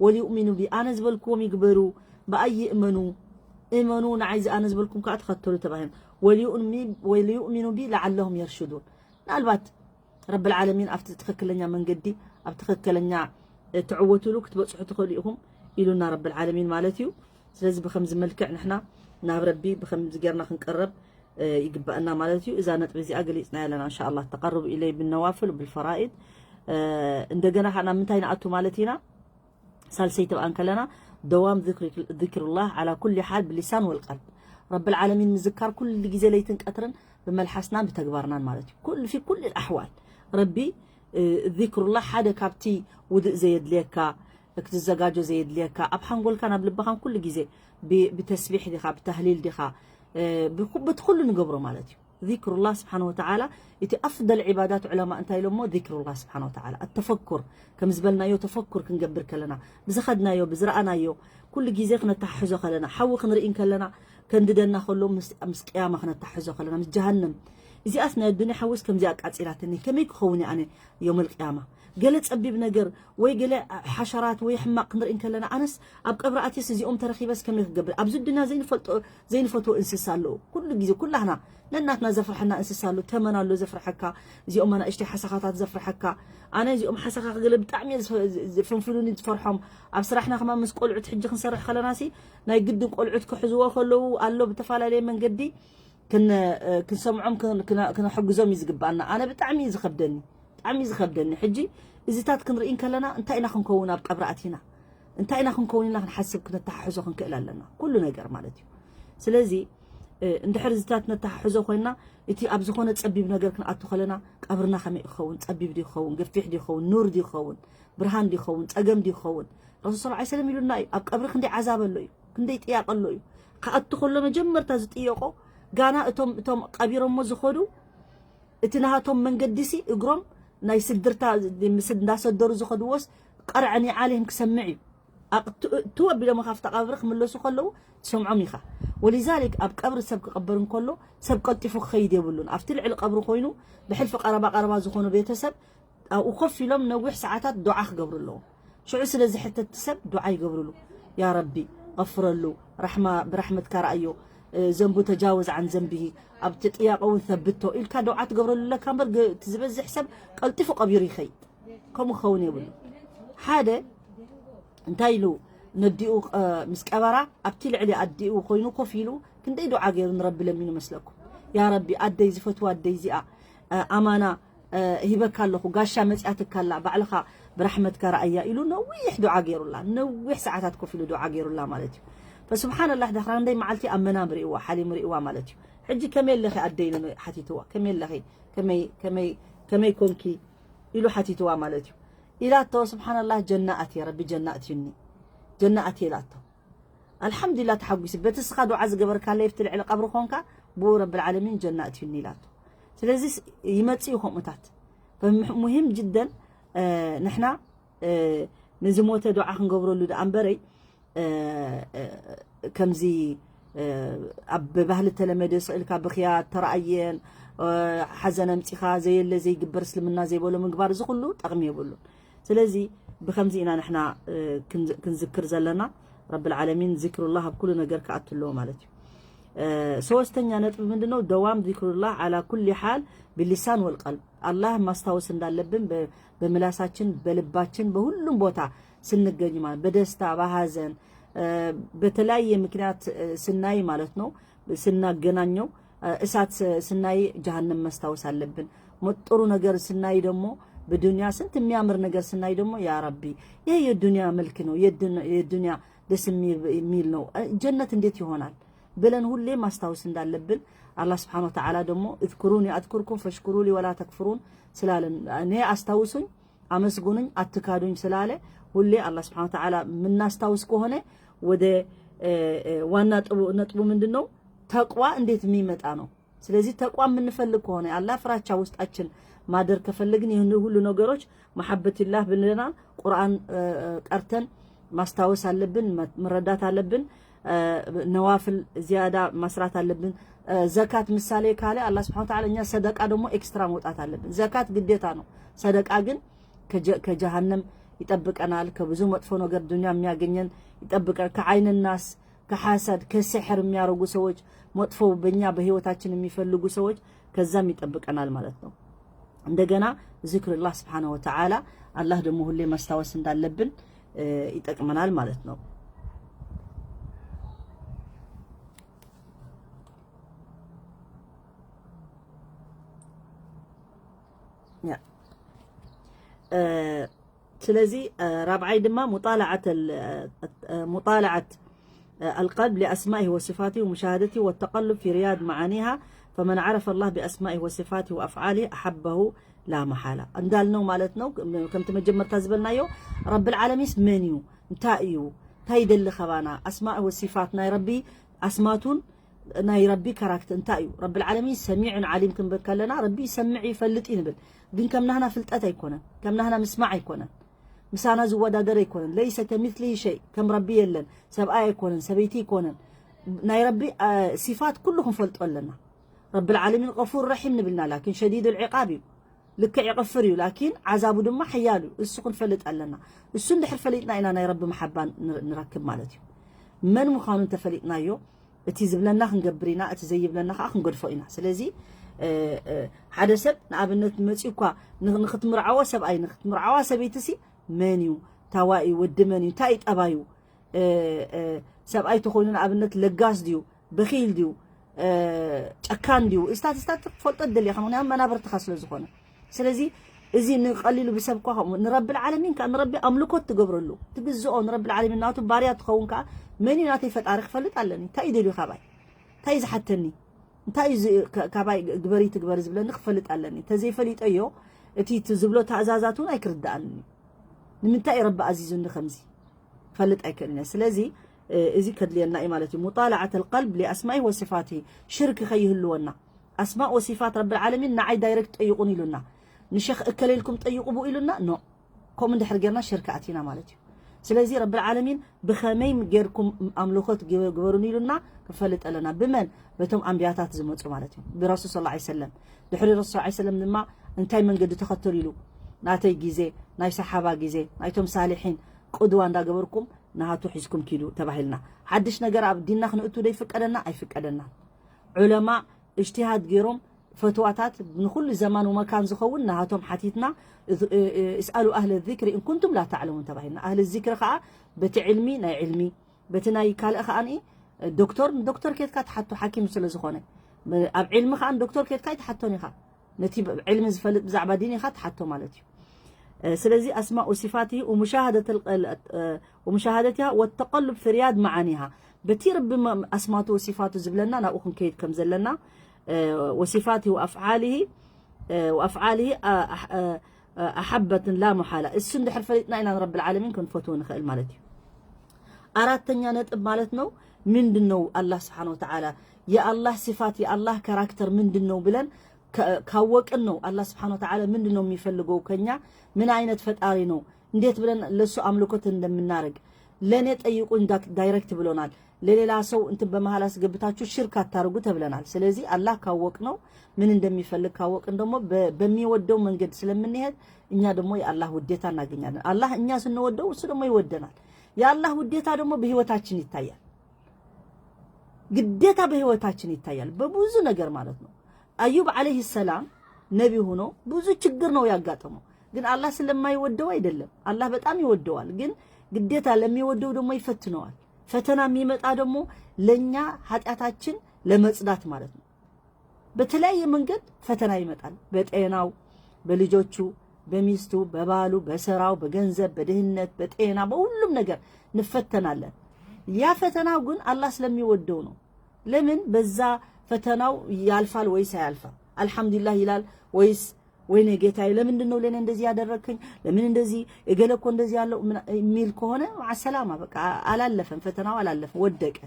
وليؤمنوا بي ኣነ ዝበልክዎም ይግበሩ። ብኣይ ይእመኑ እመኑ ንዓይ ዝኣነ ዝበልኩም ከዓ ተኸተሉ ተባሂሉ وليؤمنوا بي لعلهم يرشدون ምናልባት ረብል ዓለሚን ኣብቲ ትኽክለኛ መንገዲ ኣብ ትኽክለኛ ትዕወትሉ ክትበፅሑ ትኽእሉ ኢኹም ኢሉና ረብል ዓለሚን ማለት እዩ። ስለዚ ብከምዚ መልክዕ ንሕና ናብ ረቢ ብከምዚ ጌርና ክንቀረብ ይግባእና ማለት እዩ። እዛ ነጥቢ እዚኣ ገሊፅና ያለና እንሻ ኣላ ተቀርቡ ኢለይ ብነዋፍል ብልፈራኢድ እንደገና ከዓ ናብ ምንታይ ንኣቱ ማለት ኢና። ሳልሰይቲ ብኣ እንከለና دوام ذكر الله على كل حال باللسان والقلب ረብል ዓለሚን ምዝካር ኩሉ ግዜ ለይትን ቀትርን ብመልሓስናን ብተግባርናን ማለት እዩ። ኩሉ في كل الأحوال ረቢ ذكر الله ሓደ ካብቲ ውድእ ዘየድልየካ ክትዘጋጆ ዘየድልየካ ኣብ ሓንጎልካ ናብ ልብኻን ኩሉ ግዜ ብተስቢሕ ዲኻ ብተህሊል ዲኻ በቲ ኩሉ ንገብሮ ማለት እዩ። ذكر الله سبحانه وتعالى እቲ أفضل عبادات علماء እንታይ ኢሎሞ ذكر الله سبحانه وتعالى التفكر ከም ዝበልናዮ ተፈኩር ክንገብር ከለና ብዝኸድናዮ ብዝረኣናዮ ኩሉ ግዜ ክነተሓሕዞ ከለና ሓዊ ክንርኢ ከለና ከንድደና ከሎ ምስ ቅያማ ክነተሓሕዞ ከለና ምስ ጀሃነም እዚኣስ ናይ ኣዱንያ ሓዊስ ከምዚ ኣቃፂላትኒ ከመይ ክኸውን ኣነ يوم القيامة ገለ ጸቢብ ነገር ወይ ገለ ሓሸራት ወይ ሕማቕ ክንርኢ ከለና ኣነስ ኣብ ቀብሪ ኣትየስ እዚኦም ተረኺበስ ከመይ ክገብር ኣብዚ ዱንያ ዘይንፈልጦ ዘይንፈትዎ እንስሳ ኣለዉ ኩሉ ግዜ ኩላህና ነናትና ዘፍርሐና እንስሳ ኣሎ ተመን ኣሎ ዘፍርሐካ እዚኦም ኣናእሽተይ ሓሰኻታት ዘፍርሐካ ኣነ እዚኦም ሓሰኻ ክገለ ብጣዕሚ ዝፈንፍሉኒ ዝፈርሖም ኣብ ስራሕና ከማ ምስ ቆልዑት ሕጂ ክንሰርሕ ከለና ሲ ናይ ግድን ቆልዑት ክሕዝዎ ከለዉ ኣሎ ብተፈላለየ መንገዲ ክንሰምዖም ክነሕግዞም እዩ ዝግባኣና ኣነ ብጣዕሚ እዩ ዝኸብደኒ ብጣዕሚ እዩ ዝኸብደኒ ሕጂ እዚታት ክንርኢ ከለና እንታይ ኢና ክንከውን ኣብ ቀብሪ ኣቲና እንታይ ኢና ክንከውን ኢልና ክንሓስብ ክነተሓሕዞ ክንክእል ኣለና ኩሉ ነገር ማለት እዩ ስለዚ እንድሕር እዚታት ነተሓሕዞ ኮይና እቲ ኣብ ዝኾነ ጸቢብ ነገር ክንኣቱ ከለና ቀብርና ከመይ ክኸውን ጸቢብ ዲ ክኸውን ገፊሕ ዲ ክኸውን ኑር ዲ ክኸውን ብርሃን ዲ ክኸውን ጸገም ዲ ክኸውን ረሱል ስ ሰለም ኢሉና እዩ ኣብ ቀብሪ ክንደይ ዓዛብ ኣሎ እዩ ክንደይ ጥያቀ ኣሎ እዩ ክኣቱ ከሎ መጀመርታ ዝጥየቆ ጋና እቶም እቶም ቀቢሮሞ ዝኸዱ እቲ ናሃቶም መንገዲ ሲ እግሮም ናይ ስድርታ እንዳሰደሩ ዝኸድዎስ ቀርዐ ኒዓሊህም ክሰምዕ እዩ ትወ ቢሎም ካብታ ቀብሪ ክምለሱ ከለዉ ትሰምዖም ኢኻ ወሊዛሊክ ኣብ ቀብሪ ሰብ ክቐበር እንከሎ ሰብ ቀልጢፉ ክኸይድ የብሉን ኣብቲ ልዕሊ ቀብሪ ኮይኑ ብሕልፊ ቀረባ ቀረባ ዝኾኑ ቤተሰብ ኣብኡ ኮፍ ኢሎም ነዊሕ ሰዓታት ዱዓ ክገብሩ ኣለዎም ሽዑ ስለ ዝሕተት ሰብ ዱዓ ይገብርሉ ያ ረቢ غفرሉ ራሕማ ብራሕመትካ ረኣዮ ዘንቡ ተጃወዝ عن ذنبه ኣብቲ ጥያቀ እውን ثبته ኢልካ ዱዓ ትገብረሉ ኣለካ እምበር ዝበዝሕ ሰብ ቀልጢፉ ቀቢሩ ይኸይድ ከምኡ ክኸውን የብሉ ሓደ እንታይ ኢሉ ነዲኡ ምስ ቀበራ ኣብቲ ልዕሊ ኣዲኡ ኮይኑ ኮፍ ኢሉ ክንደይ ዱዓ ገይሩ ንረቢ ለሚኑ መስለኩም ያ ረቢ ኣደይ ዝፈትዋ ኣደይ እዚኣ ኣማና ሂበካ ኣለኹ ጋሻ መፅያትካ ኣላ ባዕልኻ ብራሕመትካ ረኣያ ኢሉ ነዊሕ ዱዓ ገይሩላ ነዊሕ ሰዓታት ኮፍ ኢሉ ዱዓ ገይሩላ ማለት እዩ ፈስብሓንላህ ዳሕራ ክንደይ መዓልቲ ኣብ መናም ርእዋ ሓሊም ርእዋ ማለት እዩ ሕጂ ከመይ ኣለኺ ኣደ ኢሉ ሓቲትዋ ከመይ ኣለኺ ከመይ ኮንኪ ኢሉ ሓቲትዋ ማለት እዩ ኢላቶ ስብሓንላህ ጀና ኣትየ ረቢ ጀና ኣትዩኒ ጀና ኣትየ ኢላቶ ኣልሓምዱሊላ ተሓጒሱ በቲ ስኻ ዱዓ ዝገበርካለይ ብቲ ልዕሊ ቀብሪ ኮንካ ብኡ ረብል ዓለሚን ጀና እትዩኒ ኢላቶ ስለዚ ይመጽእ እዩ ከምኡታት ሙሂም ጅደን ንሕና ንዝሞተ ዱዓ ክንገብረሉ ደኣ እምበረይ ከምዚ ኣብ ባህሊ ተለመደ ስእልካ ብኽያ ተረኣየን ሓዘን ኣምፂኻ ዘየለ ዘይግበር እስልምና ዘይበሎ ምግባር እዚ ኩሉ ጠቕሚ የብሉን ስለዚ ብከምዚ ኢና ንሕና ክንዝክር ዘለና ረብል ዓለሚን ዚክሩላህ ኣብ ኩሉ ነገር ክኣቱ ኣለዎ ማለት እዩ ሰወስተኛ ነጥቢ ምንድነው ደዋም ዚክሩላህ على كل حال باللسان والقلب ኣላህ ማስታወስ እንዳለብን በምላሳችን በልባችን በሁሉም ቦታ ስንገኝ ማለት በደስታ በሀዘን በተለያየ ምክንያት ስናይ ማለት ነው ስናገናኘው እሳት ስናይ ጀሃነም መስታወስ አለብን። መጥሩ ነገር ስናይ ደግሞ በዱንያ ስንት የሚያምር ነገር ስናይ ደግሞ ያ ረቢ፣ ይሄ የዱንያ መልክ ነው፣ የዱን- የዱንያ ደስ የሚል የሚል ነው፣ እ፣ ጀነት እንዴት ይሆናል ብለን ሁሌ ማስታወስ እንዳለብን፣ አላህ ስብሐነ ወተዓላ ደግሞ እዝኩሩኒ አዝኩርኩም ፈሽኩሩ ሊ ወላ ተክፍሩን ስላለን፣ እኔ አስታውሱኝ አመስግኑኝ አትካዱኝ ስላለ፣ ሁሌ አላህ ስብሐነ ወተዓላ የምናስታውስ ከሆነ ወደ እ፣ እ፣ ዋና ጥቡ- ነጥቡ ምንድን ነው? ተቅዋ እንዴት የሚመጣ ነው? ስለዚህ ተቅዋ የምንፈልግ ከሆነ፣ አላህ ፍራቻ ውስጣችን ማደር ከፈለግን፣ ይህን ሁሉ ነገሮች መሐበትላህ ብለናል። ቁርአን እ፣ እ፣ ቀርተን ማስታወስ አለብን፣ መ- መረዳት አለብን። እ፣ ነዋፍል ዚያዳ ማስራት አለብን። እ፣ ዘካት ምሳሌ ካለ አላህ ስብሐነ ወተዓላ፣ እኛ ሰደቃ ደግሞ ኤክስትራ መውጣት አለብን። ዘካት ግዴታ ነው። ሰደቃ ግን ከጀ- ከጀሃነም ይጠብቀናል፣ ከብዙ መጥፎ ነገር ዱንያ የሚያገኘን ይጠብቀናል። ከዓይን ናስ፣ ከሐሰድ፣ ከሲሕር የሚያደርጉ ሰዎች፣ መጥፎ በእኛ በህይወታችን የሚፈልጉ ሰዎች ከዛም ይጠብቀናል ማለት ነው። እንደገና ዚክርላህ ስብሐነሁ ወተዓላ፣ አላህ ደግሞ ሁሌ ማስታወስ እንዳለብን እ፣ ይጠቅመናል ማለት ነው። ያ። እ፣ ስለዚህ እ፣ ራብዓይ ድማ ሙጣለዓት ال- እ፣ ሙጣለዓት እ፣ القلب لأسمائه وصفاته ومشاهدته والتقلب في رياض معانيها، فمن عرف الله بأسمائه وصفاته وأفعاله أحبه لا محالة እንዳልነው ማለት ነው። ከምቲ መጀመርታ ዝበልናዮ፣ ረብል ዓለሚንስ መን እዩ? እንታይ እዩ? እንታይ ይደሊ ከባና? ኣስማእ ወሲፋት ናይ ረቢ፣ ኣስማቱን ናይ ረቢ ካራክተር እንታይ እዩ? ረብል ዓለሚን ሰሚዑን ዓሊም ክንብል ከለና፣ ረቢ ይሰምዕ ይፈልጥ እዩ ንብል። ግን ከም ናህና ፍልጠት ኣይኮነን፣ ከም ናህና ምስማዕ ኣይኮነን፣ ምሳና ዝወዳደር ኣይኮነን። ለይሰ ከሚስሊሂ ሸይ፣ ከም ረቢ የለን። ሰብኣይ ኣይኮነን፣ ሰበይቲ ኣይኮነን። ናይ ረቢ አ፣ ሲፋት ኩሉ ክንፈልጦ ኣለና። ረብል ዓለሚን ገፉር ረሒም ንብልና፣ ላኪን ሸዲዱል ዒቃብ እዩ። ልክዕ ይቕፍር እዩ፣ ላኪን ዓዛቡ ድማ ሓያል እዩ። እሱ ክንፈልጥ ኣለና። እሱ እንድሕር ፈሊጥና ኢና ናይ ረቢ መሓባ ንር- ንረክብ ማለት እዩ። መን ምዃኑ እንተፈሊጥናዮ፣ እቲ ዝብለና ክንገብር ኢና፣ እቲ ዘይብለና ከዓ ክንገድፎ ኢና። ስለዚ እ፣ እ፣ ሓደ ሰብ ንኣብነት መፂኡ እኳ ን- ንክትምርዓዎ ሰብኣይ፣ ንክትምርዓዋ ሰበይቲ ሲ መን እዩ? ታዋይ እዩ? ወዲ መን እዩ? እንታይ እዩ ጠባዩ? እ፣ እ፣ ሰብኣይ ተኾይኑ ንኣብነት ለጋስ ድዩ? በኺል ድዩ? እ፣ ጨካን ድዩ? እስታት እስታት ክትፈልጦ ትደሊ ኢኻ፣ ምኽንያቱ መናብርትኻ ስለ ዝኾነ። ስለዚ እዚ ንቀሊሉ ብሰብ እኳ ከምኡ፣ ንረብል ዓለሚን ከኣ ንረቢ ኣምልኮት ትገብረሉ፣ ትግዝኦ፣ ንረብል ዓለሚን ናቱ ባርያ ትኸውን ከኣ፣ መን እዩ ናተይ ፈጣሪ ክፈልጥ ኣለኒ። እንታይ እዩ ደልዩ ካባይ? እንታይ እዩ ዝሓተኒ? እንታይ እዩ ዝ- ካ- ካባይ ግበሪ ትግበሪ ዝብለኒ ክፈልጥ ኣለኒ። እንተዘይፈሊጠዮ፣ እቲ እቲ ዝብሎ ታእዛዛት እውን ኣይክርድኣንን እዩ። ንምንታይ እዩ ረቢ ኣዚዙኒ ከምዚ? ፈልጥ ኣይክእልን እየ። ስለዚ እ፣ እዚ ከድልየና እዩ ማለት እዩ። ሙጣላዓት ልቀልብ ሊኣስማኢ ወሲፋቲ፣ ሽርክ ከይህልወና። ኣስማእ ወሲፋት ረብል ዓለሚን ንዓይ ዳይሬክት ጠይቁን ኢሉና። ንሸኽ እከለ ኢልኩም ጠይቁ ብኡ ኢሉና። ኖ፣ ከምኡ እንድሕር ጌርና ሽርክ ኣቲና ማለት እዩ። ስለዚ ረብል ዓለሚን ብኸመይ ጌርኩም ኣምልኾት ግበ- ግበሩን ኢሉና ክንፈልጥ ኣለና። ብመን? በቶም ኣንብያታት ዝመፁ ማለት እዩ፣ ብረሱል ሰለላሁ ዐለይሂ ወሰለም። ድሕሪ ረሱል ሰለላሁ ዐለይሂ ወሰለም ድማ እንታይ መንገዲ ተኸተሉ ኢሉ፣ ናተይ ግዜ፣ ናይ ሰሓባ ግዜ፣ ናይቶም ሳሊሒን ቅድዋ እንዳገበርኩም ናሃቱ ሒዝኩም ኪዱ ተባሂልና። ሓድሽ ነገር ኣብ ዲንና ክንእቱ ዶ ይፍቀደና? ኣይፍቀደና። ዑለማ እጅትሃድ ገይሮም ፈትዋታት ንኹሉ ዘማን ወመካን ዝኸውን ናሃቶም ሓቲትና። እዝ- እ- እ- እስኣሉ ኣህለ ዚክሪ እንኩንቱም ላ ተዕለሙን ተባሂልና። ኣህለ ዚክሪ ከዓ በቲ ዕልሚ ናይ ዕልሚ፣ በቲ ናይ ካልእ ከዓ ዶክተር ዶክተር ኬትካ ትሓቶ ሓኪም ስለ ዝኾነ ኣብ ዕልሚ ከዓ ዶክተር ኬትካ ኣይትሓቶን ኢኻ። ነቲ ዕልሚ ዝፈልጥ ብዛዕባ ዲን ኢኻ ትሓቶ ማለት እዩ። ስለዚ ኣስማእ ወሲፋትሂ ወሙሻሃደት ወሙሻሃደትሃ ወተቀሉብ ፍርያድ መዓኒሃ፣ በቲ ረቢ ኣስማቱ ወሲፋቱ ዝብለና ናብኡ ክንከይድ ከም ዘለና፣ ወሲፋትሂ ወኣፍዓልሂ ወኣፍዓልሂ ኣሓበትን ላ መሓላ፣ እሱ እንድሕር ፈሊጥና ኢና ንረብል ዓለሚን ክንፈትዎ ንኽእል ማለት እዩ። ኣራተኛ ነጥብ ማለት ነው ምንድን ነው አላህ ስብሓን ወተዓላ የአላህ ሲፋት የአላህ ካራክተር ምንድን ነው ብለን ካወቅን ነው አላህ ስብሓን ወተዓላ ምንድን ነው የሚፈልገው ከኛ፣ ምን አይነት ፈጣሪ ነው፣ እንዴት ብለን ለሱ አምልኮት እንደምናደርግ። ለእኔ ጠይቁኝ ዳይሬክት ብሎናል። ለሌላ ሰው እንትን በመሃል አስገብታችሁ ሽርክ አታርጉ ተብለናል። ስለዚህ አላህ ካወቅ ነው ምን እንደሚፈልግ ካወቅን ደግሞ በሚወደው መንገድ ስለምንሄድ እኛ ደግሞ የአላህ ውዴታ እናገኛለን። አላህ እኛ ስንወደው እሱ ደግሞ ይወደናል። የአላህ ውዴታ ደግሞ በህይወታችን ይታያል። ግዴታ በህይወታችን ይታያል በብዙ ነገር ማለት ነው። አዩብ ዓለይሂ ሰላም ነቢ ሆኖ ብዙ ችግር ነው ያጋጠመው። ግን አላህ ስለማይወደው አይደለም፣ አላህ በጣም ይወደዋል። ግን ግዴታ ለሚወደው ደግሞ ይፈትነዋል። ፈተና የሚመጣ ደግሞ ለኛ ኃጢአታችን ለመጽዳት ማለት ነው። በተለያየ መንገድ ፈተና ይመጣል። በጤናው፣ በልጆቹ፣ በሚስቱ፣ በባሉ፣ በስራው፣ በገንዘብ፣ በድህነት፣ በጤና፣ በሁሉም ነገር ንፈተናለን። ያ ፈተናው ግን አላህ ስለሚወደው ነው። ለምን በዛ ፈተናው ያልፋል ወይስ አያልፋም? አልሐምዱሊላህ ይላል ወይስ ወይኔ ጌታዬ ለምንድን ነው ለኔ እንደዚህ ያደረግከኝ? ለምን እንደዚህ እገሌ እኮ እንደዚህ ያለው ምና- የሚል ከሆነ ማሰላማ በቃ አላለፈም፣ ፈተናው አላለፈም፣ ወደቀ።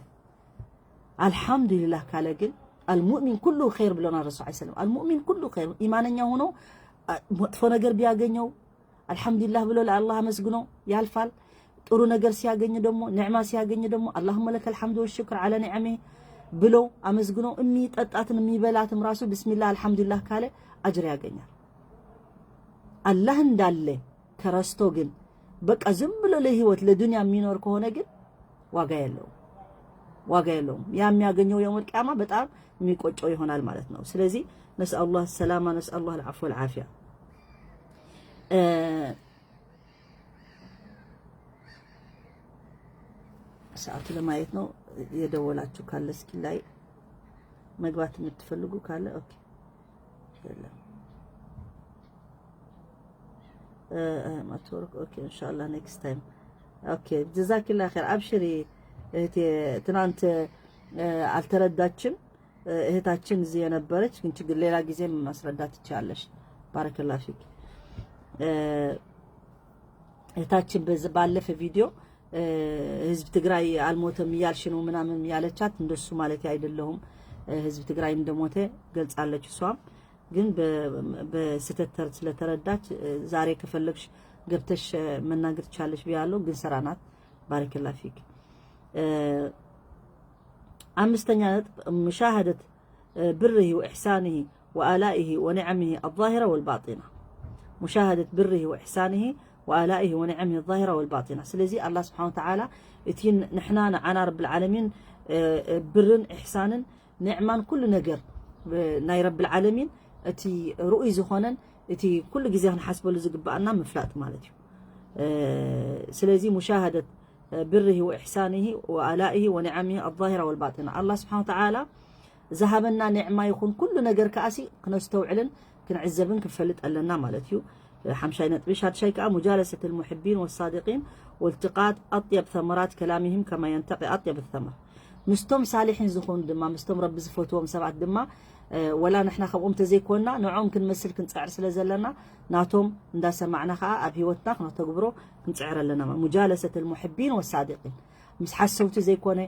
አልሐምዱሊላህ ካለ ግን አልሙእሚን ኩሉ ኸይር ብሎናል ረሱል ሰለላሁ ዐለይሂ ወሰለም። አልሙእሚን ኩሉ ኸይር፣ ኢማነኛ ሆኖ አ፣ መጥፎ ነገር ቢያገኘው አልሐምዱሊላህ ብሎ ለአላህ አመስግኖ ያልፋል። ጥሩ ነገር ሲያገኝ ደግሞ፣ ኒዕማ ሲያገኝ ደግሞ አላሁመ ለከል ሐምዱ ወሽክር ዐለ ኒዐሚህ ብሎ አመስግኖ፣ የሚጠጣትን የሚበላትም ራሱ ቢስሚላህ አልሐምዱሊላህ ካለ አጅር ያገኛል። አላህ እንዳለ ከረስቶ ግን በቃ ዝም ብሎ ለህይወት ለዱንያ የሚኖር ከሆነ ግን ዋጋ የለውም፣ ዋጋ የለውም። ያ የሚያገኘው የውመል ቂያማ በጣም የሚቆጨው ይሆናል ማለት ነው። ስለዚህ ነስአሉላህ ሰላማ፣ ነስአሉላህ አልዓፍወ ወልዓፊያ። እ፣ ሰዓቱ ለማየት ነው። የደወላችሁ ካለ እስኪ ላይ መግባት የምትፈልጉ ካለ ኦኬ። የለም። እ፣ እ፣ ማትወርክ ኦኬ። ኢንሻአላህ ኔክስት ታይም። ኦኬ ጀዛኪላ ኸይር። አብሽሪ እህቴ፣ ትናንት እ፣ አልተረዳችም። እ፣ እህታችን እዚህ የነበረች ግን ችግር ሌላ ጊዜ ማስረዳት ትችላለሽ። ባረከላ ፊክ። እ፣ እህታችን በዚ ባለፈ ቪዲዮ እ፣ ህዝብ ትግራይ አልሞተም እያልሽ ነው ምናምን ያለቻት፣ እንደሱ ማለት አይደለሁም። እ፣ ህዝብ ትግራይ እንደሞተ ገልጻለች። እሷም ግን በ- በስህተት ተር- ስለተረዳች እ፣ ዛሬ ከፈለግሽ ገብተሽ እ፣ መናገር ትቻለሽ ብያለሁ። ግን ስራ ናት። ባረከላ ፊክ። እ፣ አምስተኛ ነጥብ ሙሻሃደት እ፣ ብርሂ ወኢሕሳንሂ ወአላኢሂ ወኒዐሚሂ አዛሂራ ወልባጢና። ሙሻሃደት ብርሂ ወኢሕሳንሂ ወአላኢሂ ወኒዐሚሂ አዛሂራ ወልባጢና። ስለዚ አላህ ስብሓነ ወተዓላ እቲ ንሕና ንዓና ረብል ዓለሚን እ፣ እ፣ ብርን ኢሕሳንን ኒዕማን ኩሉ ነገር እ፣ ናይ ረብል ዓለሚን እቲ ርኡይ ዝኾነን እቲ ኩሉ ግዜ ክንሓስበሉ ዝግባኣና ምፍላጥ ማለት እዩ። እ፣ ስለዚ ሙሻሃደት ብርሂ ወኢሕሳንሂ ወአላኢሂ ወኒዓሚሂ አዛሂራ ወልባጢና። አላህ ስብሓነ ወተዓላ ዝሃበና ኒዕማ ይኹን ኩሉ ነገር ከኣሲ ክነስተውዕልን ክንዕዘብን ክንፈልጥ ኣለና ማለት እዩ። ሓምሻይ ነጥቢ። ሻድሻይ ከኣ ሙጃለሰት ልሙሕቢን ወሳዲቂን ወልትቃጥ አጥየብ ተመራት ከላሚሂም ከማ የንተቂ አጥየብ ተመር። ምስቶም ሳሊሒን ዝኾኑ ድማ ምስቶም ረቢ ዝፈትዎም ሰባት ድማ እ፣ ወላ ንሕና ከምኦም ተዘይኮንና ንዕኦም ክንመስል ክንጽዕር ስለ ዘለና ናቶም እንዳሰማዕና ከኣ ኣብ ህይወትና ክነተግብሮ ክንጽዕር ኣለና። ሙጃለሰት ልሙሕቢን ወሳዲቂን ምስ ሓሰውቲ ዘይኮነ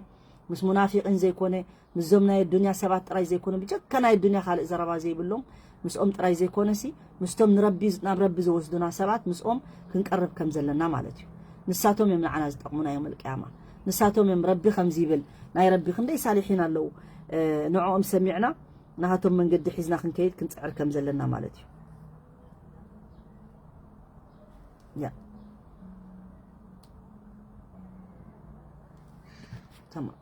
ምስ ሙናፊቂን ዘይኮነ ምስዞም ናይ ኣዱንያ ሰባት ጥራይ ዘይኮነ ብጀካ ናይ ኣዱንያ ካልእ ዘረባ ዘይብሎም ምስኦም ጥራይ ዘይኮነሲ ምስቶም ንረቢ ናብ ረቢ ዝወስዱና ሰባት ምስኦም ክንቀርብ ከም ዘለና ማለት እዩ። ንሳቶም እዮም ንዓና ዝጠቕሙና እዮም ኣልቅያማ። ንሳቶም እዮም ረቢ ከምዚ ይብል ናይ ረቢ ክንደይ ሳሊሒን ኣለዉ። እ፣ ንዕኦም ሰሚዕና ናሃቶም መንገዲ ሒዝና ክንከይድ ክንጽዕር ከም ዘለና ማለት እዩ። ያ ተማም።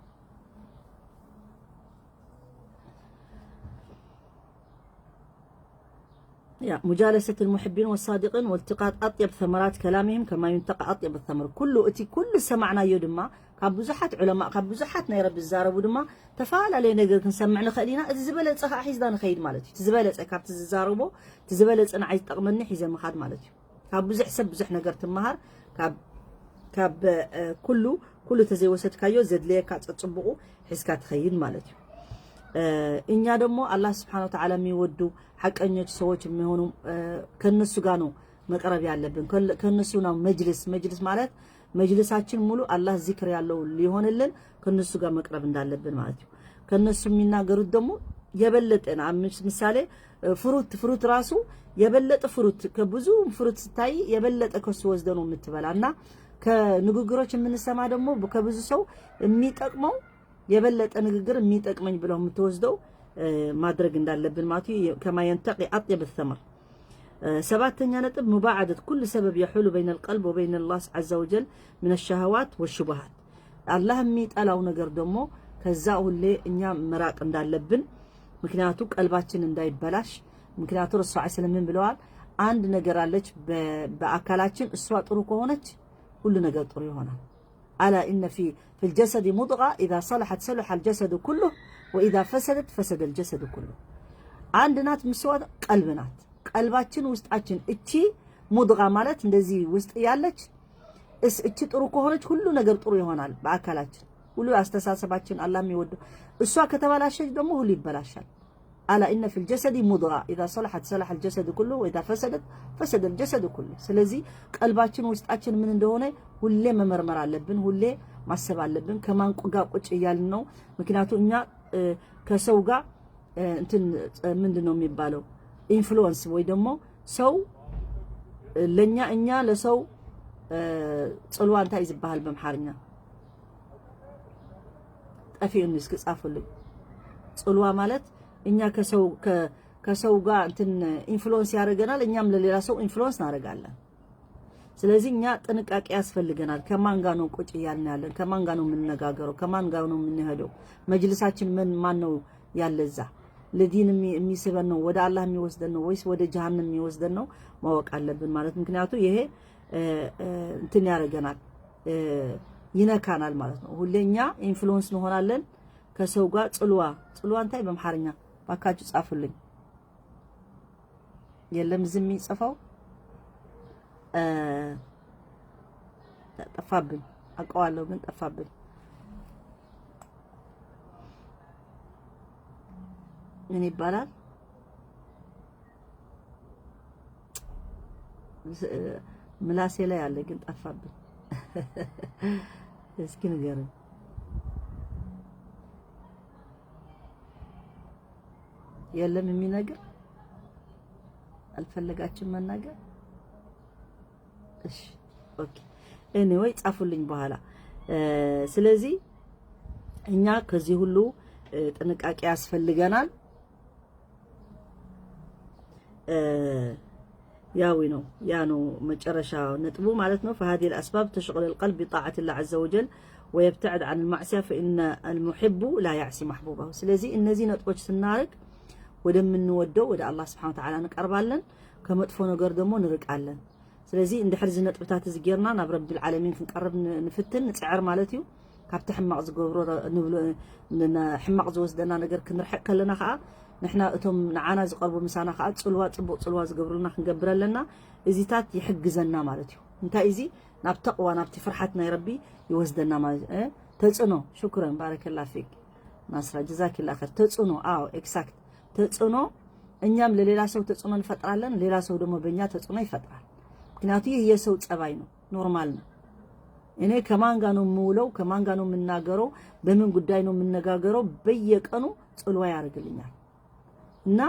ያ ሙጃለሰት ልሙሕቢን ወሳዲቂን ወልትቃጥ አጥየብ ተመራት ከላሚሂም ከማ ዩንተቃ አጥየብ ተመር። ኩሉ እቲ ኩሉ ዝሰማዕናዮ ድማ ካብ ብዙሓት ዑለማ ካብ ብዙሓት ናይ ረቢ ዝዛረቡ ድማ ተፈላለየ ነገር ክንሰምዕ ንኽእል ኢና። እቲ ዝበለፀ ከዓ ሒዝና ንኸይድ ማለት እዩ። እቲ ዝበለፀ ካብቲ ዝዛረቦ እቲ ዝበለፀ ንዓይ ዝጠቕመኒ ሒዘ ምኻድ ማለት እዩ። ካብ ብዙሕ ሰብ ብዙሕ ነገር ትመሃር። ካብ ካብ እ፣ ኩሉ ኩሉ ተዘይወሰድካዮ ዘድልየካ ጸጽብቑ ሒዝካ ትኸይድ ማለት እዩ። እ፣ እኛ ደግሞ አላህ ስብሓነ ወተዓላ የሚወዱ ሐቀኞች ሰዎች የሚሆኑ እ፣ ከነሱ ጋር ነው መቅረብ ያለብን። ከለ- ከነሱ ነው መጅልስ መጅልስ ማለት መጅልሳችን ሙሉ አላህ ዚክር ያለው ሊሆንልን ከነሱ ጋር መቅረብ እንዳለብን ማለት ነው። ከነሱ የሚናገሩት ደግሞ የበለጠ ነው። አምስ- ምሳሌ እ፣ ፍሩት ፍሩት ራሱ የበለጠ ፍሩት ከብዙ ፍሩት ስታይ የበለጠ ከሱ ወስደ ነው የምትበላ እና ከንግግሮች የምንሰማ ደግሞ ከብዙ ሰው የሚጠቅመው የበለጠ ንግግር የሚጠቅመኝ ብለው የምትወስደው እ፣ ማድረግ እንዳለብን ማለት ነው። ከማ የንተቂ አጥየብ ተመር። እ፣ ሰባተኛ ነጥብ ሙባዓደት ኩሉ ሰበብ የሑሉ በይነ ልቀልብ ወበይነ ላህ ዐዘ ወጀል ምን ሸሃዋት ወሽቡሃት። አላህ የሚጠላው ነገር ደግሞ ከዛ ሁሌ እኛ መራቅ እንዳለብን፣ ምክንያቱ ቀልባችን እንዳይበላሽ። ምክንያቱ ረሱል ሰለላሁ ዐለይሂ ወሰለም ምን ብለዋል? አንድ ነገር አለች በ- በአካላችን እሷ ጥሩ ከሆነች ሁሉ ነገር ጥሩ ይሆናል። አላ ኢነ ፊ ፊል ጀሰዲ ሙድጋ ኢዛ ሰለሐት ሰለሐል ጀሰዱ ኩሉ ወኢዛ ፈሰደት ፈሰደል ጀሰዱ ኩሉ። አንድ ናት ምስዋ ቀልብ ናት። ቀልባችን ውስጣችን እቺ ሙድጋ ማለት እንደዚህ ውስጥ ያለች እስ እቺ ጥሩ ከሆነች ሁሉ ነገር ጥሩ ይሆናል። በአካላችን ሁሉ አስተሳሰባችን አላህ የሚወደው እሷ ከተበላሸች ደግሞ ሁሉ ይበላሻል። አላ ኢነ ፊል ጀሰዲ ሙድጋ ኢዛ ሰለሐት ሰለሐል ጀሰዱ ኩሉ ወኢዛ ፈሰደት ፈሰደል ጀሰዱ ኩሉ። ስለዚህ ቀልባችን ውስጣችን ምን እንደሆነ ሁሌ መመርመር አለብን። ሁሌ ማሰብ አለብን። ከማን ጋር ቁጭ እያልን ነው? ምክንያቱ እኛ ከሰው ጋር እንትን ምንድን ነው የሚባለው ኢንፍሉወንስ ወይ ደግሞ ሰው ለኛ እኛ ለሰው ጽልዋ እንታይ ዝበሃል በምሓርኛ? ጠፊኡኒ፣ እስኪ ጻፉልኝ። ጽልዋ ማለት እኛ ከሰው ከሰው ጋር እንትን ኢንፍሉወንስ ያደርገናል፣ እኛም ለሌላ ሰው ኢንፍሉወንስ እናደርጋለን። ስለዚህ እኛ ጥንቃቄ ያስፈልገናል። ከማን ጋር ነው ቁጭ እያልን ያለን? ከማን ጋር ነው የምንነጋገረው? ከማን ጋር ነው የምንሄደው? መጅልሳችን ምን ማን ነው ያለ እዛ? ለዲን የሚስበን ነው፣ ወደ አላህ የሚወስደን ነው ወይስ ወደ ጀሃነም የሚወስደን ነው ማወቅ አለብን ማለት። ምክንያቱ ይሄ እንትን ያደርገናል፣ ይነካናል ማለት ነው። ሁሌ እኛ ኢንፍሉወንስ እንሆናለን ከሰው ጋር። ጽልዋ ጽልዋ እንታይ በምሓርኛ? ባካችሁ ጻፉልኝ። የለም ዝም የሚጽፈው ጠፋብኝ። አውቀዋለሁ ግን ጠፋብኝ። ምን ይባላል? ምላሴ ላይ አለ ግን ጠፋብኝ። እስኪ ንገሩኝ። የለም የሚነግር? አልፈለጋችሁም መናገር? እሺ ኦኬ። ኤኒዌይ ጻፉልኝ በኋላ። ስለዚህ እኛ ከዚህ ሁሉ ጥንቃቄ ያስፈልገናል። ያዊ ነው ያ ነው መጨረሻ ነጥቡ ማለት ነው። فهذه الأسباب تشغل القلب بطاعة الله عز وجل ويبتعد عن المعصية فإن المحب لا يعصي محبوبه። ስለዚህ እነዚህ ነጥቦች ስናርቅ ወደምንወደው ወደ አላህ ስብሓን ወተዓላ እንቀርባለን፣ ከመጥፎ ነገር ደግሞ እንርቃለን። ስለዚህ እንድሕር እዚ ነጥብታት እዚ ጌርና ናብ ረቢል ዓለሚን ክንቀርብ ንፍትን ንፅዕር ማለት እዩ። ካብቲ ሕማቕ ዝገብሮ ንብሎ ሕማቕ ዝወስደና ነገር ክንርሕቅ ከለና ከዓ ንሕና እቶም ንዓና ዝቐርቡ ምሳና ከዓ ፅልዋ ፅቡቕ ፅልዋ ዝገብሩልና ክንገብር ኣለና። እዚታት ይሕግዘና ማለት እዩ። እንታይ እዚ ናብ ተቕዋ ናብቲ ፍርሓት ናይ ረቢ ይወስደና ማለት እዩ። ተፅዕኖ ሽኩረን ባረከላ ፊክ ናስራ ጀዛኪላ ኸር ተፅዕኖ። ኣዎ ኤግዛክት ተጽዕኖ እኛም ለሌላ ሰው ተጽዕኖ እንፈጥራለን፣ ሌላ ሰው ደግሞ በእኛ ተጽዕኖ ይፈጥራል። ምክንያቱ ይህ የሰው ጸባይ ነው፣ ኖርማል ነው። እኔ ከማን ጋር ነው የምውለው፣ ከማን ጋር ነው የምናገረው፣ በምን ጉዳይ ነው የምነጋገረው በየቀኑ ጽልዋ ያደርግልኛል። እና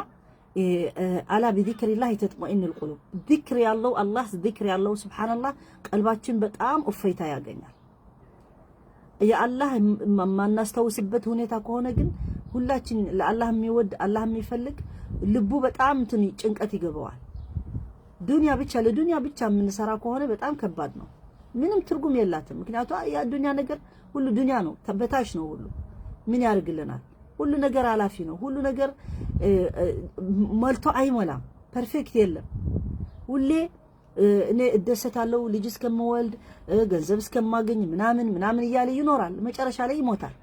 አላ ቢዚክሪላሂ ተጥመኢኑል ቁሉብ። ዚክር ያለው አላህ ዚክር ያለው ስብሓንላህ ቀልባችን በጣም እፎይታ ያገኛል። የአላህ የማናስታውስበት ሁኔታ ከሆነ ግን ሁላችን ለአላህ የሚወድ አላህ የሚፈልግ ልቡ በጣም እንትን ጭንቀት ይገባዋል። ዱንያ ብቻ ለዱንያ ብቻ የምንሰራ ከሆነ በጣም ከባድ ነው። ምንም ትርጉም የላትም። ምክንያቱ የዱንያ ነገር ሁሉ ዱንያ ነው፣ በታች ነው። ሁሉ ምን ያደርግልናል? ሁሉ ነገር አላፊ ነው። ሁሉ ነገር ሞልቶ አይሞላም። ፐርፌክት የለም። ሁሌ እኔ እደሰታለሁ ልጅ እስከምወልድ ገንዘብ እስከማገኝ ምናምን ምናምን እያለ ይኖራል። መጨረሻ ላይ ይሞታል።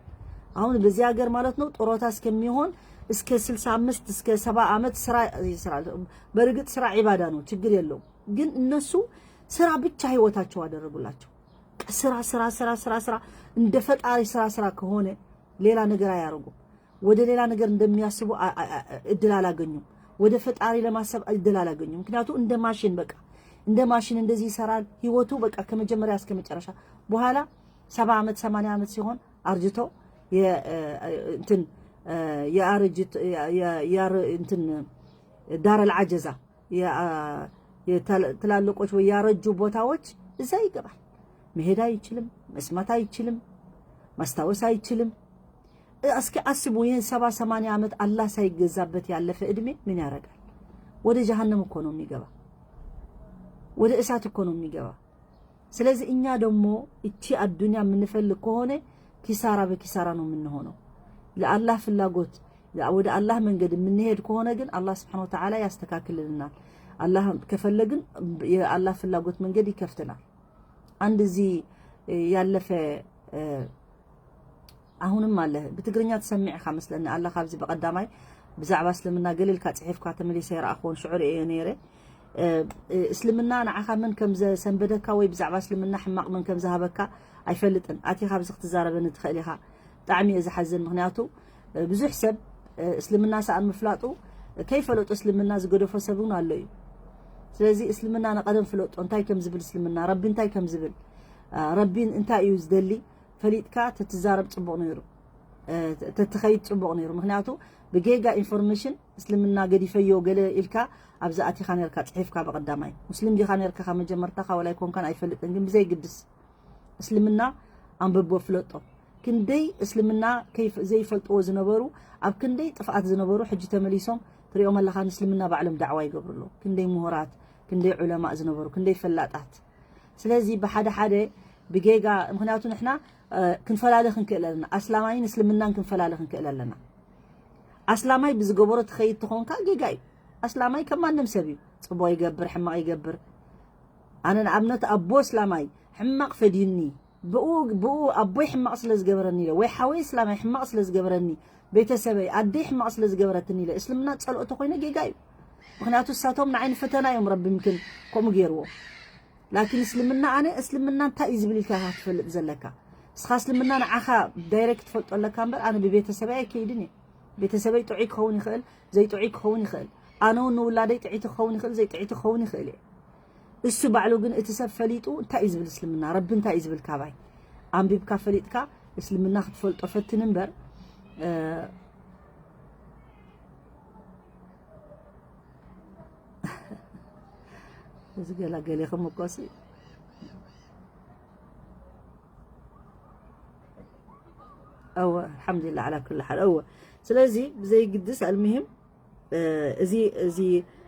አሁን በዚህ ሀገር ማለት ነው ጡረታ እስከሚሆን እስከ ስልሳ አምስት እስከ ሰባ ዓመት ስራ ይስራል። በእርግጥ ስራ ዒባዳ ነው፣ ችግር የለውም። ግን እነሱ ስራ ብቻ ህይወታቸው አደረጉላቸው። ስራ ስራ ስራ ስራ ስራ እንደ ፈጣሪ ስራ ስራ ከሆነ ሌላ ነገር አያደርጉም። ወደ ሌላ ነገር እንደሚያስቡ እድል አላገኙም። ወደ ፈጣሪ ለማሰብ እድል አላገኙም። ምክንያቱ እንደ ማሽን በቃ እንደ ማሽን እንደዚህ ይሰራል ህይወቱ በቃ ከመጀመሪያ እስከ መጨረሻ። በኋላ ሰባ ዓመት ሰማንያ ዓመት ሲሆን አርጅቶ እንትን የአረጅት እንትን ዳረል አጀዛ ትላልቆች ወይ ያረጁ ቦታዎች እዛ ይገባል። መሄድ አይችልም፣ መስማት አይችልም፣ ማስታወስ አይችልም። እስኪ አስቡ፣ ይህን ሰባ ሰማንያ ዓመት አላህ ሳይገዛበት ያለፈ እድሜ ምን ያደርጋል? ወደ ጀሃነም እኮ ነው የሚገባ፣ ወደ እሳት እኮ ነው የሚገባ። ስለዚህ እኛ ደግሞ እቺ አዱንያ የምንፈልግ ከሆነ ኪሳራ በኪሳራ ነው የምንሆነው። ለአላህ ፍላጎት ወደ አላህ መንገድ የምንሄድ ከሆነ ግን አላህ ስብሓን ወተዓላ ያስተካክልልናል። አላህ ከፈለግን የአላህ ፍላጎት መንገድ ይከፍትናል። አንድ እዚህ ያለፈ ኣሁንም ኣለ ብትግርኛ ትሰሚዕ ኢኻ መስለኒ ኣላ። ካብዚ ብቐዳማይ ብዛዕባ እስልምና ገለ ኢልካ ጽሒፍካ ተመሊሰ ይረኣኽዎን ሽዑ ርእየ ነይረ። እስልምና ንዓኻ መን ከም ዘሰንበደካ ወይ ብዛዕባ እስልምና ሕማቕ መን ከም ዝሃበካ ኣይፈልጥን። ኣቲኻ ኣብዚ ክትዛረበኒ ትኽእል ኢኻ። ብጣዕሚ እየ ዝሓዝን። ምኽንያቱ ብዙሕ ሰብ እስልምና ሰኣን ምፍላጡ፣ ከይፈለጡ እስልምና ዝገደፎ ሰብ እውን ኣሎ እዩ። ስለዚ እስልምና ንቐደም ፍለጦ፣ እንታይ ከም ዝብል እስልምና፣ ረቢ እንታይ ከም ዝብል፣ ረቢ እንታይ እዩ ዝደሊ ፈሊጥካ ተትዛረብ ጽቡቕ ነይሩ፣ ተትኸይድ ጽቡቕ ነይሩ። ምኽንያቱ ብጌጋ ኢንፎርሜሽን እስልምና ገዲፈዮ ገለ ኢልካ ኣብዚ ኣቲኻ ነርካ፣ ጽሒፍካ ብቐዳማይ። ሙስሊም ዲኻ ነርካ ካብ መጀመርታኻ፣ ወላ ኣይኮንካን ኣይፈልጥን፣ ግን ብዘይግድስ እስልምና ኣንብቦ ፍለጦ። ክንደይ እስልምና ከይፍ-፣ ዘይፈልጥዎ ዝነበሩ፣ ኣብ ክንደይ ጥፍኣት ዝነበሩ፣ ሕጂ ተመሊሶም ትሪኦም ኣለኻ፣ ንእስልምና ባዕሎም ዳዕዋ ይገብሩ ኣለዉ። ክንደይ ምሁራት፣ ክንደይ ዑለማእ ዝነበሩ፣ ክንደይ ፈላጣት። ስለዚ ብሓደ ሓደ ብጌጋ፣ ምኽንያቱ ንሕና፣ እ፣ ክንፈላለ ክንክእል ኣለና። ኣስላማይን እስልምናን ክንፈላለ ክንክእል ኣለና። ኣስላማይ ብዝገበሮ ትኸይድ ተኾንካ ጌጋ እዩ። ኣስላማይ ከም ማንም ሰብ እዩ። ጽቡቕ ይገብር፣ ሕማቕ ይገብር። ኣነ ንኣብነት ኣቦ እስላማይ ሕማቕ ፈድዩኒ፣ ብኡ፣ ብኡ ኣቦይ ሕማቕ ስለ ዝገበረኒ ኢለ፣ ወይ ሓወይ እስላማይ ሕማቕ ስለ ዝገበረኒ፣ ቤተሰበይ፣ ኣደይ ሕማቕ ስለ ዝገበረትኒ ኢለ እስልምና ጸልኦ ተኾይነ ጌጋ እዩ። ምኽንያቱ እሳቶም ንዓይ ንፈተና እዮም፣ ረቢ ምክን ከምኡ ገይርዎ። ላኪን እስልምና፣ ኣነ እስልምና እንታይ እዩ ዝብል ኢልካ ኢኻ ትፈልጥ ዘለካ። እስኻ እስልምና ንዓኻ ዳይሬክት ትፈልጦ ኣለካ እምበር፣ ኣነ ብቤተሰበይ ኣይከይድን እየ። ቤተሰበይ ጥዑይ ክኸውን ይኽእል፣ ዘይጥዑይ ክኸውን ይኽእል። ኣነ እውን ንውላደይ ጥዕይቲ ክኸውን ይኽእል፣ ዘይጥዕይቲ ክኸውን ይኽእል እየ። እሱ ባዕሉ ግን እቲ ሰብ ፈሊጡ እንታይ እዩ ዝብል እስልምና፣ ረቢ እንታይ እዩ ዝብል ካባይ። ኣንቢብካ ፈሊጥካ እስልምና ክትፈልጦ ፈትን እምበር፣ እ፣ እዚ ገላ ገሌኹም እኮ ሲ፣ እወ፣ ኣልሓምዱሊላህ ዓላ ኩሊ ሓል። እወ፣ ስለዚ ብዘይግድስ ኣልሙሂም፣ እ፣ እዚ፣ እዚ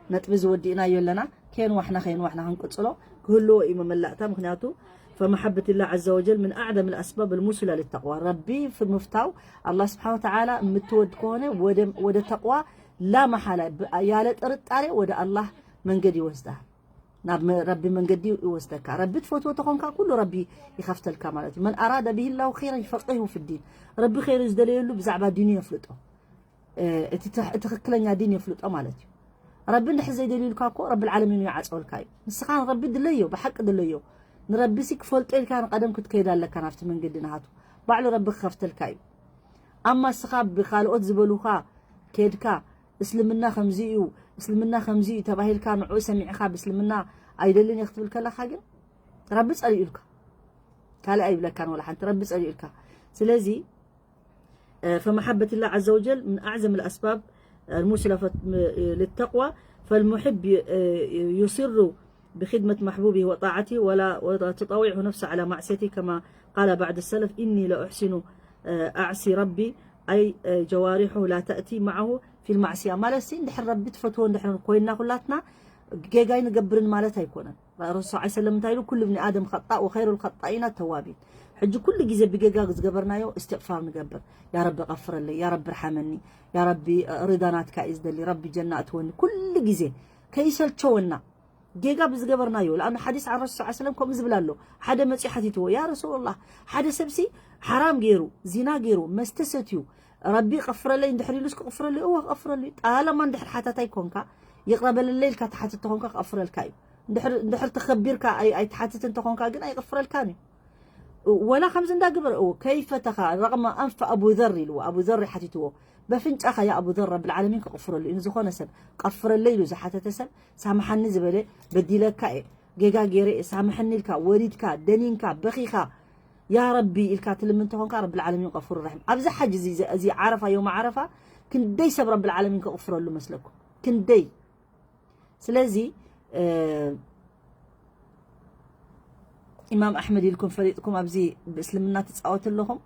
ነጥቢ እዚ ወዲእናዮ ኣለና። ከየንዋሕና፣ ከየንዋሕና ክንቅጽሎ ክህልዎ እዩ መመላእታ። ምኽንያቱ فمحبة الله عز وجل من أعظم الأسباب الموصلة للتقوى። ረቢ ፍ-፣ ምፍታው ኣላህ ስብሓነ ወተዓላ እምትወድ ከሆነ ወደ፣ ወደ ተቕዋ ላ መሓላ ብ-፣ ያለ ጥርጣሬ ወደ ኣላህ መንገድ ይወስዳል። ናብ መ-፣ ረቢ መንገዲ ይወስደካ። ረቢ ትፈትዎ ተኾንካ ኩሉ ረቢ ይኸፍተልካ ማለት እዩ። من أراد به الله خيرا يفقهه في الدين። ረቢ ኸይሪ ዝደለየሉ ብዛዕባ ዲኑ የፍልጦ። እ፣ እቲ ትሕ-፣ እቲ ትኽክለኛ ዲን የፍልጦ ማለት እዩ። ረቢ እንድሕር ዘይደልዩልካ እኮ ረቢ ዓለሚን ይዓፀወልካ እዩ። ንስኻ ንረቢ ድለዮ፣ ብሓቂ ድለዮ። ንረቢ ሲ ክፈልጦ ኢልካ ንቐደም ክትከይድ ኣለካ ናብቲ መንገዲ ናሃቱ። ባዕሉ ረቢ ክኸፍተልካ እዩ። ኣማ እስኻ ብኻልኦት ዝበሉኻ ከድካ፣ እስልምና ከምዚ እዩ፣ እስልምና ከምዚ እዩ ተባሂልካ ንዕኡ ሰሚዕኻ ብእስልምና ኣይደልን እየ ክትብል ከለኻ ግን ረቢ ጸሊኡልካ። ካልእ ኣይብለካን ወላ ሓንቲ፣ ረቢ ጸሊኡልካ። ስለዚ፣ እ፣ فمحبة الله عز وجل من أعظم الأسباب الموصلة فت-، م-، للتقوى، فالمحب، እ፣ يصر بخدمة محبوبه وطاعته ولا، وتطاوعه نفسه على معصيته، كما قال بعض السلف: إني لأحسن، እ፣ أعصي ربي، أي، እ፣ جوارحه لا تأتي معه في المعصية። ማለት ሲ እንድሕር ረቢ ትፈትዎ እንድሕር ኮይንና ኩላትና ጌጋ ኣይንገብርን ማለት ኣይኮነን። ረሱል ሰለላሁ ዐለይሂ ወሰለም እንታይ ኢሉ? ኩሉ ብኒ ኣደም ኸጣእ ወኸይሩል ኸጣኢና ተዋቢን። ሕጂ ኩሉ ግዜ ብጌጋ ዝገበርናዮ እስትቕፋር ንገብር። ያ ረቢ ቀፍረለይ፣ ያ ረቢ ርሓመኒ፣ ያ ረቢ ሪዳ ናትካ እዩ ዝደሊ፣ ረቢ ጀና እትወኒ። ኩሉ ግዜ ከይሰልቸወና ጌጋ ብዝገበርናዮ። ለኣኑ ሓዲስ ዓን ረሱል ሰለላሁ ዐለይሂ ወሰለም ከምኡ ዝብል ኣሎ። ሓደ መፂኡ ሓቲትዎ፣ ያ ረሱሉላህ፣ ሓደ ሰብሲ ሓራም ገይሩ፣ ዚና ገይሩ፣ መስተ ሰትዩ፣ ረቢ ቀፍረለይ እንድሕር ኢሉስ ክቕፍረሉ እዩ? እወ ክቐፍረሉ እዩ። ጣለማ እንድሕር ሓታታይ ኮንካ፣ ይቕረ በለለይ ኢልካ ትሓትት ተኾንካ ክቐፍረልካ እዩ። እንድሕር፣ እንድሕር ተኸቢርካ ኣይ-፣ ኣይትሓትት እንተኾንካ ግን ኣይቕፍረልካን እዩ። ወላ ከምዚ እንዳገበረ፣ እዎ፣ ከይፈተኻ ረቕመ ኣንፈ ኣቡ ዘር ኢልዎ፣ ኣቡ ዘር ሓቲትዎ፣ በፍንጫኻ ያ ኣቡ ዘር ረብል ዓለሚን ክቕፍረሉ እዩ። ንዝኾነ ሰብ ቀፍረለይ ኢሉ ዝሓተተ ሰብ፣ ሳምሓኒ ዝበለ፣ በዲለካ እየ፣ ጌጋ ገይረ እየ፣ ሳምሐኒ ኢልካ፣ ወሪድካ፣ ደኒንካ፣ በኺኻ፣ ያ ረቢ ኢልካ ትልምን እንተኾንካ፣ ረብል ዓለሚን ቀፉር ረሒም። ኣብዚ ሓጅ እዚ፣ እዚ ዓረፋ፣ ዮም ዓረፋ፣ ክንደይ ሰብ ረብል ዓለሚን ክቕፍረሉ መስለኩም? ክንደይ? ስለዚ፣ እ፣ ኢማም ኣሕመድ ኢልኩም ፈሊጥኩም ኣብዚ ብእስልምና ትጻወቱ ኣለኹም።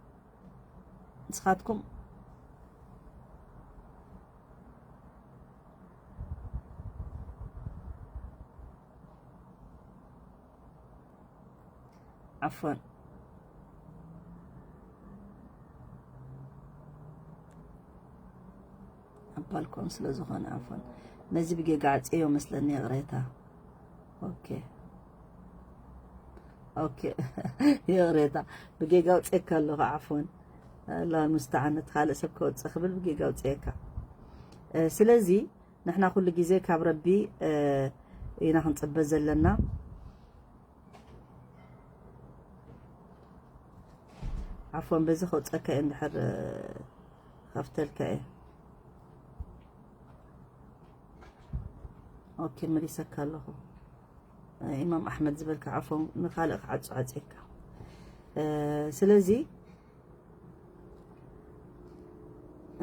ንስኻትኩም ዓፈን። ኣባልኩም ስለ ዝኾነ፣ ዓፈን። ነዚ ብጌጋ ኣውጽኤዮ መስለኒ፣ ይቕሬታ። ኦኬ። ኦኬ። ይቕሬታ። ብጌጋ ኣውጽኤካ ኣለኹ፣ ዓፈን። ኣላህ ሙስተዓን፣ እቲ ካልእ ሰብ ከውጽእ ክብል ብጌጋ ኣውጽኤካ። እ፣ ስለዚ ንሕና ኩሉ ግዜ ካብ ረቢ፣ እ፣ ኢና ክንጽበ ዘለና። ዓፎን በዚ ከውፀካ እየ እንድሕር ከፍተልካ እየ። ኦኬ፣ መሊሰካ ኣለኹ። ኢማም ኣሕመድ ዝበልካ ዓፎን ንኻልእ ክዓጹ ዓጽየካ። ስለዚ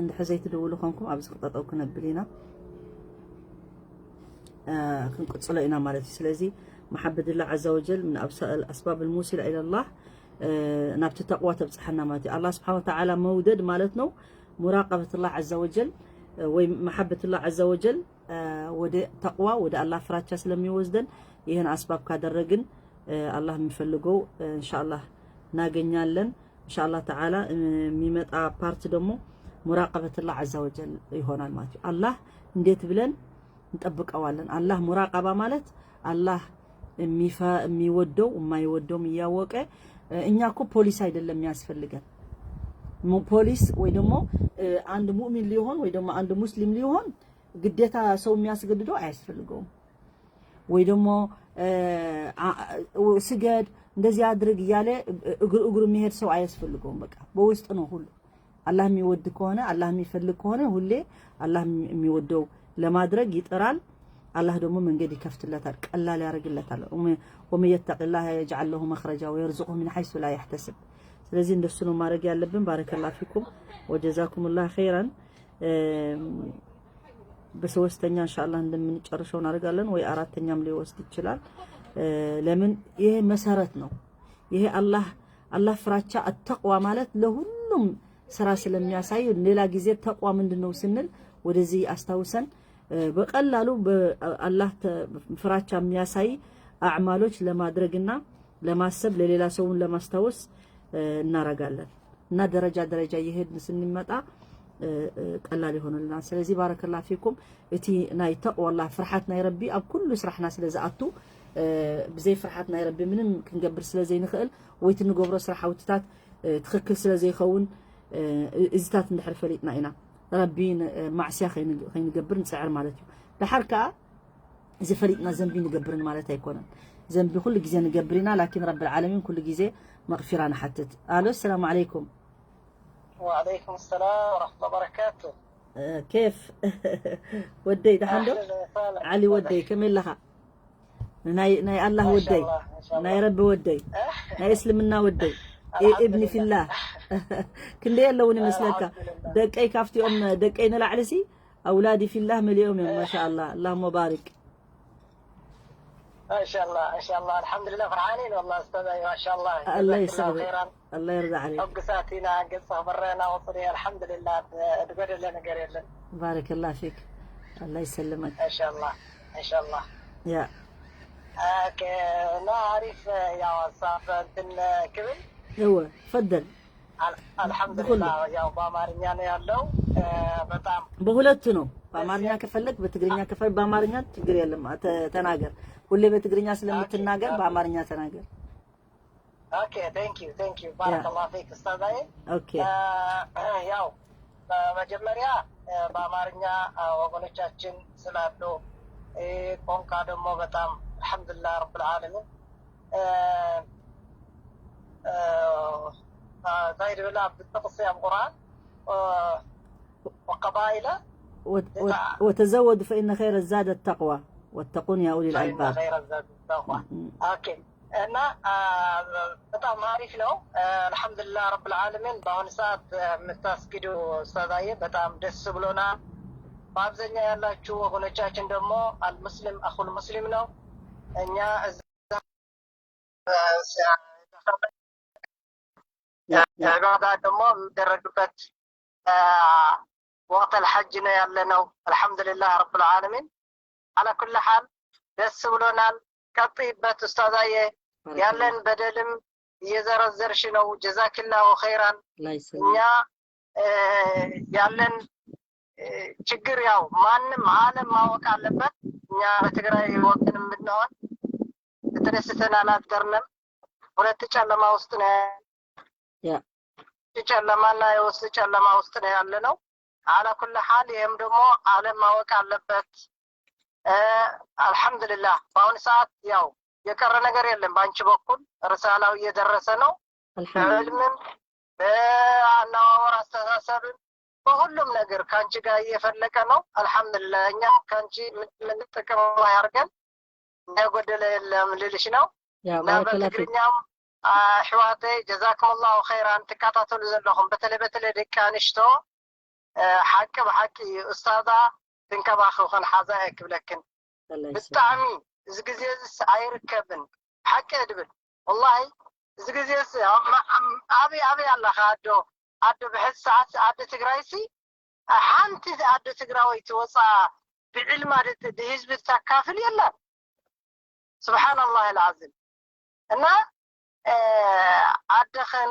እንድሕር ዘይትድውሉ ኮንኩም ኣብዚ ክጠጠው ክነብል ኢና። ክንቅጽሎ ኢና ማለት እዩ። ስለዚ መሓበትላህ ዓዘ ወጀል ምን ኣስባብ ልሙሲላ ኢለላህ ናብቲ ተቕዋ ተብጽሓና ማለት እዩ። ኣላህ ስብሓን ወተዓላ መውደድ ማለት ነው። ሙራቀበትላህ ዓዘ ወጀል ወይ መሓበትላህ ዓዘ ወጀል ወደ ተቅዋ ወደ አላህ ፍራቻ ስለሚወስደን ይህን አስባብ ካደረግን አላህ የሚፈልገው እንሻአላህ እናገኛለን። እንሻአላህ ተዓላ የሚመጣ ፓርት ደግሞ ሙራቀበትላህ አዛ ወጀል ይሆናል ማለት ነው። አላህ እንዴት ብለን እንጠብቀዋለን? አላህ ሙራቀባ ማለት አላህ የሚወደው የማይወደውም እያወቀ እኛ እኮ ፖሊስ አይደለም የሚያስፈልገን። ፖሊስ ወይ ደግሞ አንድ ሙእሚን ሊሆን ወይ ደግሞ አንድ ሙስሊም ሊሆን ግዴታ ሰው የሚያስገድደው አያስፈልገውም። ወይ ደግሞ ስገድ እንደዚህ አድርግ እያለ እግር እግሩ የሚሄድ ሰው አያስፈልገውም። በቃ በውስጥ ነው ሁሉ። አላህ የሚወድ ከሆነ አላህ የሚፈልግ ከሆነ ሁሌ አላህ የሚወደው ለማድረግ ይጥራል። አላህ ደግሞ መንገድ ይከፍትለታል፣ ቀላል ያደርግለታል። ومن يتق الله يجعل له مخرجا ويرزقه من حيث لا يحتسب። ስለዚህ እንደሱ ነው ማድረግ ያለብን። ባረከላ ፊኩም ወጀዛኩሙላህ ኸይራን። በሶስተኛ እንሻአላህ እንደምንጨርሰው እናደርጋለን፣ ወይ አራተኛም ሊወስድ ይችላል። ለምን ይሄ መሰረት ነው። ይሄ አላህ አላህ ፍራቻ አተቅዋ ማለት ለሁሉም ስራ ስለሚያሳይ ሌላ ጊዜ ተቅዋ ምንድን ነው ስንል ወደዚህ አስታውሰን በቀላሉ በአላህ ፍራቻ የሚያሳይ አዕማሎች ለማድረግና ለማሰብ ለሌላ ሰውን ለማስታወስ እናረጋለን። እና ደረጃ ደረጃ እየሄድን ስንመጣ ቀላል ይሆንልናል። ስለዚህ ባረከላ ፊኩም እቲ ናይ ተቅዋላ ፍርሓት ናይ ረቢ ኣብ ኩሉ ስራሕና ስለ ዝኣቱ ብዘይ ፍርሓት ናይ ረቢ ምንም ክንገብር ስለ ዘይንኽእል ወይ ትንገብሮ ስራሕ ውትታት ትኽክል ስለ ዘይኸውን እዚታት እንድሕር ፈሊጥና ኢና ረቢ ማዕስያ ከይንገብር ንፅዕር ማለት እዩ። ደሓር ከዓ እዚ ፈሊጥና ዘንቢ ንገብርን ማለት ኣይኮነን። ዘንቢ ኩሉ ግዜ ንገብር ኢና፣ ላኪን ረብል ዓለሚን ኩሉ ግዜ መቕፊራ ንሓትት። ኣሎ፣ ሰላም ዓለይኩም። وعليكم السلام ورحمة الله وبركاته. ኬፍ ወደይ፣ ደሓን ዶ? ዓሊ ወደይ፣ ከመይ ኣለኻ? ናይ ናይ ኣላህ ወደይ፣ ናይ ረቢ ወደይ፣ ናይ እስልምና ወደይ፣ ኢብኒ ፊላህ። ክንደይ ኣለውን ይመስለካ? ደቀይ ካብቲኦም ደቀይ ንላዕሊ ሲ ኣውላዲ ፊላህ መሊኦም እዮም። ማሻኣላህ፣ ኣላሁመ ባሪክ። ማሻላ ማሻላ፣ አልሐምዱሊላህ። ፍርሓኒ ነው ኣላ ኡስታዝ። ማሻላ፣ ኣላ ይስዕብ። ኣላ ይርዳ ዓለይክ። ሕጉሳት ኢና፣ ገጽ ክበረና ወፅሪ። ኣልሐምዱሊላህ፣ ድጎደለ ነገር የለን። ባረከላ ፊክ። ኣላ ይሰልመክ። ማሻላ ማሻላ። ያ ኦኬ፣ እና አሪፍ ያው ሀሳብ እንትን ክብል እወ ፈደል አልሐምዱሊላህ። ያው በአማርኛ ነው ያለው። በጣም በሁለቱ ነው። በአማርኛ ከፈለግ በትግርኛ ከፈለግ በአማርኛ ችግር የለም። ተናገር። ሁሌ በትግርኛ ስለምትናገር በአማርኛ ተናገር። Okay, thank you, thank you. ባረከላሁ ፊክ ኡስታዛዬ። Okay. ያው በመጀመሪያ በአማርኛ ወገኖቻችን ስላሉ ቋንቋ ደግሞ በጣም አልሐምዱሊላህ ረብል ዓለሚን እንታይ ድብል ኣብ ጥቕሲ ኣብ ቁርኣን ወቀባኢለ وتزودوا فإن خير الزاد التقوى واتقون يا أولي الألباب. ኦኬ እና በጣም አሪፍ ነው። አልሐምዱሊላህ ረብል ዓለሚን። በአሁኑ ሰዓት የምታስጊዱ ኡስታዛዬ በጣም ደስ ብሎናል። በአብዛኛው ያላችሁ ወገኖቻችን ደግሞ አልሙስሊም አኹል ሙስሊም ነው። እኛ እዛ ዒባዳ ደግሞ የሚደረግበት ወቅት አልሐጅ ነው ያለ ነው። አልሐምዱሊላህ ረብል ዓለሚን። አላ ኩል ሓል ደስ ብሎናል። ቀጥይበት ኡስታዛዬ። ያለን በደልም እየዘረዘርሽ ነው። ጀዛኪላሁ ኸይራን። እኛ ያለን ችግር ያው ማንም ዓለም ማወቅ አለበት። እኛ በትግራይ ወገን ብንሆን ተደስተን አላደርንም። ሁለት ጨለማ ውስጥ ነው፣ ያ ጨለማና የውስጥ ጨለማ ውስጥ ነው ያለ ነው። አላ ኩል ሓል ይህም ደግሞ ዓለም ማወቅ አለበት። አልሐምዱሊላህ በአሁኑ ሰዓት ያው የቀረ ነገር የለም። በአንቺ በኩል ርሳላው እየደረሰ ነው። አልሐምዱሊላህ በዕልምም በአነዋወር አስተሳሰብም በሁሉም ነገር ከአንቺ ጋር እየፈለቀ ነው። አልሐምዱሊላህ እኛም ከአንቺ የምንጠቀም አላህ ያርገን። ያጎደለ የለም ልልሽ ነው። ያ እና ባረከላህ ፊክ በትግርኛም ኣሕዋተይ ጀዛኩም ላሁ ኸይራን ትከታተሉ ዘለኹም በተለይ በተለይ ደቂ ኣንሽቶ ሓቂ ብሓቂ እዩ። ኡስታዛ ትንከባኸብኽን ሓዛ እየ ክብለክን። ሰላይ ብጣዕሚ እዚ ግዜ እዚስ ኣይርከብን። ሓቂ እየ ድብል ወላሂ። እዚ ግዜ እስ ኣበይ ኣበይ ኣለኻ ኣዶ ኣዶ ብሕዚ ሰዓት ኣዶ ትግራይ ሲ ሓንቲ ኣዶ ትግራወይቲ ወፃ ብዕልማ ድህዝቢ ተካፍል የለን። ስብሓን ኣላህ ልዓዚም እና ኣደኽን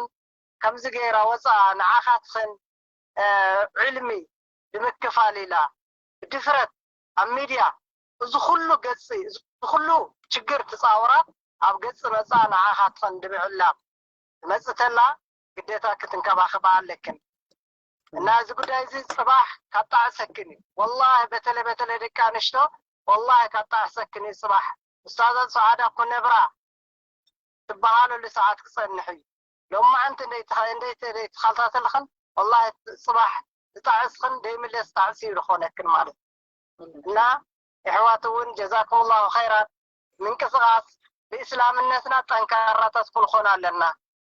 ከምዚ ገይራ ወፃ ንዓኻትኽን ዕልሚ ብምክፋል ኢላ ብድፍረት ኣብ ሚድያ እዚ ኩሉ ገፂ እዚ ኩሉ ችግር ትፃወራ ኣብ ገፂ መፃ ንዓኻትኽን ድምዕላም ትመፅእ ተላ ግዴታ ክትንከባኸባ ኣለክን። እና እዚ ጉዳይ እዚ ፅባሕ ካብ ጣዕሰክን እዩ ወላሂ። በተለይ በተለይ ደቂ ኣንሽቶ ወላሂ ካብ ጣዕሰክን እዩ ፅባሕ። ኡስታዘን ሰዓዳ ኩነብራ ትበሃለሉ ሰዓት ክፀንሕ እዩ። ሎማዓንቲ እንደይተኻታተልኽን ወላሂ ፅባሕ ዝጣዕስኽን ደይምለስ ጣዕሲ እዩ ዝኾነክን ማለት እና የሕዋት እውን ጀዛኩም ላሁ ኸይራን ምንቅስቃስ ብእስላምነትና ጠንካራታት ክንኾን ኣለና።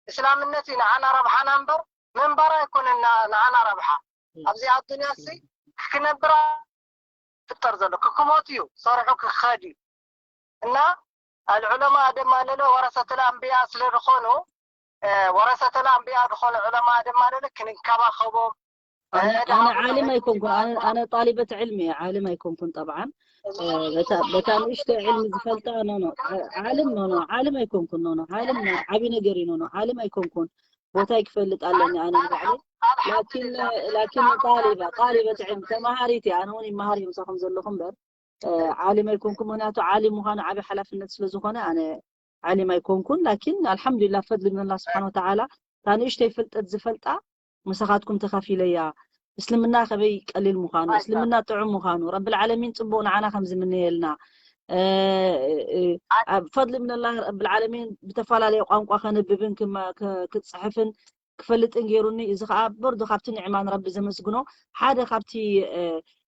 እስላምነት እዩ ንዓና ረብሓና እምበር ምንባር ኣይኮነን ንዓና ረብሓ። ኣብዚ ኣዱንያ ሲ ክነብራ ፍጠር ዘሎ ክክሞት እዩ ሰርሑ ክኸድ እዩ እና ኣልዑለማ ደማለለ ወረሰተል ኣንብያ ስለ ዝኾኑ ወረሰተል ኣንብያ ዝኾነ ዑለማ ደማለለ ክንንከባኸቦም ኣነ ዓሊም ኣይኮንኩን ኣነ ጣሊበት ዕልሚ እየ ዓሊም ኣይኮንኩን ጠብዓን በታ ንእሽቶ ዕልሚ ዝፈልጣ ኖኖ ዓልም ኖኖ ዓልም ኣይኮንኩን ኖኖ ዓልም ዓብይ ነገር እዩ ኖኖ ዓልም ኣይኮንኩን ቦታይ ክፈልጥ ኣለኒ ኣነ ንባዕለይ ላኪን ላኪን ጣሊባ ጣሊበት ዕልሚ ተማሃሪት እየ ኣነ እውን ይመሃር እዮም ምሳኹም ዘለኹ እምበር ዓሊም ኣይኮንኩን ምክንያቱ ዓሊም ምዃኑ ዓብይ ሓላፍነት ስለዝኾነ ኣነ ዓሊም ኣይኮንኩን ላኪን ኣልሓምዱሊላህ ፈድሊ ምን ኣላህ ስብሓን ወተዓላ እታ ንእሽተይ ፍልጠት ዝፈልጣ ምሳኻትኩም ተኻፊለያ እስልምና ከበይ ቀሊል ምዃኑ እስልምና ጥዑም ምዃኑ ረብል ዓለሚን ፅቡቕ ንዓና ከም ዝምነየልና ብፈድሊ ምን ኣላህ ረብል ዓለሚን ብተፈላለየ ቋንቋ ከነብብን ክፅሕፍን ክፈልጥን ገይሩኒ እዚ ከዓ በርዶ ካብቲ ንዕማ ንረቢ ዘመስግኖ ሓደ ካብቲ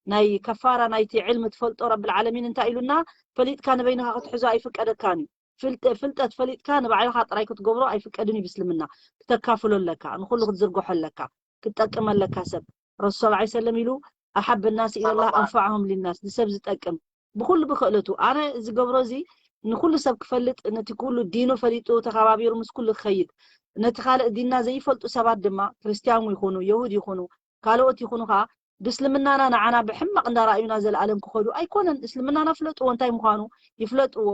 ናይ ከፋራ ናይቲ ዕልሚ ትፈልጦ ረብል ዓለሚን እንታይ ኢሉና ፈሊጥካ ንበይንኻ ክትሕዞ ኣይፍቀደካን እዩ ፍልጠት ፈሊጥካ ንባዕልኻ ጥራይ ክትገብሮ ኣይፍቀድን እዩ ብስልምና ክተካፍሎ ኣለካ ንኩሉ ክትዝርግሖ ኣለካ ክትጠቅም ኣለካ ሰብ ረሱል ስ ሰለም ኢሉ ኣሓብ ናስ ኢለላ ኣንፋዕሆም ሊናስ ንሰብ ዝጠቅም ብኩሉ ብክእለቱ ኣነ ዝገብሮ እዚ ንኩሉ ሰብ ክፈልጥ ነቲ ኩሉ ዲኑ ፈሊጡ ተከባቢሩ ምስ ኩሉ ክኸይድ ነቲ ካልእ ዲንና ዘይፈልጡ ሰባት ድማ ክርስትያን ይኹኑ የሁድ ይኹኑ ካልኦት ይኹኑ ከዓ ብእስልምናና ንዓና ብሕማቕ እንዳረኣዩና ዘለኣለም ክኸዱ ኣይኮነን እስልምናና ፍለጥዎ እንታይ ምዃኑ ይፍለጥዎ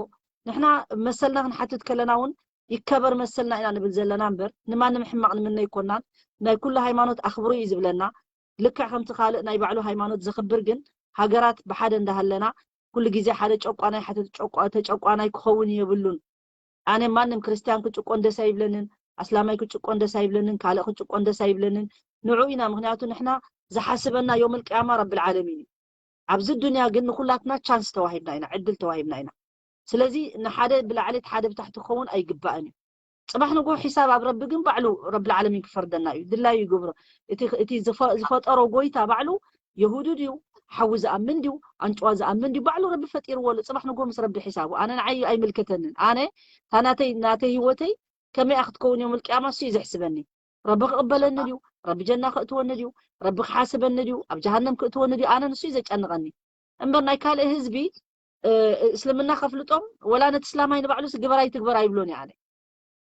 ንሕና መሰልና ክንሓትት ከለና እውን ይከበር መሰልና ኢና ንብል ዘለና እምበር ንማንም ሕማቕ ንምነ ኣይኮናን ናይ ኩሉ ሃይማኖት ኣኽብሩ እዩ ዝብለና ልክዕ ከምቲ ካልእ ናይ ባዕሉ ሃይማኖት ዘኽብር ግን ሃገራት ብሓደ እንዳሃለና ኩሉ ግዜ ሓደ ጨቋናይ ሓደ ተጨቋናይ ክኸውን የብሉን ኣነ ማንም ክርስትያን ክጭቆን ደስ ኣይብለንን ኣስላማይ ክጭቆን ደስ ኣይብለንን ካልእ ክጭቆን ደስ ኣይብለንን ንዑ ኢና ምክንያቱ ንሕና ዝሓስበና ዮም ልቅያማ ረብል ዓለሚን እዩ ኣብዚ ዱንያ ግን ንኩላትና ቻንስ ተዋሂብና ኢና ዕድል ተዋሂብና ኢና ስለዚ ንሓደ ብላዕሊ ሓደ ብታሕቲ ክኸውን ኣይግባእን እዩ ፅባሕ ንጎ ሒሳብ ኣብ ረቢ ግን ባዕሉ ረብል ዓለሚን ክፈርደና እዩ ድላዩ ይገብሮ እቲ ዝፈጠሮ ጎይታ ባዕሉ የሁዲ ድዩ ሓዊ ዝኣምን ድዩ ኣንጭዋ ዝኣምን ድዩ ባዕሉ ረቢ ፈጢርዎ ኣሎ ፅባሕ ንጎ ምስ ረቢ ሒሳቡ ኣነ ንዓይ ኣይምልከተንን ኣነ እታ ናተይ ናተይ ህይወተይ ከመይ ክትከውን እዮም ልቅያማ እሱ እዩ ዘሕስበኒ ረቢ ክቕበለኒ ድዩ ረቢ ጀና ክእትወኒ ድዩ ረቢ ክሓስበኒ ድዩ ኣብ ጀሃነም ክእትወኒ ድዩ ኣነ ንሱ እዩ ዘጨንቐኒ እምበር ናይ ካልእ ህዝቢ እስልምና ከፍልጦም ወላ ነቲ እስላማይ ንባዕሉ ግበር ኣይትግበር ኣይብሎን እየ ኣነ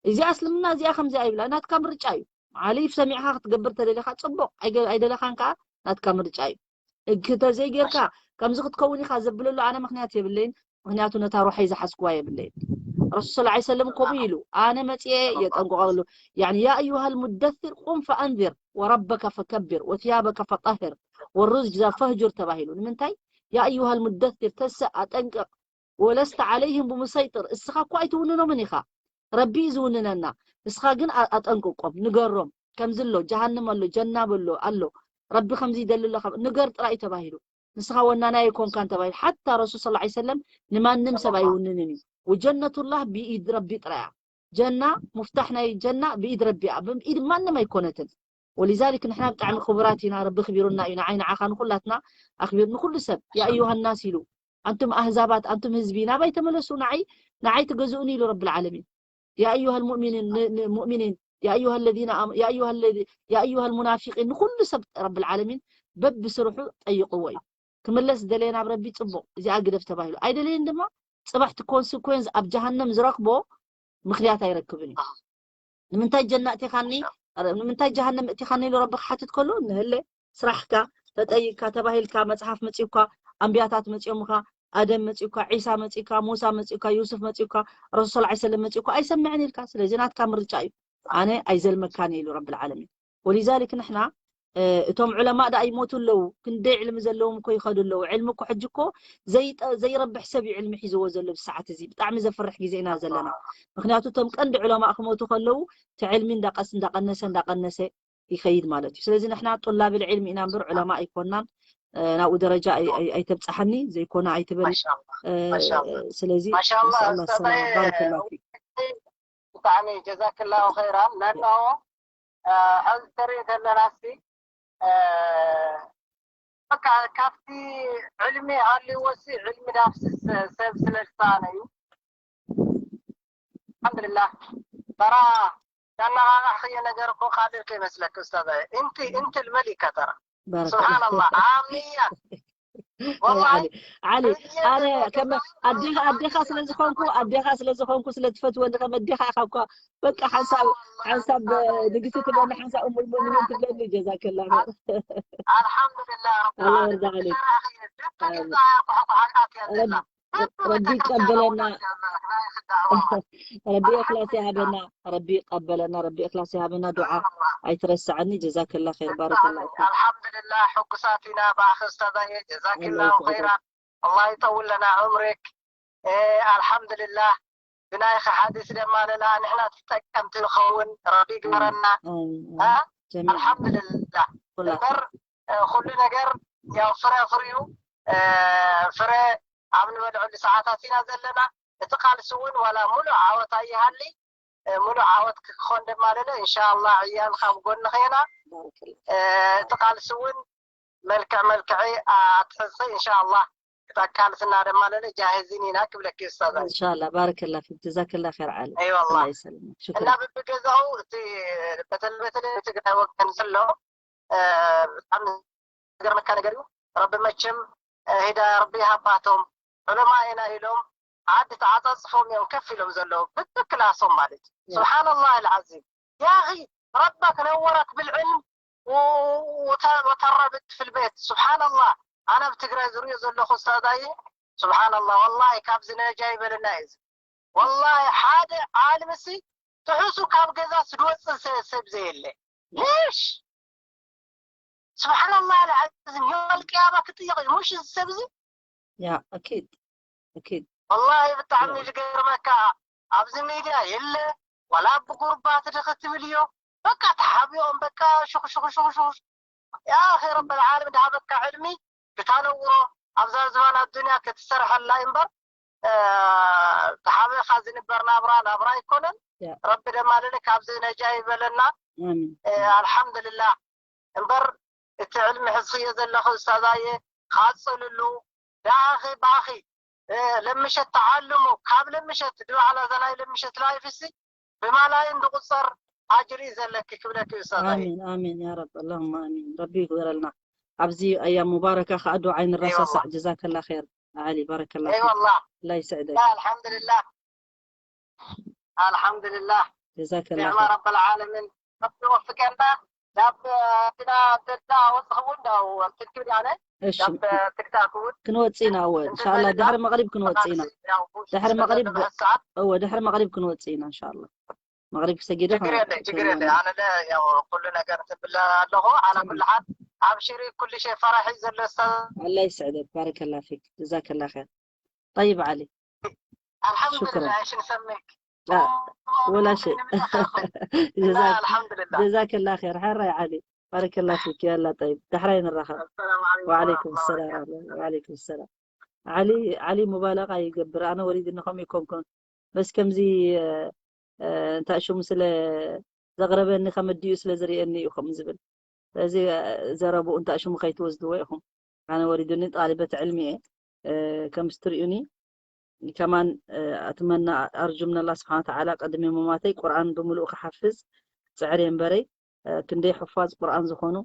እዚኣ እስልምና እዚኣ ከምዚኣ ይብላ ናትካ ምርጫ እዩ ዓሊ ሰሚዕካ ክትገብር ተደሊካ ፅቡቅ ኣይደለካን ከዓ ናትካ ምርጫ እዩ እንተዘይጌርካ ከምዚ ክትከውን ኢካ ዘብለሉ ኣነ ምክንያት የብለይን ምክንያቱ ነታ ሩሐይ ዝሓዝክዋ የብለይን ረሱል ስ ሰለም ከምኡ ኢሉ ኣነ መፅኤ የጠንቅቀሉ يعني يا أيها المدثر قم فأنذر وربك فكبر وثيابك فطهر والرجز فاهجر ተባሂሉ ንምንታይ يا أيها المدثر ተስእ ኣጠንቅቕ ولست عليهم بمسيطر እስኻ እኮ ኣይትውንኖምን ኢኻ ረቢ እዩ ዝውንነና እስኻ ግን ኣጠንቅቆም ንገሮም ከምዚ ኣሎ ጀሃንም ኣሎ ጀናብ ኣሎ ኣሎ ረቢ ከምዚ ይደሊ ኣሎ ንገር ጥራይ ተባሂሉ ንስኻ ወናናይ ኣይኮንካን ተባሂሉ። ሓታ ረሱል ሰለላሁ ዐለይሂ ወሰለም ንማንም ሰብ ኣይውንንን እዩ። ወጀነቱላህ ብኢድ ረቢ ጥራይ እያ። ጀና፣ ሙፍታሕ ናይ ጀና ብኢድ ረቢ እያ። ብኢድ ማንም ኣይኮነትን። ወሊዛሊክ ንሕና ብጣዕሚ ክቡራት ኢና፣ ረቢ ክቢሩና እዩ። ንዓይ ንዓኻ ንኹላትና ኣኽቢሩ ንኹሉ ሰብ ያ ኣዩሃ ናስ ኢሉ ኣንቱም ኣህዛባት ኣንቱም ህዝቢ ናባይ ተመለሱ፣ ንዓይ ንዓይ ትገዝኡኒ ኢሉ ረብል ዓለሚን። ያ ኣዩሃ ልሙእሚኒን ን- ን- ሙእሚኒን ያ ኣዩሃ ለዚነ ኣም- ያ ኣዩሃ ለዚ- ያ ኣዩሃ ልሙናፊቂን ንኹሉ ሰብ ረብል ዓለሚን በብስርሑ ጠይቅዎ እዩ። ክምለስ ዝደለየ ናብ ረቢ ጽቡቕ፣ እዚኣ ግደፍ ተባሂሉ ኣይደለየን ድማ ጽባሕ እቲ ኮንስኮንስ ኣብ ጀሃነም ዝረክቦ ምክንያት ኣይረክብን እዩ። ንምንታይ ጀና እቲኻኒ ንምንታይ ጀሃነም እቲኻኒ ኢሉ ረቢ ክሓትት ከሎ ንህለ ስራሕካ ተጠይቅካ ተባሂልካ መፅሓፍ መፂኡካ ኣንቢያታት መፂኦምካ ኣደም መፂኡካ ዒሳ መፂኡካ ሙሳ መፂኡካ ዩሱፍ መፂኡካ ረሱል ስ ሰለም መፂኡካ ኣይሰምዕን ኢልካ ስለዚ ናትካ ምርጫ እዩ ኣነ ኣይዘልመካን ኢሉ ረብል ዓለሚን ወሊዛሊክ ንሕና እቶም ዑለማ ደኣ ይሞቱ ኣለዉ ክንደይ ዕልሚ ዘለዎም እኮ ይኸዱ ኣለዉ ዕልሚ እኮ ሕጂ እኮ ዘይረብሕ ሰብ እዩ ዕልሚ ሒዝዎ ዘሎ ብሰዓት እዚ ብጣዕሚ ዘፍርሕ ግዜ ኢና ዘለና ምክንያቱ እቶም ቀንዲ ዑለማ ክሞቱ ከለዉ እቲ ዕልሚ እንዳቀስ እንዳቀነሰ እንዳቀነሰ ይኸይድ ማለት እዩ ስለዚ ንሕና ጡላብል ዕልሚ ኢና እምበር ዑለማ ኣይኮናን ናብኡ ደረጃ ኣይተብፅሓኒ ዘይኮነ ኣይትበል ስለዚ ማሻላ ሰላም ባረከላ ፊክ ብጣዕሚ ጀዛክላሁ ኸይራን ነንኦ ሕዚ ተርኢ ከለና ሲ በቃ ካብቲ ዕልሚ ሃልይዎ ሲ ዕልሚ ዳፍስስ ሰብ ስለ ዝሰኣነ እዩ ኣልሓምዱልላህ ተራ ዳነቃቃሕክዮ ነገር እኮ ካልእ ከይመስለኪ ኡስታዛየ እንቲ እንቲ ልመሊካ ተራ ስብሓንላህ ዓሚያ ዓሊ ኣነ ከም ኣዴኻ ኣዴኻ ስለ ዝኾንኩ ኣዴኻ ስለ ዝኾንኩ ስለ ትፈትወኒ ከም ኣዴኻ ኢኻ እኳ በቃ ሓንሳብ ሓንሳብ ንግስቲ ትብለኒ ሓንሳብ እሙል ሙእሚኒን ትብለኒ ጀዛከላ ኣልሓምዱሊላህ ረብል ዓለሚን ረቢ ይቀበለና ረቢ እክላስ ይሃበና ረቢ ይቀበለና ረቢ እክላስ ይሃበና ዱዓ ኣይትረስዓኒ ጀዛከላ ኸይር ባረከላ ኣልሓምዱሊላህ ሕጉሳት ኢና ብኣኺ ኡስታዛየ ጀዛኪላሁ ኸይራ ኣላህ ይጠውል ለና ዑምሪክ ኣልሓምዱሊላህ ብናይኺ ሓዲስ ደማ ለላ ንሕና ተጠቀምቲ ንኸውን ረቢ ይግበረና ኣልሓምዱሊላህ እምበር ኩሉ ነገር ያው ፍረ ፍሪኡ ፍረ ኣብ ንበልዐሉ ሰዓታት ኢና ዘለና እቲ ቃልሲ እውን ዋላ ሙሉእ ዓወት ኣይሃሊ ሙሉእ ዓወት ክኾን ድማ ለለ እንሻላ ዕያል ካብ ጎንኺ ኢና እቲ ቃልሲ እውን መልክዕ መልክዒ ኣትሕዝኺ እንሻላ ክጠቃልስና ድማ ለለ ጃሂዚን ኢና ክብለኪ ኡስታዝ እንሻላ ባረከላ ፊክ ጀዛከላ ኸይር ዓሊ ኣይዋላ እና ብብገዛኡ እቲ በተለይ በተለይ ትግራይ ወገን ዘሎ ብጣዕሚ ዝገርመካ ነገር እዩ ረቢ መቸም ሂዳያ ረቢ ይሃባቶም ዑለማ ኢና ኢሎም ዓዲ ተዓፃፅፎም እዮም ከፍ ኢሎም ዘለዉ ብብክላሶም ማለት እዩ ስብሓንላህ ልዓዚም ያኺ ረበክ ነወረክ ብልዕልም ወተረብት ፊልቤት ስብሓንላህ ኣነ ኣብ ትግራይ ዝሪኦ ዘለኹ ኡስታዛይ ስብሓንላህ ወላሂ ካብዚ ነጃ ይበለና እዩ ወላሂ ሓደ ዓልምሲ ጥሑሱ ካብ ገዛ ስድወፅእ ሰብ ዘየለ ሽ ስብሓንላህ ልዓዚም የውመል ቅያማ ክጥየቕ እዩ ሙሽ እዚ ሰብ እዚ ያ ኣኪድ ኣኪድ ወላሂ ብጣዕሚ ዝገርመካ ኣብዚ ሚድያ የለ ዋላ ብጉርባት ድኽ ትብል እዮ በቃ ተሓቢኦም በቃ ሽኽሽኽሽኽሽኽ ያ ኣኺ ረበልዓለም ድሃበካ ዕድሚ ብታነውሮ ኣብዛ ዝባን ኣዱንያ ክትሰርሐላ እምበር ተሓበኻ ዝንበር ናብራ ናብራ ኣይኮነን ረቢ ደማልኒ ካብዚ ነጃ ይበለና ኣልሓምዱልላህ እምበር እቲ ዕልሚ ሕዝኽዮ ዘለኹ ኡስታዛየ ኻፅልሉ ደኣኺ ብኣኺ ለምሸት ተዓልሙ ካብ ለምሸት ድባዕላ ዘናይ ለምሸት ላይፍሲ ብማላይን ዝቁፀር ኣጅሪ እዩ ዘለኪ ክብለኪ ኡስታዛየ ኣሚን ኣሚን ያ ረብ ኣላሁማ ኣሚን ረቢ ይግበረልና ኣብዚ ኣያም ሙባረካ ከዓ ዱዓ ኣይንረሳሳዕ ጀዛከላ ኸይር ዓሊ ባረከላ እይ ወላ ላ ይስዕደ ኣልሓምዱልላህ ኣልሓምዱልላህ ጀዛከላ ኒዕማ ረበልዓለሚን ረቢ ወፍቀና ናብ ዲና ደዳ ወፅኽቡ እንዳው ትንክብ ያነ እሺ ናብ ትክታክ እውን ክንወፅእ ኢና እወ እንሻላ ድሕሪ መቅሪብ ክንወፅእ ኢና ድሕሪ መቅሪብ እወ ድሕሪ መቅሪብ ክንወፅእ ኢና እንሻላ መቅሪብ ሰጊደ ችግር የለ ችግር የለ ኣነ ያው ኩሉ ነገር ትብል ኣለኹ ኣላ ኩሉ ሓል ኣብሽሪ ኩሉ ሸ ፈራሒ ዘሎ ሰብ ኣላ ይስዕደት ባረከላ ፊክ ጀዛከላ ኸይር طيب علي ኣልሓምዱሊላህ ሽን ሰሚክ ولا شيء ኣልሓምዱሊላህ جزاك الله خير حراي علي بارك الله فيك يلا طيب دحراي نراخب ሰላም ወዓለይኩም ሰላም። ወዓለይኩም ሰላም። ዓሊ ዓሊ ሙባለቃ ይገብር። ኣነ ወሪድኒ ከምኡ ይኮንኩን። በስ ከምዚ እንታይ ሽሙ ስለ ዘቕረበኒ ከመዲኡ ስለ ዝርእየኒ እዩ ከምኡ ዝብል። ስለዚ ዘረብኡ እንታይ ሽሙ ከይትወስድዎ ኢኹም። ኣነ ወሪዱኒ ጣሊበት ዕልሚ እየ። ከምዚ ትርእዩኒ ከማን ኣትመና ኣርጁ ምነላ ስብሓን ተዓላ ቀድሚ ምማተይ ቁርኣን ብምሉኡ ክሓፍዝ ጽዕር እየ እምበረይ ክንደይ ሕፋዝ ቁርኣን ዝኾኑ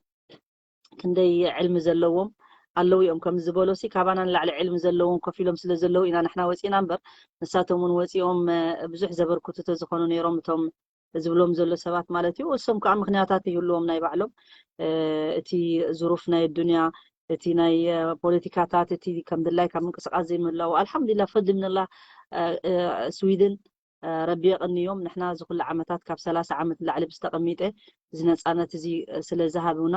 ክንደይ ዕልሚ ዘለዎም ኣለዉ እዮም። ከም ዝበሎ ሲ ካባና ንላዕሊ ዕልሚ ዘለዎም ኮፍ ኢሎም ስለ ዘለዉ ኢና ንሕና ወፂና እምበር ንሳቶም እውን ወፂኦም ብዙሕ ዘበርክቱ ተዝኾኑ ነይሮም እቶም ዝብሎም ዘሎ ሰባት ማለት እዩ። እሶም ከዓ ምክንያታት ይህልዎም ናይ ባዕሎም እቲ ዙሩፍ ናይ ዱንያ እቲ ናይ ፖለቲካታት እቲ ከም ድላይ ካብ ምንቅስቃስ ዘይምህላው ኣልሓምዱሊላ ፈድሊ ምንላ ስዊድን ረቢ የቐንዮም። ንሕና እዚ ኩሉ ዓመታት ካብ ሰላሳ ዓመት ንላዕሊ ብዝተቐሚጠ እዚ ነፃነት እዚ ስለ ዝሃቡና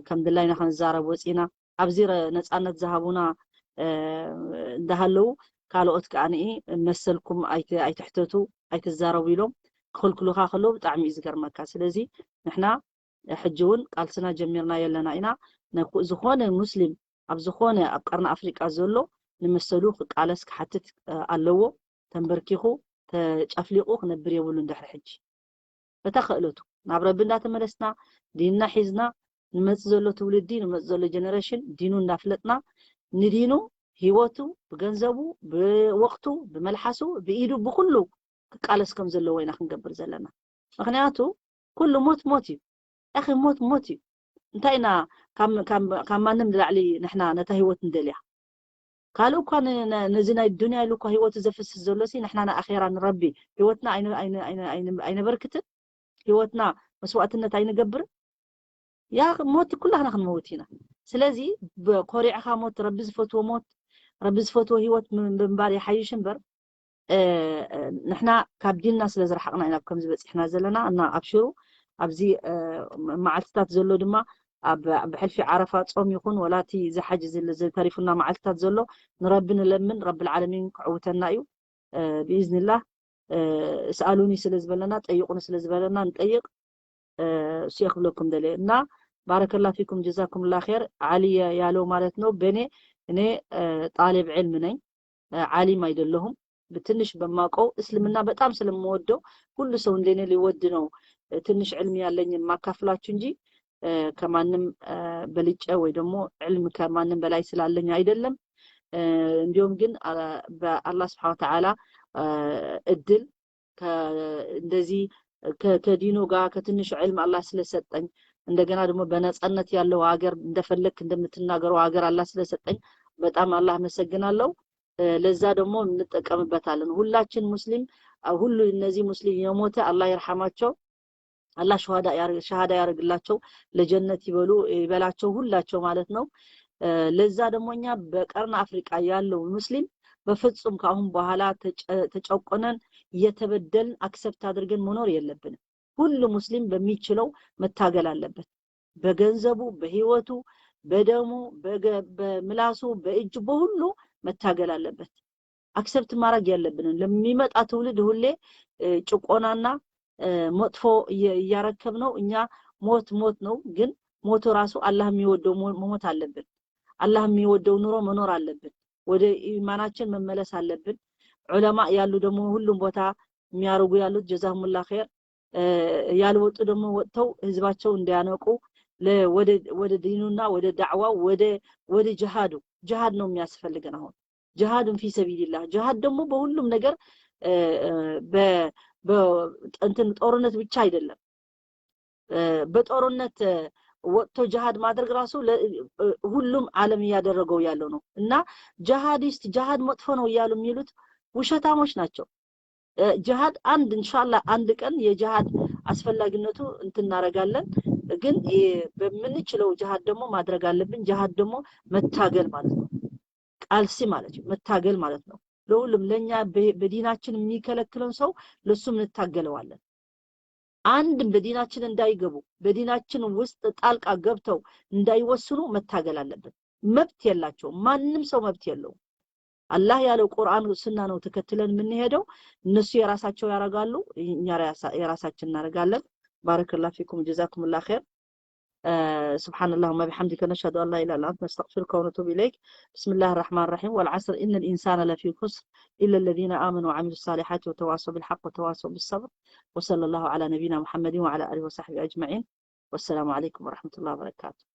ከም ድላይና ክንዛረብ ወፂና ኣብዚ ነፃነት ዝሃቡና እንዳሃለዉ ካልኦት ከዓ ንኢ መሰልኩም ኣይትሕተቱ ኣይትዛረቡ ኢሎም ክኽልክሉካ ከለዉ ብጣዕሚ እዩ ዝገርመካ። ስለዚ ንሕና ሕጂ እውን ቃልስና ጀሚርና የለና ኢና። ዝኾነ ሙስሊም ኣብ ዝኾነ ኣብ ቀርኒ ኣፍሪቃ ዘሎ ንመሰሉ ክቃለስ ክሓትት ኣለዎ። ተንበርኪኹ ተጨፍሊቑ ክነብር የብሉ እንድሕር ሕጂ በታ ክእለቱ ናብ ረቢ እንዳተመለስና ዲንና ሒዝና ንመፅ ዘሎ ትውልዲ ንመፅ ዘሎ ጀነሬሽን ዲኑ እንዳፍለጥና ንዲኑ ህይወቱ ብገንዘቡ ብወቅቱ ብመልሓሱ ብኢዱ ብኩሉ ክቃለስ ከም ዘለዎ ኢና ክንገብር ዘለና። ምክንያቱ ኩሉ ሞት ሞት እዩ። ያኺ ሞት ሞት እዩ። እንታይ ኢና ካብ ማንም ንላዕሊ ንሕና ነታ ህይወት ንደልያ? ካልእ እኳ ነዚ ናይ ዱንያ ኢሉ እኳ ህይወቱ ዘፍስስ ዘሎ ሲ ንሕና ንኣኼራ ንረቢ ህይወትና ኣይነበርክትን? ህይወትና መስዋእትነት ኣይንገብርን? ያ ሞት ኩላህና ክንመውት ኢና። ስለዚ ኮሪዕኻ ሞት ረቢ ዝፈትዎ ሞት ረቢ ዝፈትዎ ህይወት ምንባር ይሓይሽ እምበር ንሕና ካብ ዲንና ስለ ዝረሓቕና ኢና ከምዚ በፂሕና ዘለና እና ኣብሽሩ ኣብዚ መዓልትታት ዘሎ ድማ ብሕልፊ ዓረፋ ጾም ይኹን ወላቲ ዝሓጅ ዝተሪፉና መዓልትታት ዘሎ ንረቢ ንለምን ረቢ ዓለሚን ክዕውተና እዩ ብኢዝንላህ ስኣሉኒ ስለ ዝበለና ጠይቁኒ ስለ ዝበለና ንጠይቅ እሱ ክብለኩም ደለ እና ባረከላ ፊኩም ጀዛኩም ላ ር ዓሊ ያለው ማለት ነው በኔ እኔ ጣሊብ ዕልም ነኝ ዓሊም አይደለሁም ብትንሽ በማውቀው እስልምና በጣም ስለምወደው ሁሉ ሰው እንደኔ ሊወድ ነው ትንሽ ዕልም ያለኝን ማካፍላችሁ እንጂ ከማንም በልጨ ወይ ደግሞ ዕልም ከማንም በላይ ስላለኝ አይደለም እንዲሁም ግን በአላህ ስብሓን ተዓላ እድል እንደዚህ ከዲኑ ጋር ከትንሹ ዕልም አላህ ስለሰጠኝ እንደገና ደግሞ በነፃነት ያለው ሀገር እንደፈለግክ እንደምትናገረው ሀገር አላህ ስለሰጠኝ በጣም አላህ አመሰግናለሁ። ለዛ ደግሞ እንጠቀምበታለን። ሁላችን ሙስሊም ሁሉ እነዚህ ሙስሊም የሞተ አላህ ይርሐማቸው፣ አላህ ሸሃዳ ያርግላቸው፣ ለጀነት ይበሉ ይበላቸው ሁላቸው ማለት ነው። ለዛ ደግሞ እኛ በቀርነ አፍሪቃ ያለው ሙስሊም በፍጹም ከአሁን በኋላ ተጨቆነን እየተበደልን አክሰፕት አድርገን መኖር የለብንም። ሁሉ ሙስሊም በሚችለው መታገል አለበት። በገንዘቡ፣ በህይወቱ፣ በደሙ፣ በምላሱ፣ በእጁ፣ በሁሉ መታገል አለበት። አክሰፕት ማድረግ ያለብንን ለሚመጣ ትውልድ ሁሌ ጭቆናና መጥፎ እያረከብ ነው። እኛ ሞት ሞት ነው፣ ግን ሞቱ ራሱ አላህ የሚወደው መሞት አለብን። አላህ የሚወደው ኑሮ መኖር አለብን። ወደ ኢማናችን መመለስ አለብን። ዑለማ ያሉ ደግሞ ሁሉም ቦታ የሚያደርጉ ያሉት ጀዛሁሙላ ር ያልወጡ ደግሞ ወጥተው ህዝባቸው እንዲያነቁ ወደ ዲኑና ወደ ዳዕዋው ወደ ጅሃዱ ጅሃድ ነው የሚያስፈልገን። አሁን ጅሃዱን ፊ ሰቢልላህ ጅሃድ ደግሞ በሁሉም ነገር እንትን ጦርነት ብቻ አይደለም። በጦርነት ወጥቶ ጅሃድ ማድረግ ራሱ ሁሉም ዓለም እያደረገው ያለው ነው እና ጅሃዲስት ጅሃድ መጥፎ ነው እያሉ የሚሉት ውሸታሞች ናቸው። ጅሃድ አንድ እንሻላ አንድ ቀን የጅሃድ አስፈላጊነቱ እንትናረጋለን። ግን በምንችለው ጅሃድ ደግሞ ማድረግ አለብን። ጅሃድ ደግሞ መታገል ማለት ነው። ቃልሲ ማለት ነው። መታገል ማለት ነው። ለሁሉም ለእኛ በዲናችን የሚከለክለን ሰው ለሱም እንታገለዋለን። አንድም በዲናችን እንዳይገቡ በዲናችን ውስጥ ጣልቃ ገብተው እንዳይወስኑ መታገል አለብን። መብት የላቸውም። ማንም ሰው መብት የለውም። አላህ ያለው ቁርአን ሱና ነው ተከትለን የምንሄደው። እነሱ የራሳቸው ያረጋሉ፣ እኛ የራሳችን እናደርጋለን። ባረከላ ፊኩም ጀዛኩምላ ር سبحان اللهم بحمدك، نشهد أن لا إله إلا أنت، نستغفرك ونتوب إليك. بسم الله الرحمن الرحيم. والعصر إن الإنسان لفي خسر إلا الذين آمنوا وعملوا الصالحات وتواصوا بالحق وتواصوا بالصبر. وصلى الله على نبينا محمد وعلى آله وصحبه أجمعين. والسلام عليكم ورحمة الله وبركاته.